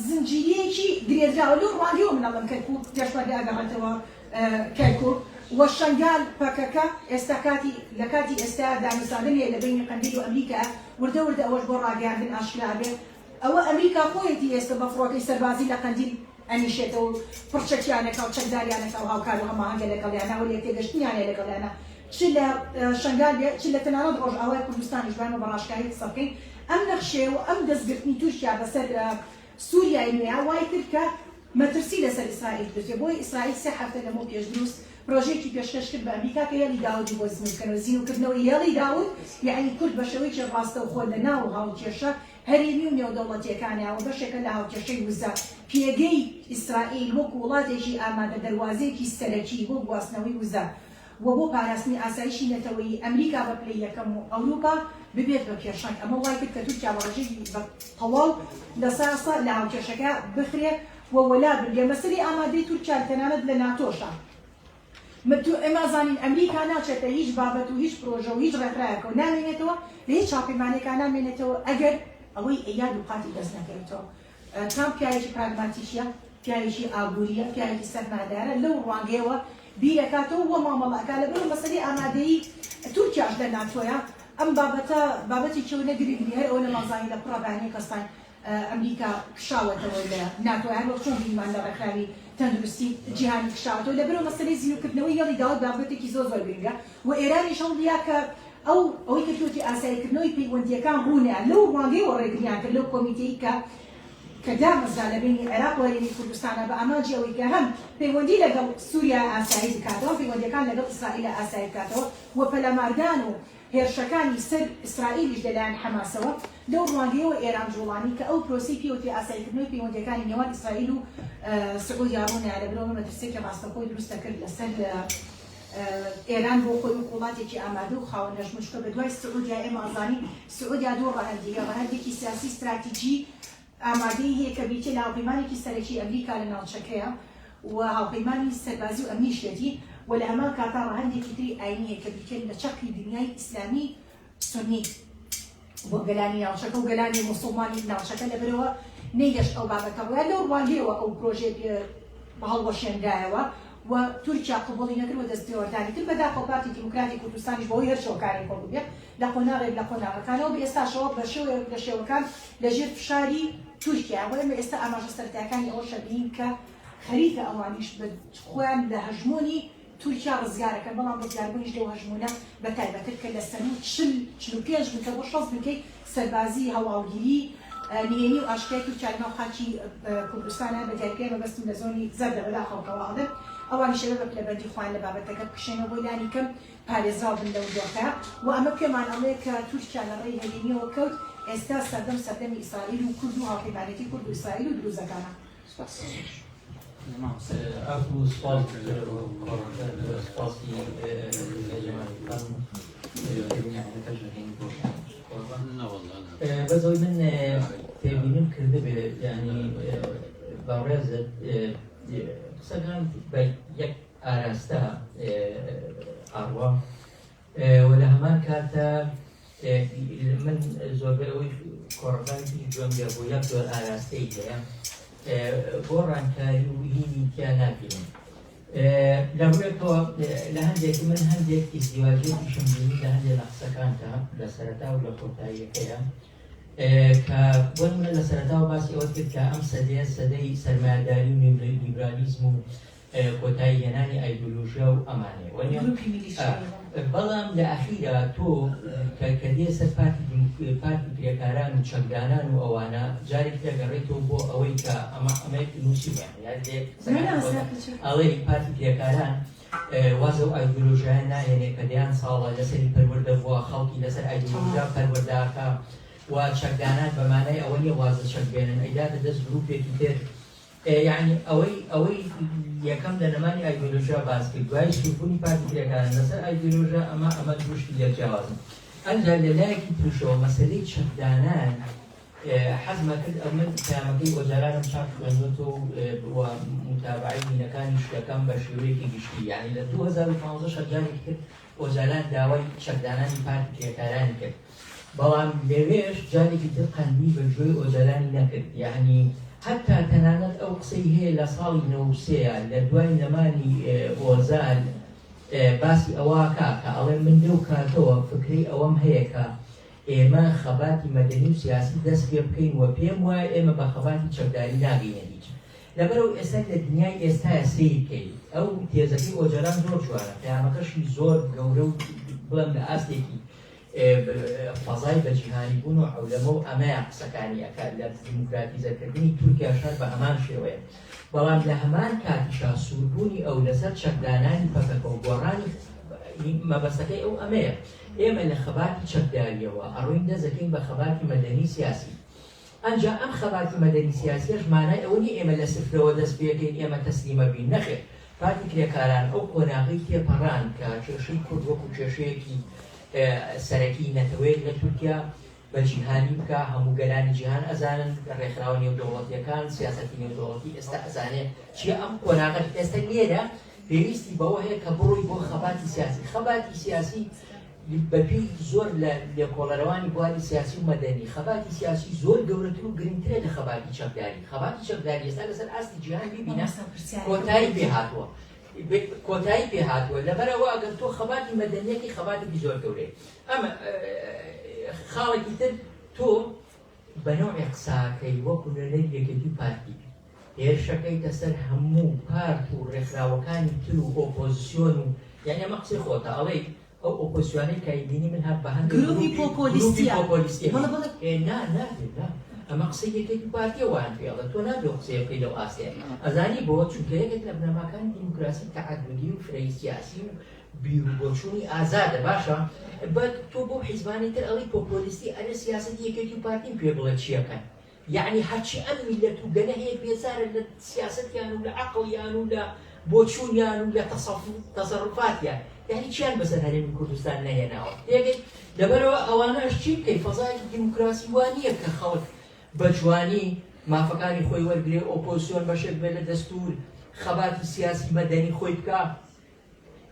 Speaker 5: زنجیرەیەکی گرێدراوە لەو ڕوانگەیەوە من ئەڵێم کەرکوک پێشمەرگە ئەگەڕێتەوە کەرکوک و شەنگال پەکەکە ئێستا کاتی لە کاتی ئێستا دانوساندن هەیە لە بەینی قەندیل و ئەمریکا وردە وردە ئەوەش بۆ ڕاگەیاندن ئاشکرا ئەبێ ئەوە ئەمریکا خۆیەتی ئێستا بە فڕۆکەی سەربازی لە قەندیل ئەنیشێتەوە و پڕچەکیانەکا و چەکداریانەکا و هاوکار و هەماهەنگە لەگەڵیانا و لێکتێگەشتنیان هەیە لەگەڵیانا چ لە شەنگال بێ چ لە تەنانەت ڕۆژئاوای کوردستانیش با ئێمە بە ڕاشکاوی قسە بکەین ئەم نەخشەیە و ئەم دەستگرتنی تورکیا بەسەر سوریای نوێ وای کرد کە مەترسی لەسەر ئیسرائیل دروست بێت، بۆیە ئیسرائیل سێ هەفتە لەمەو پێش دروست پرۆژەیەکی پێشکەش کرد بە ئەمریکا کە هێڵی داودی بۆ زینوو بکەنەوە، زینووکردنەوەی هێڵی داود یەعنی کورد بە شێوەیەکی ڕاستەوخۆ لە ناو هاوکێشە هەرێمی و نێودەوڵەتییەکانە و بەشێکە لە هاوکێشەی وزە، پێگەی ئیسرائیل وەکو وڵاتێکی ئامادە دەروازەیەکی سەرەکی بۆ گواستنەوەی وزە و بۆ پاراستنی ئاسایشی نەتەوەیی ئەمریکا بە پلەی یەکەم و ئەوروپا ببێت بە پێشەنگ، ئەمە وای کرد کە تورکیا بە ڕێژەی بە تەواو لە ساسە لە هاوکێشەکە بخرێ و وەلا بنرێ، مەسەلەی ئامادەی تورکیا تەنانەت لە ناتۆشە ئێمە ئەزانین ئەمریکا ناچێتە هیچ بابەت و هیچ پرۆژە و هیچ ڕێکخراوێکەوە نامێنێتەوە لە هیچ هاوپەیمانێکا نامێنێتەوە ئەگەر ئەوەی ئەیا دووقاتی دەست نەکەوێتەوە. ترامپ پیاوێکی پراگماتیکیە، پیاوێکی ئابووریە، پیاوێکی سەرمایەدارە، لەو ڕوانگەیەوە بیرەکاتەوە و مامەڵە ئەکات، لەبەرئەوە مەسەلەی ئامادەیی تورکیاش لە ناتۆیە، ئەم بابەتە بابەتێکی ئەوەنە گرنگ نیە، هەر ئەوە نەمانزانی لە پڕە بەیانیەک هەستاین ئەمریکا کشاوەتەوە لە ناتۆ، هەر وەک چۆن بینیمان لە ڕێکخراوی تەندروستی جیهانی کشاوەتەوە، لەبەرئەوە مەسەلەی زینووکردنەوەی هێڵی داود بابەتێکی زۆر زۆر گرنگە و ئێرانیش هەوڵیا کە ئەو ئەوەی کە پێوتی ئاساییکردنەوەی پەیوەندییەکان ڕوونە، لەو ڕوانگەیەوە ڕێگریان کرد لەو کۆمیتەی کە کە دامەزرا لە بەینی عێراق و هەرێمی کوردستانا بە ئامانجی ئەوەی کە هەم پەیوەندی لەگەڵ سووریا ئاسایی بکاتەوە، هەم پەیوەندییەکان لەگەڵ ئیسرائیلا ئاسایی بکاتەوە و پەلاماردان و هێرشەکانی سەر ئیسرائیلیش لەلایەن حەماسەوە. لەو ڕوانگەیەوە ئێران جوڵانی کە ئەو پرۆسەی پێوتی ئاساییکردنەوەی پەیوەندییەکانی نێوان ئیسرائیل و سعودیا ڕوونە، لەبەرئەوە مەترسییەکی ڕاستەوخۆی دروست دەکرد لەسەر ئێران بۆ خۆی وەکو وڵاتێکی ئامادە و خاوەن ئەژموون، چونکە بە دوای سعودیا ئێمە ئەزانین سعودیا دوو ڕەهەندی هەیە، ڕەهەندێکی سیاسی ستراتیجی ئامادەی هەیە کە بریتیە لە هاوپەیمانێکی سەرەکی ئەمریکا لە ناوچەکەیە و هاوپەیمانی سەربازی و ئەمنیشیەتی و لە هەمان کاتا ڕەهەندێکی تری ئاینی هەیە کە بریتیە لە چەقی دنیای ئیسلامی سوننی بۆ گەلانی ناوچەکە و گەلانی موسڵمانی ناوچەکە لەبەرئەوە نەیهێشت ئەو بابەتە ڕوویان لەو ڕوانگەیەوە ئەو پرۆژەیە پێ هەڵوەشێنرایەوە و تورکیا قبوڵی نەکرد و دەستێوەردانی کرد بەداخەوە پارتی دیموکراتی کوردستانیش بەهۆی هەر هۆکارێکەوە بووبێ لە قۆناغێک لە قۆناغەکانەوە بە ئێستاشەوە بە شێوەیەک لە شێوەکان لەژێر فشاری تورکیا و ئێمە ئێستا ئاماژە سەرەتایەکانی ئەوەش ئەبینین کە خەریکە ئەوانیش بە خۆیان لە هەژمۆنی تورکیا ڕزگارەکەن، بەڵام ڕزگاربوونیش لەو هەژموونە بە تایبەتر کە لە سەروو 40، 45 بنکە بۆ 60 بنکەی سەربازی، هەواڵگیری، نهێنی و ئاشکرای تورکیا لەناو خاکی کوردستانە، بە دیاریکراوی مەبەستم لە زۆنی زەردە، بەداخەوە کە وا ئەڵێم ئەوانیش ئەبێ بە پلەبەندی خۆیان لە بابەتەکە بکشێنەوە بۆی لانی کەم پارێزراو بن لەو دۆخە و ئەمە پێمان ئەڵێ کە تورکیا لە ڕێی هەرێمییەوە کەوت، ئێستا سەردەم سەردەمی ئیسرائیل و کورد و هاوپەیمانێتی کورد و ئیسرائیل و دروزەکانە.
Speaker 1: سپاس.
Speaker 6: ئاکو سپاس سپاسی بەس ئەوەی من تێبینیم کردبێ یعنی بەڕێزت قسەکان بە یەک ئاراستە ئاڕوا و لە هەمان کاتە من زۆربەی ئەوەی کۆڕەکانی تری گوێم لێ بوو یەک زۆر ئاراستەی هەیە گۆڕانکاری و هینی تیا نابینم لە ڕووێکەوە لە هەندێک من هەندێک ئیزدیواجێکیشم بینی لە هەندێک لە قسەکانتا لە سەرەتا و لە کۆتاییەکەیە کە بۆ نمونە لە سەرەتاوە باسی ئەوەت کرد کە ئەم سەدەیە سەدەی سەرمایەداری و نیولیبرالیزم و کۆتایی هێنانی ئایدۆلۆژیا و ئەمانەیە وەنیە؟ بەڵام لە ئەخیرا تۆ کە دێ سەر پارتی پارتی کرێکاران و چەکدانان و ئەوانە جارێکی دەگەڕێتەوە بۆ ئەوەی کە ئەمە ئەمەی نووسیویان ئەڵێ پارتی کرێکاران واز لەو ئایدۆلۆژیایە ناهێنێ کە دەیان ساڵە لەسەری پەروەردە بووە خەڵکی لەسەر ئایدۆلۆژیا پەروەردەکە و چەکدانان بە مانای ئەوە نییە واز لە چەک بێنن ئەیداتە دەست گروپێکی تر یەعنی ئەوەی ئەوەی یەکەم لە نەمانی ئایدۆلۆژیا باس کرد دوای سووربوونی پارتی کرێکاران لەسەر ئایدۆلۆژیا ئەمە ئەمە دوو شتی لێک جیاوازن ئەنجا لە لایەکی تریشەوە مەسەلەی چەکدانان حەزمە کرد ئەو من پەیامەکەی ئۆجالانم چاک خوێندوەتەوە و متابعەی دینەکانیش دەکەم بە شێوەیەکی گشتی یعنی لە 2015 شەرجارێکی تر ئۆجالان داوای چەکدانانی پارتی کرێکارانی کرد بەڵام لەوێش جارێکی تر قەندیل بە گوێی ئۆجەلانی نەکرد، یەعنی هەتا تەنانەت ئەو قسەی هەیە لە ساڵی 93 لە دوای نەمانی ئۆزال باسی ئەوەکا کە ئەڵێ من لەو کاتەوە فکرەی ئەوەم هەیە کە ئێمە خەباتی مەدەنی و سیاسی دەست پێ بکەین و پێم وایە ئێمە بە خەباتی چەکداری ناگەینە هیچ. لەبەرئەوەی ئێستا لە دنیای ئێستایا سەیر کەی ئەو تێزەکەی ئۆجەلان زۆر جوانە، پەیامەکەشی زۆر گەورە و بڵێم لە ئاستێکی فەزای بە جیهانی بوون و عەولەمە و ئەمەیە قسەکانی ئەکات لە دیموکراتیزەکردنی تورکیاش هەر بە هەمان شێوەیە بەڵام لە هەمان کاتیشا سووربوونی ئەو لەسەر چەکدانانی پەکەکە و گۆڕانی مەبەستەکەی ئەو ئەمەیە ئێمە لە خەباتی چەکداریەوە ئەڕۆین دەزەکەین بە خەباتی مەدەنی سیاسی ئەنجا ئەم خەباتی مەدەنی سیاسیەش مانای ئەوە نیە ئێمە لە سفرەوە دەست پێکەین ئێمە تەسلیمە بین نەخێر پارتی کرێکاران ئەو قۆناغەی تێپەڕاند کە کێشەی کورد وەکو کێشەیەکی سەرەکی نەتەوەیەک لە تورکیا بە جیهانی بکا هەموو گەلانی جیهان ئەزانن ڕێکخراوە نێودەوڵەتیەکان سیاسەتی نێودەوڵەتی ئێستا ئەزانێ چیە ئەم قۆناغە ئێستا لێرە پێویستی بەوە هەیە کە بڕۆی بۆ خەباتی سیاسی خەباتی سیاسی بەپێی زۆر لە لێکۆڵەرەوانی بواری سیاسی و مەدەنی، خەباتی سیاسی زۆر گەورەتر و گرنگترە لە خەباتی چەکداری. خەباتی چەکداری ئێستا لەسەر ئاستی جیهان بیبینە کۆتایی پێ هاتووە. کۆتایی پێ هاتووە. لەبەرئەوە ئەگەر تۆ خەباتی مەدەنیەکی خەباتێکی زۆر گەورەیە. ئەمە خاڵێکی تر تۆ بە نەوعێ قساکەی وەکو نوێنەری یەکێتی و پارتی بی هێرشەکەیتە سەر هەموو پارت و ڕێکخراوەکانی تر و ئۆپۆزسیۆن و یانی ئەمە قسەی خۆتە ئەڵێی ئەو ئۆپۆزسیۆنەی کە ئەیبینی من هەر بە هەندێک
Speaker 5: گروپی
Speaker 6: گروپی
Speaker 5: پۆپۆلیستیە
Speaker 6: پۆپۆلیستیە
Speaker 5: بەڵێ بەڵێ
Speaker 6: ئێ نا نابێ نا ئەمە قسەی یەکێتی و پارتیە وایان پێ ئەڵێ تۆ نابێ ئەو قسەیە بکەی لەو ئاستەیە ئەزانی بۆ چونکە یەکێک لە بنەماکانی دیموکراسی تەعەدودی و فرەیی سیاسی و بیر و بۆچوونی ئازادە باشە بە تۆ بۆ حیزبانی تر ئەڵێی پۆپۆلیستی ئەرێ سیاسەتی یەکێتی و پارتیم پێ بڵێ چیەکەن یەعنی هەرچی ئەم میللەت و گەلە هەیە بێزارە لە سیاسەتیان و لە عەقڵیان و لە بۆچوونیان و لە تەسەروفاتیان یعنی چیان بەسەر هەرێمی کوردستان نەهێناوە تێگەی لەبەرەوە ئەوانەش چی بکەی فەزایەکی دیموکراسی وا نییە کە خەڵک بە جوانی مافەکانی خۆی وەرگێ ئۆپۆزیسیۆن بەشێک بێت لە دەستور خەباتی سیاسی مەدەنی خۆی بکە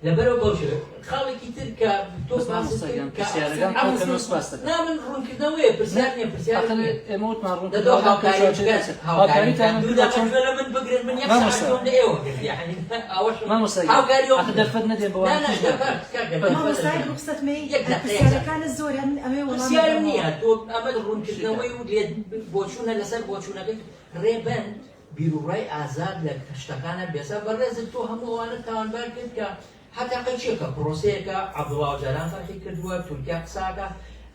Speaker 6: لەبەرەوە بەو شێوەیە. خاڵێکی تر کە تۆ
Speaker 1: بەس
Speaker 6: باست
Speaker 1: مامۆستا
Speaker 6: کرد
Speaker 1: گیان
Speaker 6: کە
Speaker 1: پرسیارەکان
Speaker 6: ئەم
Speaker 1: کۆ کەنەوە سپاس دەکەم.
Speaker 6: نا من ڕوونکردنەوەیە پرسیار نییە پرسیار
Speaker 1: ئاخر
Speaker 6: نییە.
Speaker 1: ئێمە وتمان
Speaker 6: دە تۆ
Speaker 1: ڕوونکردنەوەکان
Speaker 6: هاوکاری
Speaker 1: پێشوەچێ
Speaker 6: بکەن
Speaker 1: دەچێت.
Speaker 6: هاوکاری
Speaker 1: هاوکاریتان
Speaker 6: بکەن دوو
Speaker 1: کردووە
Speaker 6: دەقە
Speaker 1: چۆن
Speaker 6: گوێ لە من بگرن من یەک سەعات
Speaker 1: مامۆستا
Speaker 6: گوێم لە ئێوە گرت یەعنی ئەوەشم
Speaker 1: مامۆستا گیان
Speaker 6: هاوکاری ئەوم
Speaker 1: ئاخر
Speaker 6: کرد.
Speaker 1: دەرفەت نەدێن بە
Speaker 6: نا
Speaker 1: وان
Speaker 6: نا
Speaker 1: تیژ
Speaker 6: دەرفەت
Speaker 1: دەکەن.
Speaker 6: کاکە دەرفەت
Speaker 5: مامۆستا
Speaker 6: نەدێن.
Speaker 5: ڕوخسەت مەی
Speaker 6: یەک دەقە یەک دەقە.
Speaker 5: پرسیارەکانت زۆرە من ئەمەوێ وەڵام
Speaker 6: پرسیارم
Speaker 5: بدەمەوە.
Speaker 6: نییە تۆ ئەمە ڕوونکردنەوەی و لێ بۆچوونە لەسەر بۆچوونەکەی ڕێبەند بیروڕای ئازاد لە شتەکانە بێسا بەڕێزت تۆ هەموو ئەوانەت تاوانبار کرد کە هەتا قەیچێکە پرۆسەیەکە عەبدوڵا ئۆجالان فەرحی کردووە تورکیا قساکە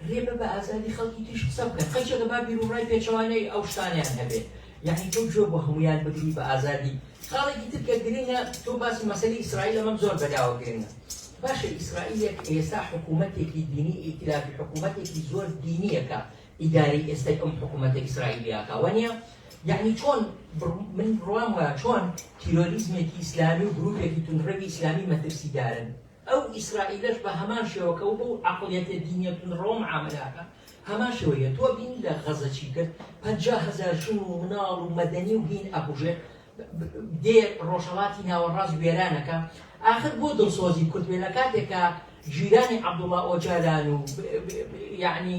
Speaker 6: رێ بە بە ئازادی خەڵکی تریش قسە بکەن قەیچێکە با بیروڕای پێچەوانەی ئەو شتانەیان هەبێ یەعنی تۆ گوێ بۆ هەموویان بگری بە ئازادی خاڵێکی تر کە گرنگە تۆ باسی مەسەلەی ئیسرائیل ئەمەم زۆر بەلاوە گرنگە باشە ئیسرائیلێک ئێستا حکوومەتێکی دینی ئیتلافی حکوومەتێکی زۆر دینیەکە ئیدارەی ئێستای ئەم حکوومەتە ئیسرائیلیاکە وەنیە؟ یەعنی چۆن من بڕوام وایە چۆن تیرۆریزمێکی ئیسلامی و گروپێکی توندڕەوی ئیسلامی مەترسیدارن ئەو ئیسرائیلەش بە هەمان شێوە کە بەو عەقڵیەتە دینیە توندڕەوە معامەلە ئەکا هەمان شێوەیە تۆ بینی لە غەزە چی کرد 50 هەزار ژن و مناڵ و مەدەنی و هین ئەکوژێ دێ ڕۆژهەڵاتی ناوەڕاست وێرانەکە ئاخر بۆ دڵسۆزی کورد بێ لە کاتێکا جیرانی عەبدوڵا ئۆجالان و یعنی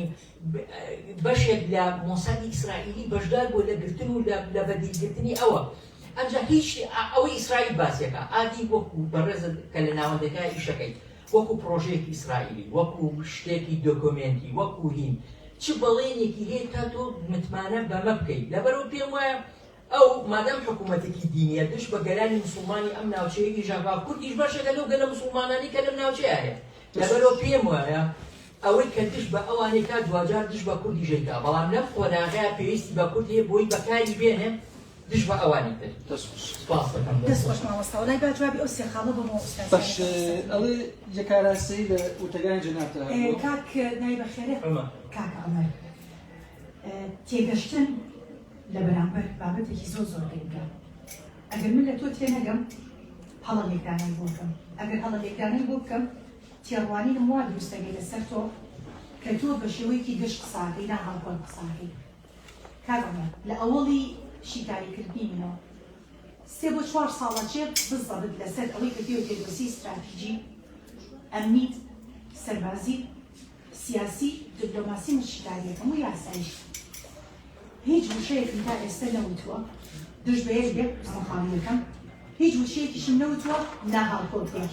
Speaker 6: بەشێک لە مۆسادی ئیسرائیلی بەشدار بووە لە گرتن و لە بەدیلگرتنی ئەوە ئەنجا هیچ ئەوەی ئیسرائیل باسیەکە ئادی وەکو بەڕێزت کە لە ناوەندەکە ئیشەکەی وەکو پرۆژەیەکی ئیسرائیلی وەکو شتێکی دۆکۆمێنتی وەکو هین چ بەڵێنێکی هەیە تا تۆ متمانە بەمە بکەیت لەبەرەوە پێم وایە ئەو مادام حکوومەتێکی دینیە دژ بە گەلانی مسوڵمانی ئەم ناوچەیە ئیش ئەکا، کوردیش بەشێکە لەو گەلە مسوڵمانانەی کە لەم ناوچەیە هەیە، لەبەرئەوە پێم وایە ئەوەی کە دژ بە ئەوان ئەیکا دواجار دژ بە کوردیش ئەیکا، بەڵام لەم قۆناغەیا پێویستی بە کورد هەیە بۆی بەکاری بێنێ دژ بە ئەوانی تر.
Speaker 7: دەست خۆش.
Speaker 6: سپاست دەکەم.
Speaker 5: دەست خۆش مامۆستا وەڵای با جوابی ئەو سێ خاڵە بەمەوە ئوستاز
Speaker 7: باش
Speaker 5: گیان.
Speaker 7: ئەڵێ یەکاراستەیی لە وتەگانی جەنابتا هەبووە؟
Speaker 5: کاک ناوی بەخێرێ
Speaker 6: عومەر.
Speaker 5: کاک عومەر تێگەشتن لە بەرامبەر بابەتێکی زۆر زۆر گرنگە ئەگەر من لە تۆ تێنەگەم هەڵە لێکدانەوەی بۆ بکەم ئەگەر هەڵە لێکدانەوەی بۆ بکەم تێڕوانینم وا دروست دەبێت لەسەر تۆ کە تۆ بە شێوەیەکی گشت قساکەی نا هاوکۆن قساکەی کاک عومەر لە ئەوەڵی شیکاریکردنی منەوە سێ بۆ چوار ساڵە چێ بزەبت لەسەر ئەوەی کە پێوترێ دۆسیەی ستراتیجی ئەمنی سەربازی سیاسی، دبلۆماسی من شیکاریەکەم و یاساییش هیچ وشەیەکم تا ئێستە نەوتووە دژ بە یەک بێ ئەمە خاڵی یەکەم هیچ وشەیەکیشم نەوتووە ناهاوکۆک بێ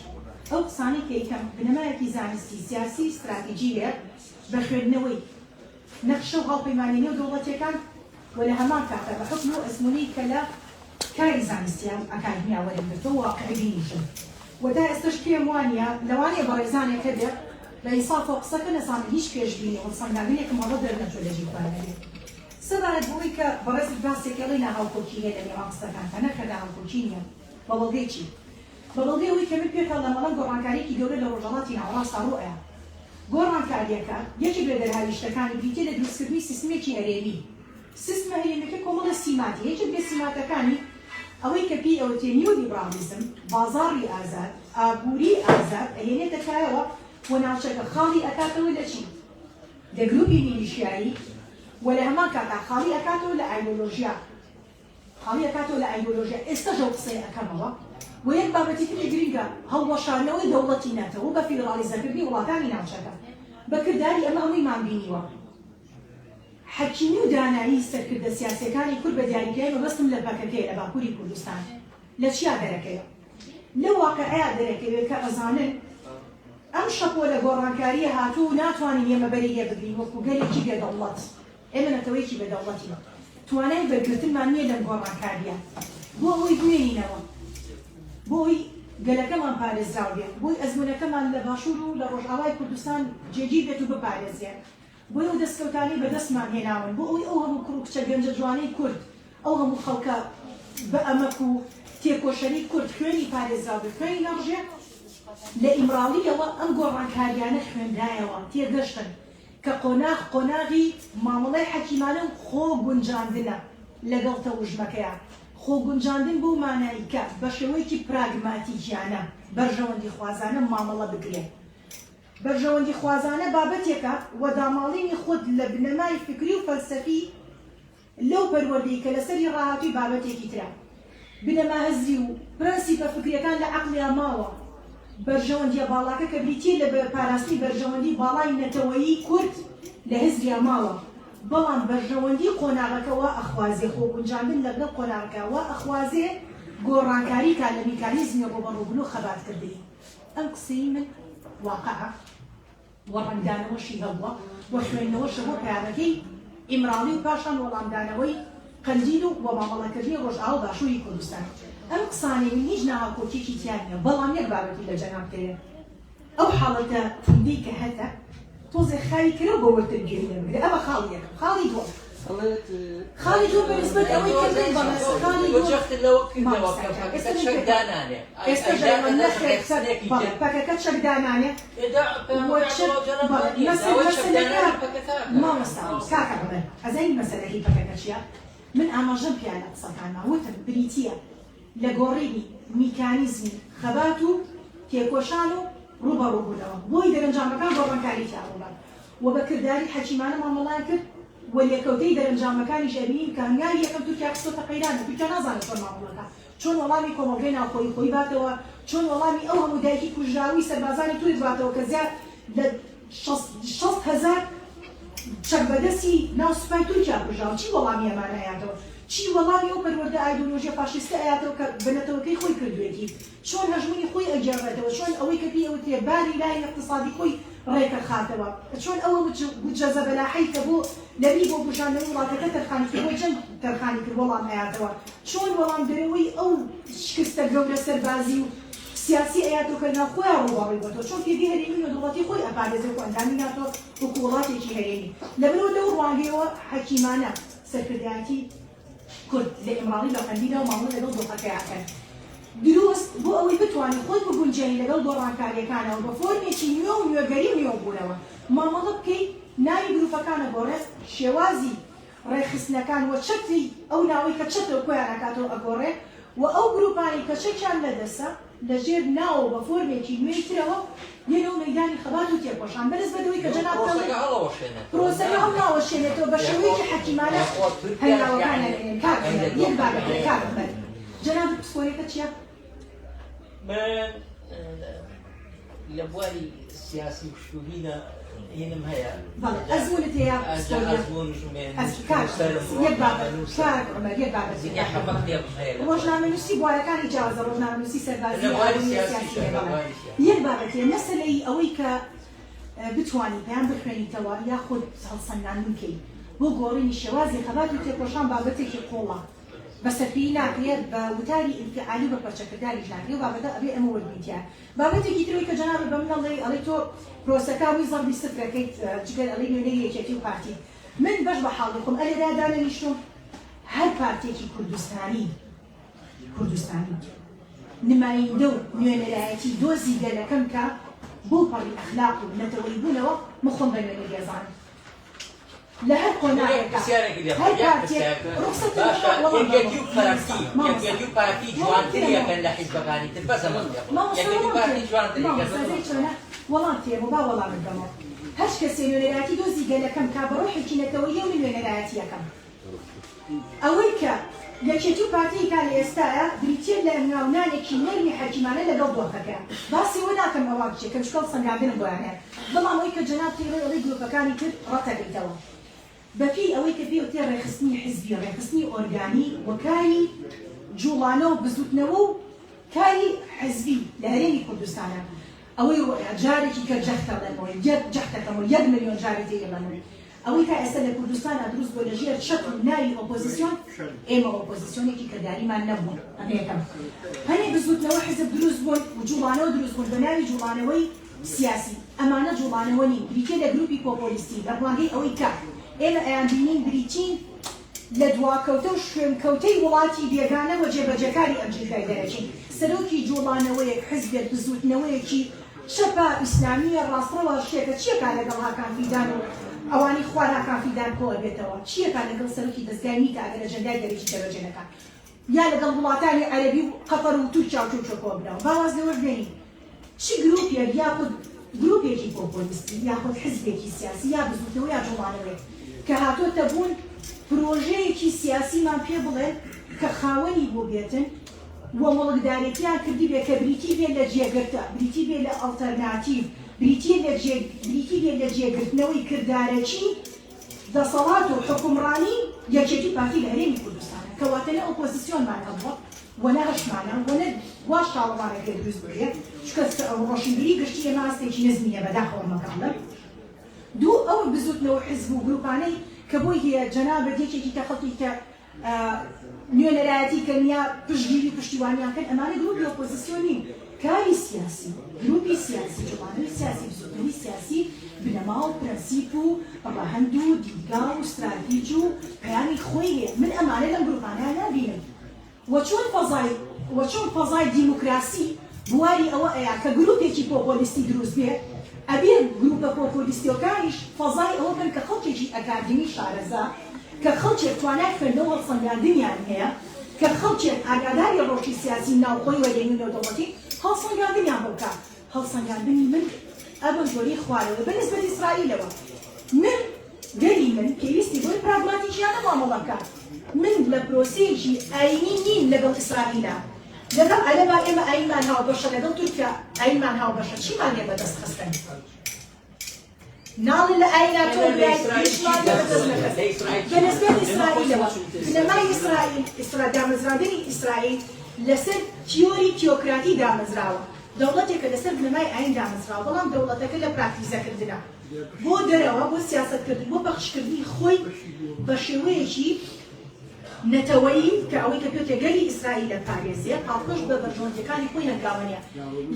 Speaker 5: ئەو قسانەی کە ئەیکەم بنەمایەکی زانستی سیاسی ستراتیجی هەیە بە خوێندنەوەی نەخشە و هاوپەیمانی نێو دەوڵەتیەکان و لە هەمان کاتا بە حوکم و ئەزموونەی کە لە کاری زانستیا و ئەکادمیا وەرم گرتووە واقعی بینیشم و تا ئێستەش پێم وانیە لەوانەیە بەڕێزانێک هەبێ بە ئینسافەوە قسە کەن ئەزانن هیچ پێشبینی هەڵسەنگاندنێکم هەڵە دەرنەچووە لە جێی خۆیان نەبێ سەبارەت بەوەی کە بەڕێزت باسێکی ئەڵێی ناهاوکۆکی هەیە لە نێوان قسەکانتا نەخێر ناهاوکۆکی نیە بە بەڵگەی چی؟ بە بەڵگەی ئەوەی کە من پێتان ئەڵێم گۆڕانکاریەکی گەورە لە ڕۆژهەڵاتی ناوەڕاستا ڕووئەیا گۆڕانکاریەکە یەکێک لە دەرهاویشتەکانی بریتیە لە دروستکردنی سیستمێکی هەرێمی سیستمە هەرێمیەکە کۆمەڵێ سیماتی هەیە، یەکێک لە سیماتەکانی ئەوەی کە پێی ئەوترێ نیۆلیبراڵیزم، بازاڕی ئازاد، ئابووری ئازاد ئەهێنێتە کایەوە و ناوچەکە خاڵی ئەکاتەوە لە چی؟ لە گروپی میلیشیایی و لە هەمان کاتا خاڵی ئەکاتەوە لە ئایدۆلۆژیا، خاڵی ئەکاتەوە لە ئایدۆلۆژیا، ئێستەش ئەو قسەیە ئەکەمەوە و یەک بابەتی تریش گرنگە هەڵوەشاندنەوەی دەوڵەتی نەتەوە و بە فیدڕاڵیزەکردنی وڵاتانی ناوچەکە بە کرداری ئەمە هەموویمان بینیوە. حەکیمی و دانایی سەرکردە سیاسیەکانی کورد بە دیاریکراوی مەبەستم لە پەکەکەیە لە باکوری کوردستان لە چیا دەرەکەوێ؟ لەو واقعەیا دەرەکەوێ کە ئەزانن ئەم شەپۆلە گۆڕانکاریە هاتوو و ناتوانین ئێمە بەری لێ بگرین وەکو گەلێکی بێ دەوڵەت ئێمە نەتەوەیەکی بێ دەوڵەتین توانای بەرگرتنمان نیە لەم گۆڕانکاریە بۆ ئەوەی بمێنینەوە بۆ ئەوەی گەلەکەمان پارێزراو بێ بۆی ئەزمونەکەمان لە باشور و لە ڕۆژئاوای کوردستان جێگیر بێت و بپارێزرێ بۆیە ئەو دەستکەوتانەی بەدەستمان هێناون، بۆ ئەوەی ئەو هەموو کوڕ و کچە گەنجە جوانەی کورد، ئەو هەموو خەڵکە بەئەمەک و تێکۆشەری کورد خوێنی پارێزراو بێت، خوێنی نەڕژێ، لە ئیمراڵییەوە ئەم گۆڕانکارییانە خوێنرایەوە، تێگەشتن کە قۆناغ قۆناغی مامەڵەی حەکیمانە و خۆ گونجاندنە لەگەڵ تەوژمەکەیا، خۆ گونجاندن بەو مانای کە بە شێوەیەکی پراگماتیکیانە، بەرژەوەندیخوازانە مامەڵە بکرێ. بەرژەوەندیخوازانە بابەتێکە و داماڵینی خود لە بنەمای فکری و فەلسەفی لەو پەروەردەی کە لەسەری ڕاهاتووی بابەتێکی ترە. بنەما هزری و پرەنسیپە فکریەکان لە عەقڵیا ماوە. بەرژەوەندیە باڵاکە کە بریتیە لە پاراستنی بەرژەوەندی باڵای نەتەوەیی کورد لە هزریا ماوە. بەڵام بەرژەوەندی قۆناغەکە وا ئەخوازێ خۆگونجاندن لەگەڵ قۆناغەکە وا ئەخوازێ گۆڕانکاری کا لە میکانیزمی ڕووبەڕووبن و خەباتکردنی. ئەم قسەی من واقعە و ڕەنگدانەوەشی هەبووە و خوێندنەوەشە بۆ پەیامەکەی ئیمراڵی و پاشان وەڵامدانەوەی قەندیل و و مامەڵەکردنی ڕۆژئاوا و باشووری کوردستان. ئەم قسانەی من هیچ ناهاوکۆکیەکی تیا نییە، بەڵام یەک بابەتی لە جەناب دەوێ ئەو حاڵەتە توندەی کە هەتە تۆزێ خاوی کەرە و بە وردتر گوێی لێ بگرە. ئەمە خاڵی یەکەم. خاڵی دووەم. خاڵی دووەم بە نیسبەت ئەوەی کە من بەڕێز خاڵی دووەم
Speaker 6: جەختت لەوە کردەوە
Speaker 5: مامۆستا
Speaker 6: کە
Speaker 5: گیان
Speaker 6: پەکەکە
Speaker 5: ئێستا من
Speaker 6: چەک
Speaker 5: پێت
Speaker 6: دانانێ ئەی
Speaker 5: ئێستا
Speaker 6: ئەی
Speaker 5: دەڵێم
Speaker 6: داکە
Speaker 5: نەخێر چەک
Speaker 6: ڕێکخستنێکی
Speaker 5: بەڵێ
Speaker 6: تر
Speaker 5: پەکەکە چەک دانانێ
Speaker 6: ئێ دا
Speaker 5: و
Speaker 6: پەیامەکەی
Speaker 5: چەک
Speaker 6: عەبدوڵا ئۆجالان
Speaker 5: بەڵێ
Speaker 6: وا نییە
Speaker 5: مەسەل
Speaker 6: داوای
Speaker 5: مەسەلەکە
Speaker 6: چەکدانانی پەکەکە ئەکات
Speaker 5: مامۆستا کاکە عومەر ئەزانی مەسەلەکەی پەکەکە چییە؟ من ئاماژەم پێیا لە قسەکانما وتم بریتییە لە گۆڕینی میکانیزمی خەبات و تێکۆشان و ڕووبەڕووبوونەوە بۆی دەرەنجامەکان گۆڕانکاری تیا ڕووبات و بە کرداری حەکیمانە مامەڵەیان کرد و لێکەوتەی دەرەنجامەکانیش ئەبینین کە هەنگاوی یەکەم تورکیا خستۆتە قەیرانە تورکیا نازانێت چۆن مامەڵە کا چۆن وەڵامی کۆمەڵگەی ناوخۆیی خۆی باتەوە چۆن وەڵامی ئەو هەموو دایکی کوژراوی سەربازانی تورک باتەوە کە زیاد لە 60 هەزار چەک بەدەستی ناو سوپای تورکیا کوژراوە چی وەڵامی ئەمانە ئەیاتەوە چی وەڵامی ئەو پەروەردە ئایدۆلۆژیە فاشیستە ئەیاتەوە کە بە نەتەوەکەی خۆی کردوێتی چۆن هەژمونی خۆی ئەگێڕێتەوە چۆن ئەوەی کە پێی ئەوترێ باری لای ئیقتسادی خۆی ڕێکەخاتەوە چۆن ئەو بودجە زەبەلاحەی کە بۆ لەبری بۆ بوژاندنەوەی وڵاتەکە تەرخانی کرد بۆ جەنگ تەرخانی کرد وەڵام ئەیاتەوە چۆن وەڵامدەرەوەی ئەو شکستە گەورە سەربازی و سیاسی ئەیاتەوە کە لەناو خۆیان ڕووبەڕووی بۆتەوە چۆن پێگەی هەرێمی و نێودەوڵەتی خۆی ئەپارێزێ وەکو ئەندامی ناتۆ وەکو وڵاتێکی هەرێمی لەبەرئەوە لەو ڕوانگەیەوە حەکیمانە سەرکردایەتی کورد لە ئیمراڵی لە قەندیلە و مامەڵە لەگەڵ دۆخەکەیا ئەکەن دروست بۆ ئەوەی بتوانی خۆت بگونجێنی لەگەڵ گۆڕانکاریەکانەوە بە فۆرمێکی نوێ و نوێگەری و نوێبوونەوە مامەڵە بکەی ناوی گروپەکان ئەگۆڕێ شێوازی ڕێکخستنەکان و چەتری ئەو ناوەی کە چەترە کۆیان ئەکاتەوە ئەگۆڕێ و ئەو گروپانەی کە چەکیان لەدەستە لە ژێر ناوە و بە فۆرمێکی نوێی ترەوە دێنەوە مەیدانی خەبات و تێکۆشان بە نسبەت ئەوەی کە جەنابت دەڵێی
Speaker 6: پرۆسەکە هەڵەوەشێنێتەوە
Speaker 5: پرۆسەکە هەڵناوەشێنێتەوە بە شێوەیەکی حەکیمانە هەنگاوەکان ئەنێن کاک عومەر یەک بابەتێک کاک عومەر جەنابت پسپۆریەکەت چیە؟
Speaker 6: من لە بواری سیاسی و شوبینە هینم هەیە
Speaker 5: بەڵێ ئەزموونت هەیە پسپۆریە
Speaker 6: ئەزموونیشم هەیە
Speaker 5: ئەز کاک
Speaker 6: نووسەرم
Speaker 5: یەک بابەت
Speaker 6: ڕۆژنامەنووسم
Speaker 5: کاک عومەر یەک بابەت
Speaker 6: نزیکەی حەڤە کتێبم هەیە لە بواری
Speaker 5: ڕۆژنامەنووسی بوارەکانی جیاوازە ڕۆژنامەنووسی
Speaker 6: لە
Speaker 5: سەربازی
Speaker 6: بواری
Speaker 5: ئابووری
Speaker 6: سیاسیشە
Speaker 5: سیاسی هەیە
Speaker 6: لە
Speaker 5: بەڵێ
Speaker 6: بواری سیاسی
Speaker 5: یەک بابەت هەیە مەسەلەی ئەوەی کە بتوانی پەیام بخوێنیتەوە یاخود هەڵسەنگاندن بکەی بۆ گۆڕینی شێوازی خەبات و تێکۆشان بابەتێکی قووڵە بە سەرپێیی ناکرێ بە وتاری ئینفعالی و بە پەرچەکرداریش ناکرێ ئەو بابەتە ئەبێ ئێمە ورد بین تیا بابەتێکی تر ئەوەی کە جەنابت بە من ئەڵێی ئەڵێی تۆ پرۆسەکە هەمووی زەڕبی سفرەکەیت جگەر ئەڵێی نوێنەری یەکێتی و پارتی من بەش بە حاڵی خۆم ئەلێرە دانەنیشتوم هەر پارتێکی کوردستانی کوردستانی نمایندە و نوێنەرایەتی دۆزی گەلەکەم کە بەو پەڕی ئەخلاق و نەتەوەیی بوونەوە من خۆم بە نوێنەری ئەزانم لە هەر قۆناغێکا هەر پارتێک ڕوخسەتم بکا وەڵام مامۆستا مامۆستا وەڵام تێمەوە مامۆستا وەڵام تێ مامۆستا زەی چۆنە وەڵام تێمەوە با وەڵامت بەمەوە هەچ کەسێ نوێنەرایەتی دۆزی گەلەکەم کا بە ڕۆحێکی نەتەوەییەوە من نوێنەرایەتی ئەکەم ئەوەی کە یەکێتی و پارتی ئەیکا لە ئێستایا بریتیە لە ناونانێکی نەرمی حەکیمانە لەگەڵ دۆخەکە. باسی ئەوە ناکەم ئەوا بچێ کە چونکە هەڵسەنگاندنم بۆیان هەیە. بەڵام ئەوەی کە جەنابت ئەیڵێی ئەڵێی گروپەکانی تر ڕەتەکەیتەوە. بە پێی ئەوەی کە پێی ئەوترێ ڕێکخستنی حیزبی، ڕێکخستنی ئۆرگانی و کاری جوڵانە و بزوتنەوە و کاری حیزبی لە هەرێمی کوردستانا ئەوەی ڕوئیا جارێکی کە جەختەڵێمەوە یەک جەختەکەمەوە یەک ملیۆن جاری تر ئەیڵێمەوە ئەوەی تا ئێستا لە کوردستانا دروست بووە لە ژێر چەتر و ناوی ئۆپۆزیسیۆن، ئێمە ئۆپۆزیسیۆنێکی کرداریمان نەبووە، ئەمە یەکەم. هەنێ بزووتنەوە حزب دروست بوون و جوڵانەوە دروست بوون بە ناوی جوڵانەوەی سیاسی، ئەمانە جوڵانەوە نین، بریتیە لە گروپی پۆپۆلیستی لە ڕوانگەی ئەوەی کە ئێمە ئەیانبینین بریتین لە دواکەوتە و شوێنکەوتەی وڵاتی بێگانە و جێبەجێکاری ئەجندای دەرەکین. سەرۆکی جوڵانەوەیەک، حزبێک، بزووتنەوەیەکی چەپە، ئیسلامییە، ڕاستڕەوە، شتێکە، چییەکا لەگەڵ هاکان فیدان و ئەوانەی خوار هاکان فیدان کۆ ئەبێتەوە؟ چییەکا لەگەڵ سەرۆکی دەزگای میت ئەگەر ئەجندای دەرەکی جێبەجێ نەکا؟ یا لەگەڵ وڵاتانی عەرەبی و قەتەر و تورکیا و تورکیا کۆ بنەوە؟ با واز لەوەش بێنین. چ گروپێک یاخود گروپێکی پۆپۆلیستی یاخود حزبێکی سیاسی یا بزوتنەوە یا جوڵانەوەیەک کە هاتۆتە بوون پرۆژەیەکی سیاسیمان پێ بڵێن کە خاوەنی بووبێتن و موڵکدارێتیان کردبێ کە بریتی بێت لە جێگرتە بریتی بێت لە ئەڵتەرناتیڤ بریتی لە جێ بریتی بێت لە جێگرتنەوەی کردارەکی دەسەڵات و حوکمڕانی یەکێتی و پارتی لە هەرێمی کوردستانە کەواتە نە ئۆپۆزیسیۆنمان هەبووە و نە هەشمانە و نە واش چاوەڕوانەکرێ دروست بکرێ چونکە ڕۆشنبیری گشتی ئێمە ئاستێکی نزمی هەیە بەداخەوە ئەمە کە ئەڵێم دوو ئەو بزوتنەوە حزب و گروپانەی کە بۆی هەیە جەنابت یەکێکی کە خەڵکی کە نوێنەرایەتی کەن یا پشتگیری و پشتیوانیان کەن ئەمانە گروپی ئۆپۆزیسیۆن نین کاری سیاسی گروپی سیاسی جوڵانەوەی سیاسی بزوتنەوەی سیاسی بنەما و پرەنسیپ و ڕەهەند و دیدگا و ستراتیج و پەیامی خۆی هەیە من ئەمانە لەم گروپانە نابینم وە چۆن فەزای وە چۆن فەزای دیموکراسی بواری ئەوە ئەیا کە گروپێکی پۆپۆلیستی دروست بێ ئەبێ گروپە پۆپۆلیستیۆکانیش فەزای ئەوە بن کە خەڵکێکی ئەکادیمی شارەزا. کە خەڵکێک توانای خوێندنەوە و هەڵسەنگاندنیان هەیە، کە خەڵکێک ئاگاداری ڕەوشی سیاسی ناوخۆی و هەرێمی و نێودەوڵەتین، هەڵسەنگاندنیان بۆ بکا. هەڵسەنگاندنی من ئە بەم جۆرەی خوارەوەیە بە نیسبەت ئیسرائیلەوە. من، گەلی من پێویستی بۆیە پراگماتیکیانە مامەڵە بکا. من لە پرۆسەیەکی ئایینی نیم لەگەڵ ئیسرائیلا. لەگەڵ عەرەبا ئێمە ئایینمان هاوبەشە، لەگەڵ تورکیا ئایینمان هاوبەشە، چیمان لێ بەدەست خستن؟ ناڵێ لە ئاینا تۆ برایت هیچمان لێ بەدەست نەخست. بە نسبەت ئیسرائیلەوە، بنەمای ئیسرائیل، ئیسرا دامەزراندنی ئیسرائیل لەسەر تیۆری تیۆکراتی دامەزراوە. دەوڵەتێکە لەسەر بنەمای ئایین دامەزراوە، بەڵام دەوڵەتەکە لە پراکتیزەکردنە بۆ دەرەوە، بۆ سیاسەتکردن، بۆ پەخشکردنی خۆی بە شێوەیەکی نەتەوەیی کە ئەوەی کە پێوترێ گەلی ئیسرائیل دەپارێزێ، پاڵپشت بە بەرژەوەندییەکانی خۆی هەنگاوەنێ.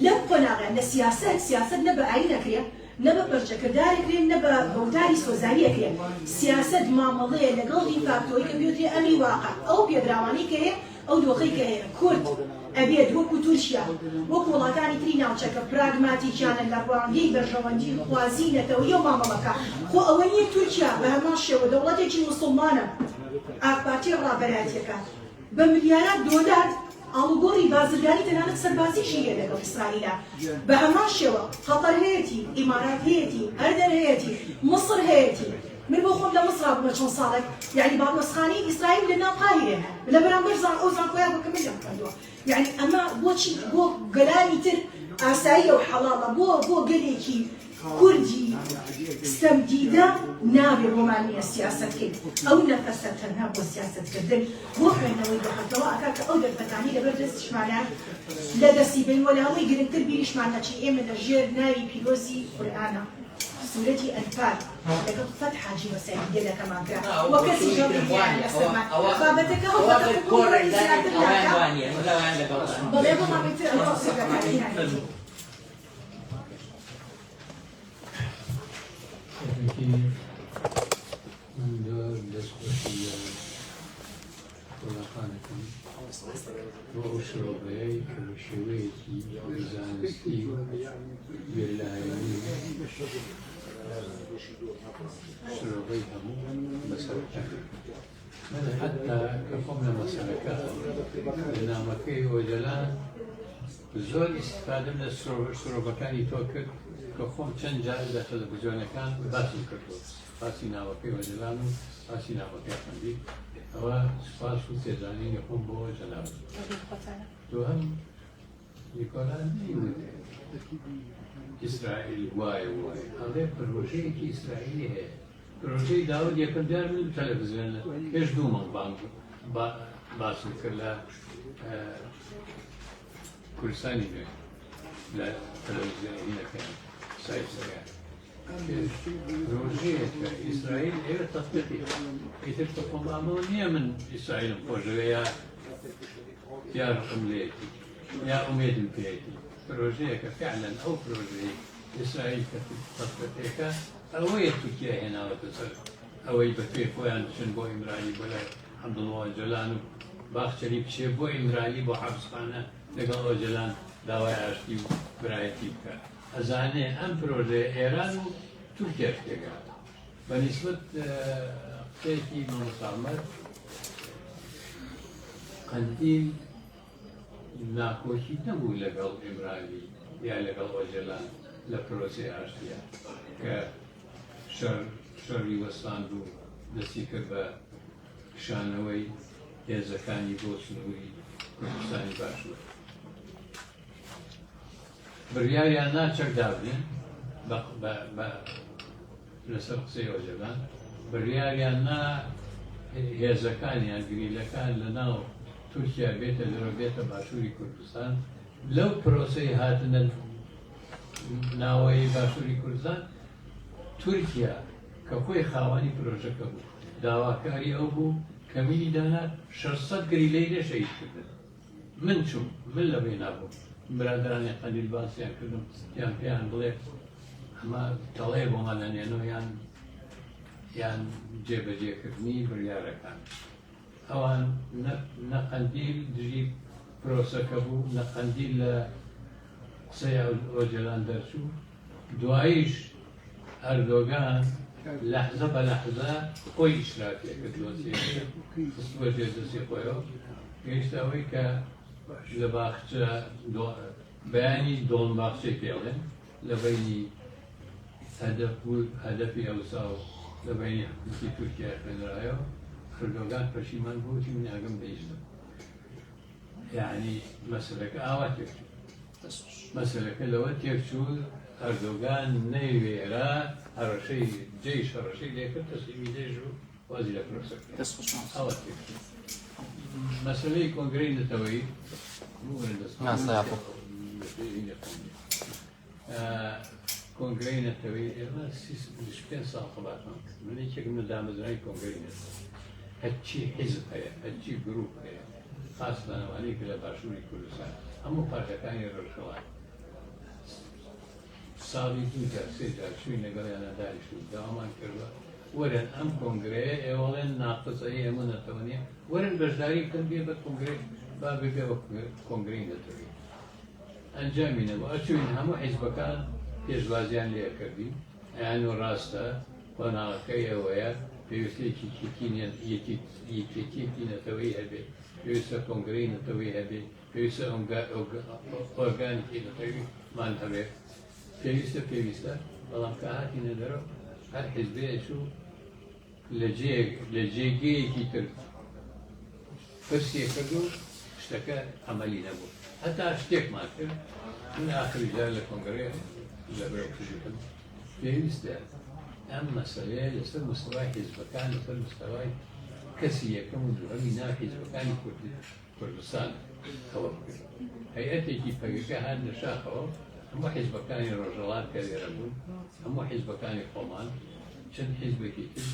Speaker 5: لەم قۆناغە لە سیاسەت، سیاسەت نە بە ئایین ئەکرێ، نە بە پەرچەکردار ئەکرێ، نە بە وتاری سۆزداری ئەکرێ. سیاسەت مامەڵەیە لەگەڵ دیفاکتۆی کە پێوترێ ئەمری واقع، ئەو پێدراوانەی کە هەیە، ئەو دۆخەی کە هەیە. کورد ئەبێت وەکو تورکیا، وەکو وڵاتانی تری ناوچەکە پراگماتیکیانە لە ڕوانگەی بەرژەوەندی خوازی نەتەوەییەوە مامەڵە بکا. خۆ ئەوە نییە تورکیا بە هەمان شێوە دەوڵەتێکی موسڵمانە، ئاکپارتی ڕابەرایەتیەکە بە ملیارات دۆلار ئاڵوگۆڕی بازرگانی تەنانەت سەربازیشی هەیە لەگەڵ ئیسرائیلا. بە هەمان شێوە قەتەر هەیەتی، ئیمارات هەیەتی، ئەردەن هەیەتی، میسر هەیەتی. من بۆ خۆم لە میسرا بوومە چەند ساڵێک، یەعنی باڵیۆزخانەی ئیسرائیل لە ناو قاهیرە هەیە، لە بەرامبەر زان ئەو زانکۆیە بوو کە من لێم خوێندووە. یەعنی ئەمە بۆچی بۆ گەلانی تر ئاساییە و حەڵاڵە، بۆ بۆ گەلێکی کوردی ستەمدیدە نابێ بۆمان نییە سیاسەت کەین. ئەو نەفەسە تەنها بۆ سیاسەتکردن، بۆ خوێندنەوەی دۆخەکە وا ئەکا کە ئەو دەرفەتانەی لەبەر دەستیشمانە لە دەستی بەین، وە لە هەمووی گرنگتر بیریشمان نەچێ ئێمە لە ژێر ناوی پیرۆزی قورئانا سورەتی ئەنفال لەگەڵ فەتحا جینۆسایدی گەلەکەمان کرا و کەسیش هەڵی نییە لەسەرمان بابەتەکە هەڵبەتە قبوڵی ڕەئی زیاتر ناکا بەڵێ بەڵام ئیتر ئەوە قسەکەکانی
Speaker 8: من زۆر دەستخۆشی لە قۆناغانەکەم بۆ ئەو شرۆڤەیەی کە بە شێوەیەکی زانستی بێلایەنی شرۆڤەی هەموو مەسەلەکانی کرد. من حەتتا کە خۆم لە مەسەلەکە لە نامەکەی ئۆجەلان زۆر ئیستفادەم لە شرۆڤەکانی تۆ کرد کە خۆم چەند جار لە تەلەڤیزیۆنەکان باسم کردووە. باسی ناوەکەی ئۆجەلان و باسی ناوەکەی قەندیل ئەوە سوپاس و پێزانینی خۆم بۆ جەنابت. دووهەم نیکۆلا نەیوت ئیسرائیل وایە وایە ئەڵێ پرۆژەیەکی ئیسرائیلی هەیە پرۆژەی داود یەکەم جار من تەلەڤزیۆن پێش دوو مانگ بانگ باسم کرد لە کوردستانی نوێ لە تەلەڤزیۆنەکەیان سایتەکەیان پرۆژەیەکە ئیسرائیل ئێوە تەطبیقی ئیتر کە خۆم ئەمەوە نییە من ئیسرائیلم خۆشەوێ یا یا ڕقم لێیەتی یا ئومێدم پێیەتی پرۆژەیەکە فعلا ئەو پرۆژەیە ئیسرائیل کە تەطبیقیەکە ئەوەیە تورکیا هێناوەتە سەر ئەوەی بە پێی خۆیان بچن بۆ ئیمرالی بۆ لای عەبدوڵڵا ئۆجەلان و باخچەلی بچێ بۆ ئیمرالی بۆ حەبسخانە لەگەڵ ئۆجەلان داوای ئاشتی و برایەتی بکات. ئەزانێ ئەم پرۆژەیە ئێران و تورکیاش تێگا بە نیسبەت قسەیەکی مامۆستا عومەر قەندیل ناکۆکی نەبوو لەگەڵ ئیمرالی یا لەگەڵ ئۆجەلان لە پرۆسەی ئاشتیە کە شەڕ شەڕی وەستاند و دەستی کرد بە کشانەوەی هێزەکانی بۆ سنووری کوردستانی باشوور. بڕیاریان نا چەک دابنێن لەسەر قسەی ئۆجەلان بڕیاریان نا هێزەکانیان گریلەکان لە ناو تورکیا بێتە دەرەوە بێتە باشووری کوردستان لەو پرۆسەی هاتنە ناوەی باشووری کوردستان تورکیا کە خۆی خاوەنی پرۆژەکە بوو داواکاری ئەو بوو کەمینی دانا 600 گریلەی لێ شەهید کردن من چووم، من لە ڕێ نابووم، برادەرانی قەندیل باسیان کردم، یان پێیان بڵێ ئەمە تەڵەیە بۆمان ئەنێنەوە یان یان جێبەجێکردنی بڕیارەکان. ئەوان نە قەندیل دژی پرۆسەکە بوو، نە قەندیل لە قسەی ئۆجەلان دەرچوو. دواییش ئەردۆگان. لەحزە بە لەحزە خۆی ئیشرافی ئەکرد دۆسیەکەی خستبووە ژێر دەستی خۆیەوە، گەیشتە ئەوەی کە لە باخچە بەیانی دۆڵم باخچەی پێڵێن لە بەینی هەدەف و هەدەفی ئەوسا و لە بەینی حکومەتی تورکیا خوێنرایەوە، ئەردۆگان پەشیمان بوو وتی من ئاگەم لە هیچ نەبوو. یەعنی مەسەلەکە ئاوا تێکچوو. مەسەلەکە لەوە تێکچوو ئەردۆگان نەیوێرا هەڕەشەی جەیش هەڕەشەی لێکرد تەسلیمی جەیش و وازی لە پرۆسە کرد. ئاوا تێکچوو. مەسەلەی کۆنگرەی نەتەوەیی ببورن دەست کۆنگرەی نەتەوەی ئێمە 35 ساڵ خەباتمان کرد. من یەکێکم لە دامەزرانی کۆنگرەی نەتەوەیی. هەرچی حیزب هەیە، هەرچی گروپ هەیە، خاسەتەن ئەوانەی کە لە باشووری کوردستان، هەموو پارتەکانی ڕۆژهەڵات ساڵی دوو جار سێ جار چووین لەگەڵیانە دانیشتوین داوامان کردووە وەرن ئەم کۆنگرەیە ئێوەڵێن ناقصە هی هەموو نەتەوە نییە، وەرن بەشداری بکەن بێ بە کۆنگرەی با ببێ بە کۆنگرەی نەتەوەیی. ئەنجامی نەبوو. ئەچووین هەموو حیزبەکان پێشوازیان لێ ئەکردین، ئەیان و ڕاستە قۆناغەکەی ئەوەیە پێویستە یەکێتیەکی نەتەوەیی هەبێ، پێویستە کۆنگرەی نەتەوەیی هەبێ، پێویستە ئۆرگانێکی نەتەوەییمان هەبێ، پێویستە پێویستە، بەڵام کە هاتینە دەرەوە هەر حیزبێ ئەچوو لە جێگەیەکی تر پرسی کرد و شتەکە عەمەلی نەبوو. هەتا شتێکمان کرد، من ئاخری جار لە کۆنگرەیە لە برەو کردم، پێویستە ئەم مەسەلەیە لەسەر مستەوای حیزبەکان، لەسەر مستەوای کەسی یەکەم و دووهەمی ناو حیزبەکانی کوردستان ئەوە بکرێت. هەیئەتێکی پەکەکە هات لە شاخەوە، هەموو حیزبەکانی ڕۆژهەڵات کە لێرە بوون، هەموو حیزبەکانی خۆمان، چەند حیزبێکی تر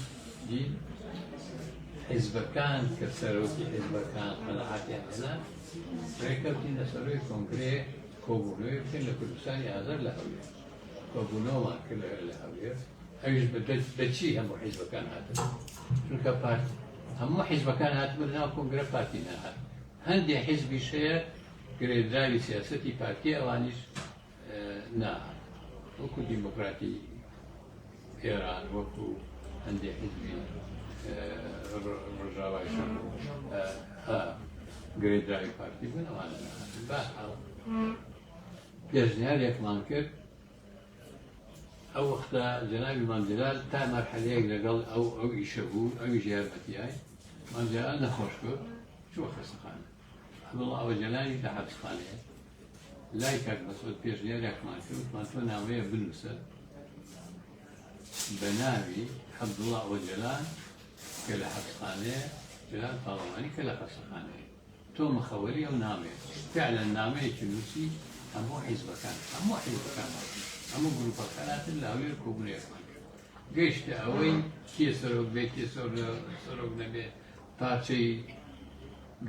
Speaker 8: دی، حیزبەکان کە سەرۆکی حیزبەکان قەناعەتیان هێنا، ڕێکەوتین لەسەر ڕێی کۆنگرەیەک کۆبوونەوەی بکەین لە کوردستانی ئازاد لە هەولێر. کۆبوونەوەمان کرد لە هەولێر، ئەویش بە چی هەموو حیزبەکان هاتن، چونکە پارتی هەموو حیزبەکان هاتبوون ناو کۆنگرە، پارتی نەهات. هەندێک حیزبیش هەیە گرێدراوی سیاسەتی پارتی، ئەوانیش ناهات، وەکو دیموکراتی ئێران، وەکو هەندێک حیزبی ڕۆژاوای گرێدراوی پارتی بوون، ئەوانە نەهاتن. بەهەرحاڵ پێشنیارێکمان کرد. ئەو وەختە جەنابی مام جەلال تا مەرحەلەیەک لەگەڵ ئەو ئەو ئیشە بوو، ئەویش یارمەتیای. مام جەلال نەخۆش کەوت، چووە خەستەخانە. عەبدوڵڵا ئۆجەلانیش لە حەبسخانەیە. لای کاک مەسعود پێشنیارێکمان کرد، وتمان تۆ نامەیە بنووسە بە ناوی عەبدوڵڵا ئۆجەلان کە لە حەبسخانەیە، جەلال تاڵەبانی کە لە خەستەخانەیە. تۆ مخەوەری ئەو نامەیە. فعلا نامەیەکی نووسی هەموو حیزبەکان، هەموو حیزبەکان هاتن، هەموو گروپەکان هاتن لە هەولێر کۆبوونەوەیەکمان کرد. گەیشتە ئەوەی کێ سەرۆک بێ، کێ سەرۆک نەبێ، پارچەی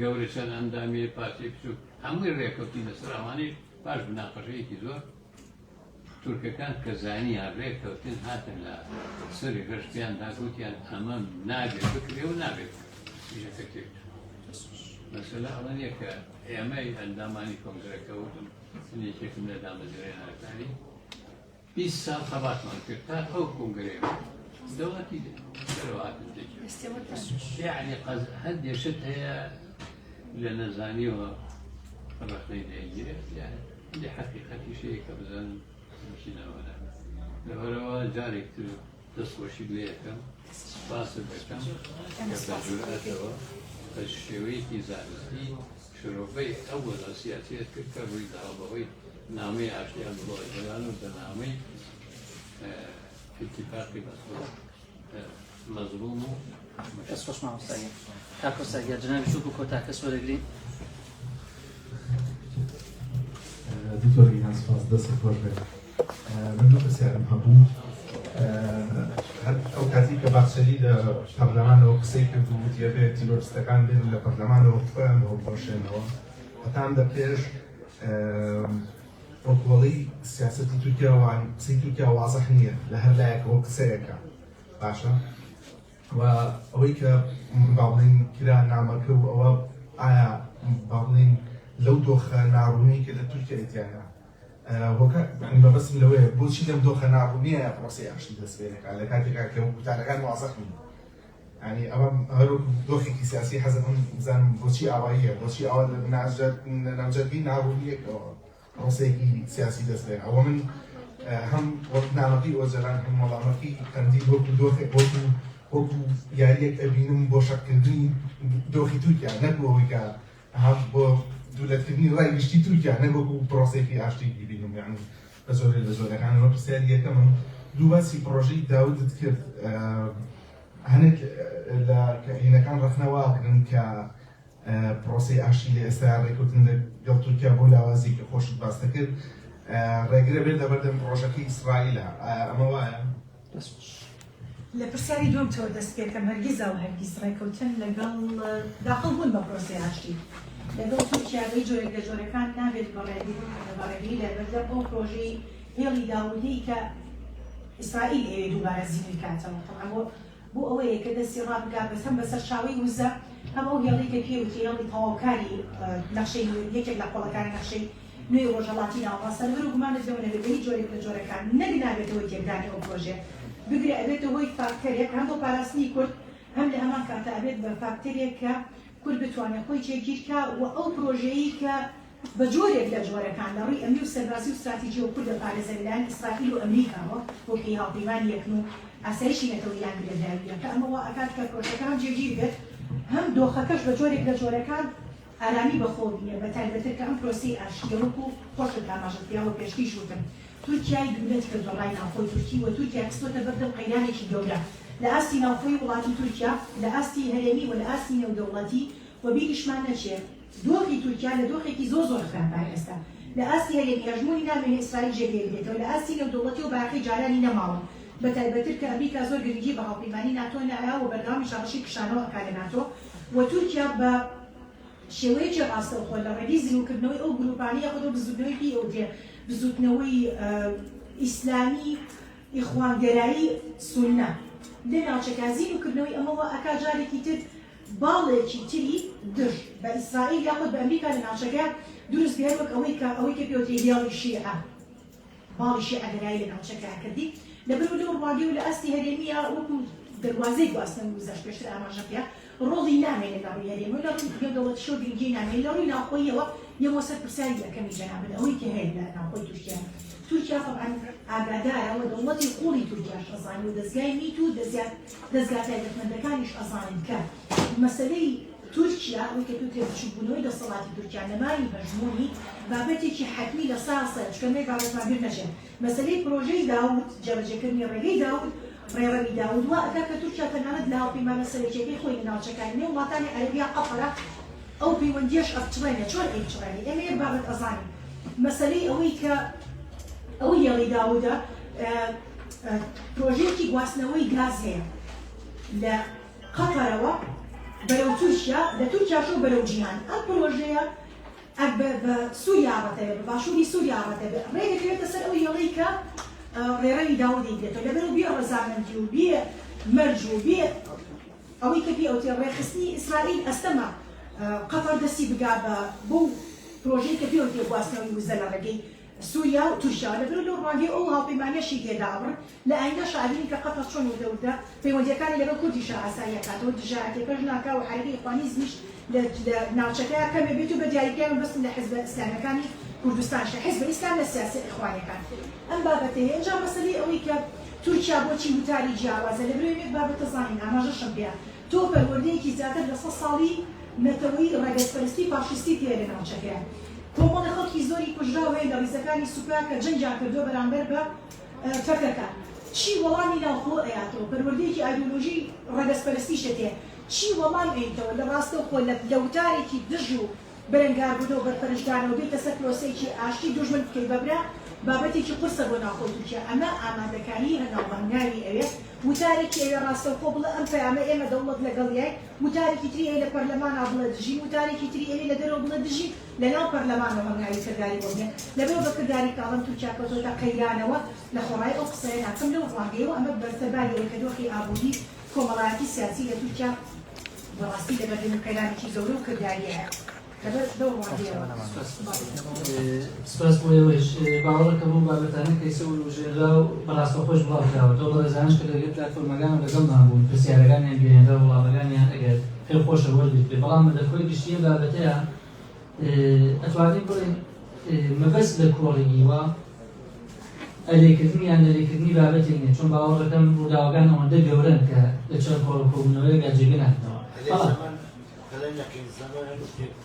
Speaker 8: گەورە چەند ئەندامی، پارچەی بچووک، هەمووی ڕێکەوتین لەسەر ئەوانەی پاش مناقەشەیەکی زۆر تورکەکان کە زانیان رێککەوتن هاتن لە سەری رەش پێیان دا گوتیان ئەمە نابێ بکرێ و نابێ بکرێ. ئیشەکە تێکچوو. مەسەلە ئەوە نییە کە ئێمەی ئەندامانی کۆنگرەکە وتم من یەکێکم لە دامەزرێنەرەکانی 20 ساڵ خەباتمان کرد تا ئەو کۆنگرەیە دەوڵەتی دەرەوە هاتن تێکیان. یعنی هەندێ شت هەیە لە نەزانیەوە ڕەخنەی لێگیرێت یعنی هەندێ حەقیقەتیش هەیە کە بزانن بچینەوە لەبەرەوە جارێک تر دەستخۆشیت لێ ئەکەم، سوپاست دەکەم کە بە جورئەتەوە بە شێوەیەکی زانستی شرۆڤەی ئەو وەزعە سیاسیەت کرد کە ڕووی داوە بەهۆی نامەی ئاشتی عەبدوڵڵا ئۆجەلان و بە نامەی ئیتیفاقی مەزڵوم و
Speaker 1: دەست خۆش مامۆستا گیان. کاک کۆسا گیان جەنابیش وەکو کۆتا کەس وەرەگرین.
Speaker 9: دکتۆر گیان سپاس دەستت خۆش بێت. من دوو پرسیارم هەبوو. هەر ئەو کاتی کە باخچەلی لە پەرلەمانەوە قسەی کرد و وتی ئەبێ تیرۆریستەکان بێن لە پەرلەمانەوە خۆیان هەڵبوەشێنەوە، هەتان دە پێش وەکوەڵی سیاسەتی تورکیا وان قسەی تورکیا وازح نییە لە هەر لایەکەوە قسەیەکە باشە و ئەوەی کە با بڵێین کرا نامەکە و ئەوە ئایا با بڵێین لەو دۆخە ناڕوونی کە لە تورکیا تیایە. هۆکار یانی مەبەستم لەوەیە بۆچی لەم دۆخە ناڕوونیە پرۆسەی ئاشتی دەست پێ نەکات لە کاتێکا کە وتارەکان وازح نین یانی ئەمە هەر وەکو دۆخێکی سیاسی حەزەکەم بزانم بۆچی ئاواییە بۆچی ئاوا لە ناوجەرگەی ناڕوونیەکەوە پرۆسەیەکی سیاسی دەست پێ ئەوە من هەم وەک نامەکەی ئۆجەلان هەم وەڵامەکەی قەندیل وەکو دۆخێک وەکو وەکو یاریەک ئەبینم بۆ شەقکردنی دۆخی تورکیا نەک بۆ ئەوەی کە هەم بۆ دوولەتکردنی ڕای گشتی تورکیا نەک وەکو پرۆسەیەکی ئاشتی بیبینم یعنی بە زۆرێ لە زۆرەکان ئەمە پرسیاری یەکەمم دوو باسی پرۆژەی داودت کرد هەنێک لە هینەکان ڕەخنە واگرن کە پرۆسەی ئاشتی لە ئێستا ڕێککەوتن لەگەڵ تورکیا بۆ لاوازی کە خۆشت باس دەکرد ڕێگرە بێت لەبەردەم پرۆژەکەی ئیسرائیلە ئەمە وایە؟
Speaker 5: لە پرسیاری دووەم تۆ دەست پێکەم هەرگیز و هەرگیز ڕێکەوتن لەگەڵ داخڵ بوون بە پرۆسەی ئاشتی لەگەڵ تورکیا بە هیچ جۆرێک لە جۆرەکان نابێت بە ڕێگری لەبەردەم ئەو پرۆژەی هێڵی داودی کە ئیسرائیل ئەوێ دووبارە زیندووی کاتەوە تەبعەن بۆ بۆ ئەوەیە کە دەستی ڕابگات بەس هەم بە سەرچاوەی وزە هەم ئەو هێڵەی کە پێی وترێ هێڵی تەواوکاری نەخشەی یەکێک لە قۆڵەکانی نەخشەی نوێی ڕۆژهەڵاتی ناوەڕاستە لەبەر گومانت لەوە نەبێت بە هیچ جۆرێک لە جۆرەکان نەک نابێتە هۆی تێکدانی ئەو پرۆژەیە بگرە ئەبێتە هۆی فاکتەرێک هەم بۆ پاراستنی کورد هەم لە هەمان کاتا ئەبێت بە فاکتەرێک کە کورد بتوانێت خۆی جێگیر کا و ئەو پرۆژەیەی کە بە جۆرێک لە جۆرەکان لە ڕووی ئەمنی و سەربازی و ستراتیجیەوە کورد دەپارێزێ لە لایەن ئیسرائیل و ئەمریکاوە بۆ پێی هاوپەیمانی یەکن و ئاسایشی نەتەوەییان گرێدراویە کە ئەمە وا ئەکات کە پرۆژەکە هەم جێگیر بێت هەم دۆخەکەش بە جۆرێک لە جۆرەکان ئارامی بە خۆوە بینێ بە تایبەتر کە ئەم پرۆسەی ئاشتیە وەکو خۆشت ئاماژەت پێیا و پێشتریش وتم تورکیای دوولەت کرد بە ڕای ناوخۆی تورکی و تورکیای خستۆتە بەردەم قەیرانێکی گەورە لە ئاستی ناوخۆی وڵاتی تورکیا لە ئاستی هەرێمی و لە ئاستی نێودەوڵەتی و بیریشمان نەچێ دۆخی تورکیا لە دۆخێکی زۆر زۆر خراپایە ئێستا لە ئاستی هەرێمی هەژموونی نامێنێ ئیسرائیل جێگەی ئەگرێتەوە لە ئاستی نێودەوڵەتیەوە بایەخی جارانی نەماوە بە تایبەتر کە ئەمریکا زۆر گرنگی بە هاوپەیمانی ناتۆ نایا و بەردەوامیش هەڕەشەی کشانەوە ئەکا لە ناتۆ و تورکیا بە شێوەیەکی ڕاستەوخۆ لە ڕێگەی زیندووکردنەوەی ئەو گرووپانە یاخود ئەو بزووتنەوەی پێی ئەوترێ بزووتنەوەی ئیسلامی ئیخوانگەرایی سوننە لە ناوچەکە زیندووکردنەوەی ئەمە وا ئەکا جارێکی تر باڵێکی تری دژ بە ئیسرائیل یاخود بە ئەمریکا لە ناوچەکە دروست بێ هەروەک ئەوەی کە ئەوەی کە پێوترێ هێڵی شیعە باڵی شیعەگەرایی لە ناوچەکە کردی لەبەرو لەو ڕوانگەی و لە ئاستی هەرێمیە وەکو دەروازەی گواستنەوەی وزەش پێشتر ئاماژەم پێ ڕۆڵی نامێنێت لە ڕووی هەرێمی و لە ڕووی نێودەوڵەتیشەوە گرنگی نامێنێت لە ڕووی ناوخۆییەوە یەمەوە سەر پرسیاری یەکەمی جەنابت ئەوەی کە هەیە لە ناوخۆی تورکیا تورکیا تەبعەن ئاگادارە و دەوڵەتی قوڵی تورکیاش ئەزانێ و دەزگای میت و دەزگا تایبەتمەندەکانیش ئەزانن کە مەسەلەی تورکیا ئەوەی کە پێوترێ بچووکبوونەوەی دەسەڵاتی تورکیا نەمانی هەژموونی بابەتێکی حەتمی لە سا سەد چونکە مێ بابەتمان بیر نەچێ مەسەلەی پرۆژەی داود جێبەجێکردنی ڕێگەی داود ڕێڕەوی داود وا ئەکا کە تورکیا تەنانەت لە هاوپەیمانە سەرەکیەکەی خۆی لە ناوچەکانی نێو وڵاتانی عەرەبیا قەتەرە ئەو پەیوەندیەش ئەپچڕێنێ چۆن ئەیپچڕێنێ ئێمە یەک بابەت ئەزانین مەسەلەی ئەوەی کە ئەو هێڵی داودە پرۆژەیەکی گواستنەوەی گاز هەیە لە قەتەرەوە بەرەو تورکیا لە تورکیاشەوە بەرەو جیهان ئەم پرۆژەیە بە سووریا ڕەتەبێ بە باشووری سووریا ڕەتەبێ ڕێگەکەوێتە سەر ئەو هێڵەی کە ڕێڕەوی داودی گرێتەوە لەبەرەوە بێ ڕەزامەندی و بێ مەرج و بێ ئەوەی کە پێی ئەوترێ ڕێکخستنی ئیسرائیل ئەستەمە قەتەر دەستی بگا بە بەو پرۆژەی کە پێی ئەوترێ گواستنەوەی وزە لە ڕێگەی سوریا و تورکیاوە لەبەرو لەو ڕوانگەی ئەو هاوپەیمانیەشی تێدا ئەبڕن لە ئایندەشا ئەبینین کە قەتەر چۆن وردە وردە پەیوەندیەکانی لەگەڵ کوردیشا ئاسایی ئەکاتەوە دژایەتیەکەش ناکا و حەرەکەی ئیخوانیزمیش لە لە ناوچەکەیا کەم ئەبێت و بە دیاریکراوی مەبەستم لە حزبە ئیسلامیەکانی کوردستانشە حزبە ئیسلامیە سیاسیە ئیخوانیەکان ئەم بابەتەیە ئینجا مەسەلەی ئەوەی کە تورکیا بۆچی وتاری جیاوازە لەبرەوی یەک بابەتە زانین ئاماژەشم پێیا تۆ پەروەردەیەکی زیاتر لە سەد ساڵی نەتەوەیی ڕەگەزپەرستی فاشیستی تێیە لە ناوچەکەیا کۆمەڵی خەڵکی زۆری کوژراو هەیە لە ڕیزەکانی سوپا کە جەنگیان کردوە بەرامبەر بە پەکەکە چی وەڵامی ناوخۆ ئەیاتەوە پەروەردەیەکی ئایدۆلۆژی ڕەگەزپەرستیشە تێ چی وەڵام ئەیتەوە لە ڕاستەوخۆ لە وتارێکی دژ و بەرەنگاربوونەوە بەرپەرچدانەوە بێیتە سەر پرۆسەیەکی ئاشتی دوژمن بکەی بە برا بابەتێکی قورسە بۆ ناوخۆی تورکیا ئەمە ئامادەکاریی هەنگاو بە هەنگاوی ئەوێ وتارێکی ئەوێ ڕاستەوخۆ بڵێ ئەم پەیامە ئێمە دەوڵەت لەگەڵیاین وتارێکی تری ئەوێ لە پەرلەمانا بڵێ دژین وتارێکی تری ئەوێ لە دەرەوە بڵێ دژین لە ناو پەرلەمانەوە هەنگاوی کرداری بۆ بنێ لەبەرئەوە بە کرداری کاڵم تورکیا کەوتۆتە قەیرانەوە لە خۆڕایی ئەو قسەیە ناکەم لەو ڕوانگەیەوە ئەمە بە سەرباری ئەوەی کە دۆخی ئابووری کۆمەڵایەتی سیاسی لە تورکیا بەڕاستی لەبەردەمی قەیرانێکی گەورە و کردارییە. لەبەر لەو ڕوانگەیەوە.
Speaker 7: سپاس بۆ ئێوەش. باوەڕەکەم ئەو بابەتانە کە ئیسە وروژێنرا و بە ڕاستەوخۆش بڵاو کراوەتەوە، بەڕێزانش کە لەگەل پلاتفۆرمەکان و لەگەڵمان بوون پرسیارەکانیان گەیەنرا و وڵامەکانیان ئەگەر پێ خۆشە وەرگرتبێ، بەڵام لە کۆی گشتی ئەم بابەتەیە ئەتوانین بڵێین مەبەست لە کۆڕی هیوا ئەرێکردن یان نەرێکردنی بابەتێک نییە، چون باوەڕەکەم ڕووداوەکان ئەوەندە گەورەن کە لە چەند کۆڕ و کۆبوونەوەیەکا جێگە نابنەوە. بەڵام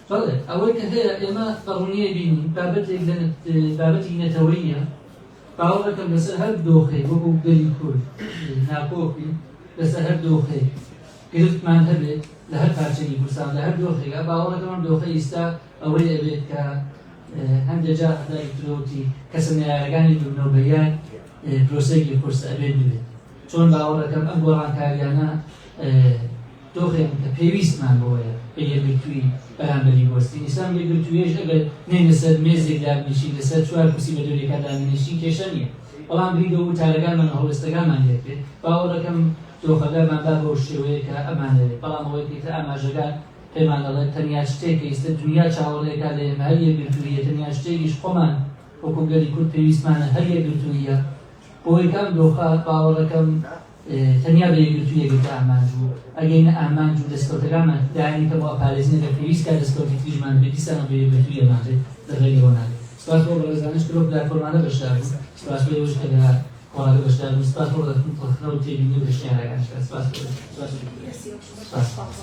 Speaker 7: بەڵێ ئەوەی کە هەیە ئێمە بە ڕوونیی بینین بابەتێک لە بابەتی نەتەوەییە، باوەڕەکەم لەسەر هەر دۆخێک وەکو گەلی کورد ناکۆک بین، لەسەر هەر دۆخێک گرفتمان هەبێت لە هەر پارچەیەکی کوردستان لە هەر دۆخێکا، باوەڕەکەم ئەم دۆخە ئیستا ئەوەی ئەبێت کە هەندێک جار هەتا ئیترۆتی کەسە نەیارەکانی ببنەوە بە یار پرۆسەیەکی قورسە ئەبێت ببێت. چۆن باوەڕەکەم ئەم گۆڕانکاریانە دۆخێکن کە پێویستمان بەوەیە بە یەکگرتوویی بەرامبەری بوەستین. ئیستا ئەم یەکگرتوویەش ئەگەر نەینە سەر مێزێک دابنیشین، لەسەر چوار کورسی بە دەوری یەکا دابنیشین کێشە نییە، بەڵام گرنگە وتارەکانمان و هەڵوێستەکانمان یەک بێت. باوەڕەکەم دۆخەکەمان با بەو شێوەیە کە ئەمانەوێت، بەڵام ئەوەی کە ئیتر ئاماژەکان پێمان دەڵێت تەنیا شتێک کە ئیستا دونیا چاوەڕێکا لە ئێمە هەر یەکگرتووییە، تەنیا شتێکیش خۆمان وەکوو گەلی کورد پێویستمانە هەر یەکگرتووییە. بۆیە کە ئەم دۆخە باوەڕەکەم تەنیا بە یەکگرتوویی ئەگەیتە ئامانج و ئەگەینە ئامانج و دەستکەوتەکانمان لایەنی کەم ئەپارێزین ئەگەر پێویست کا دەستکەوتی تریشمان هەبێت دیسانەوە بە یەکگرتوویی ئەمان بێت لە غەیری ئەوە نابێت. سپاس بۆ بەڕێزانیش کە لەو پلاتفۆرمانە بەشدار بوون، سپاس بۆ ئێوەش کە لە کۆڕەکە بەشدار بوون، سپاس بۆ ڕەخنە و تێبینی و پێشنیارەکانیشتان. سپاس بۆ ئێوەش. سپاس. سپاس.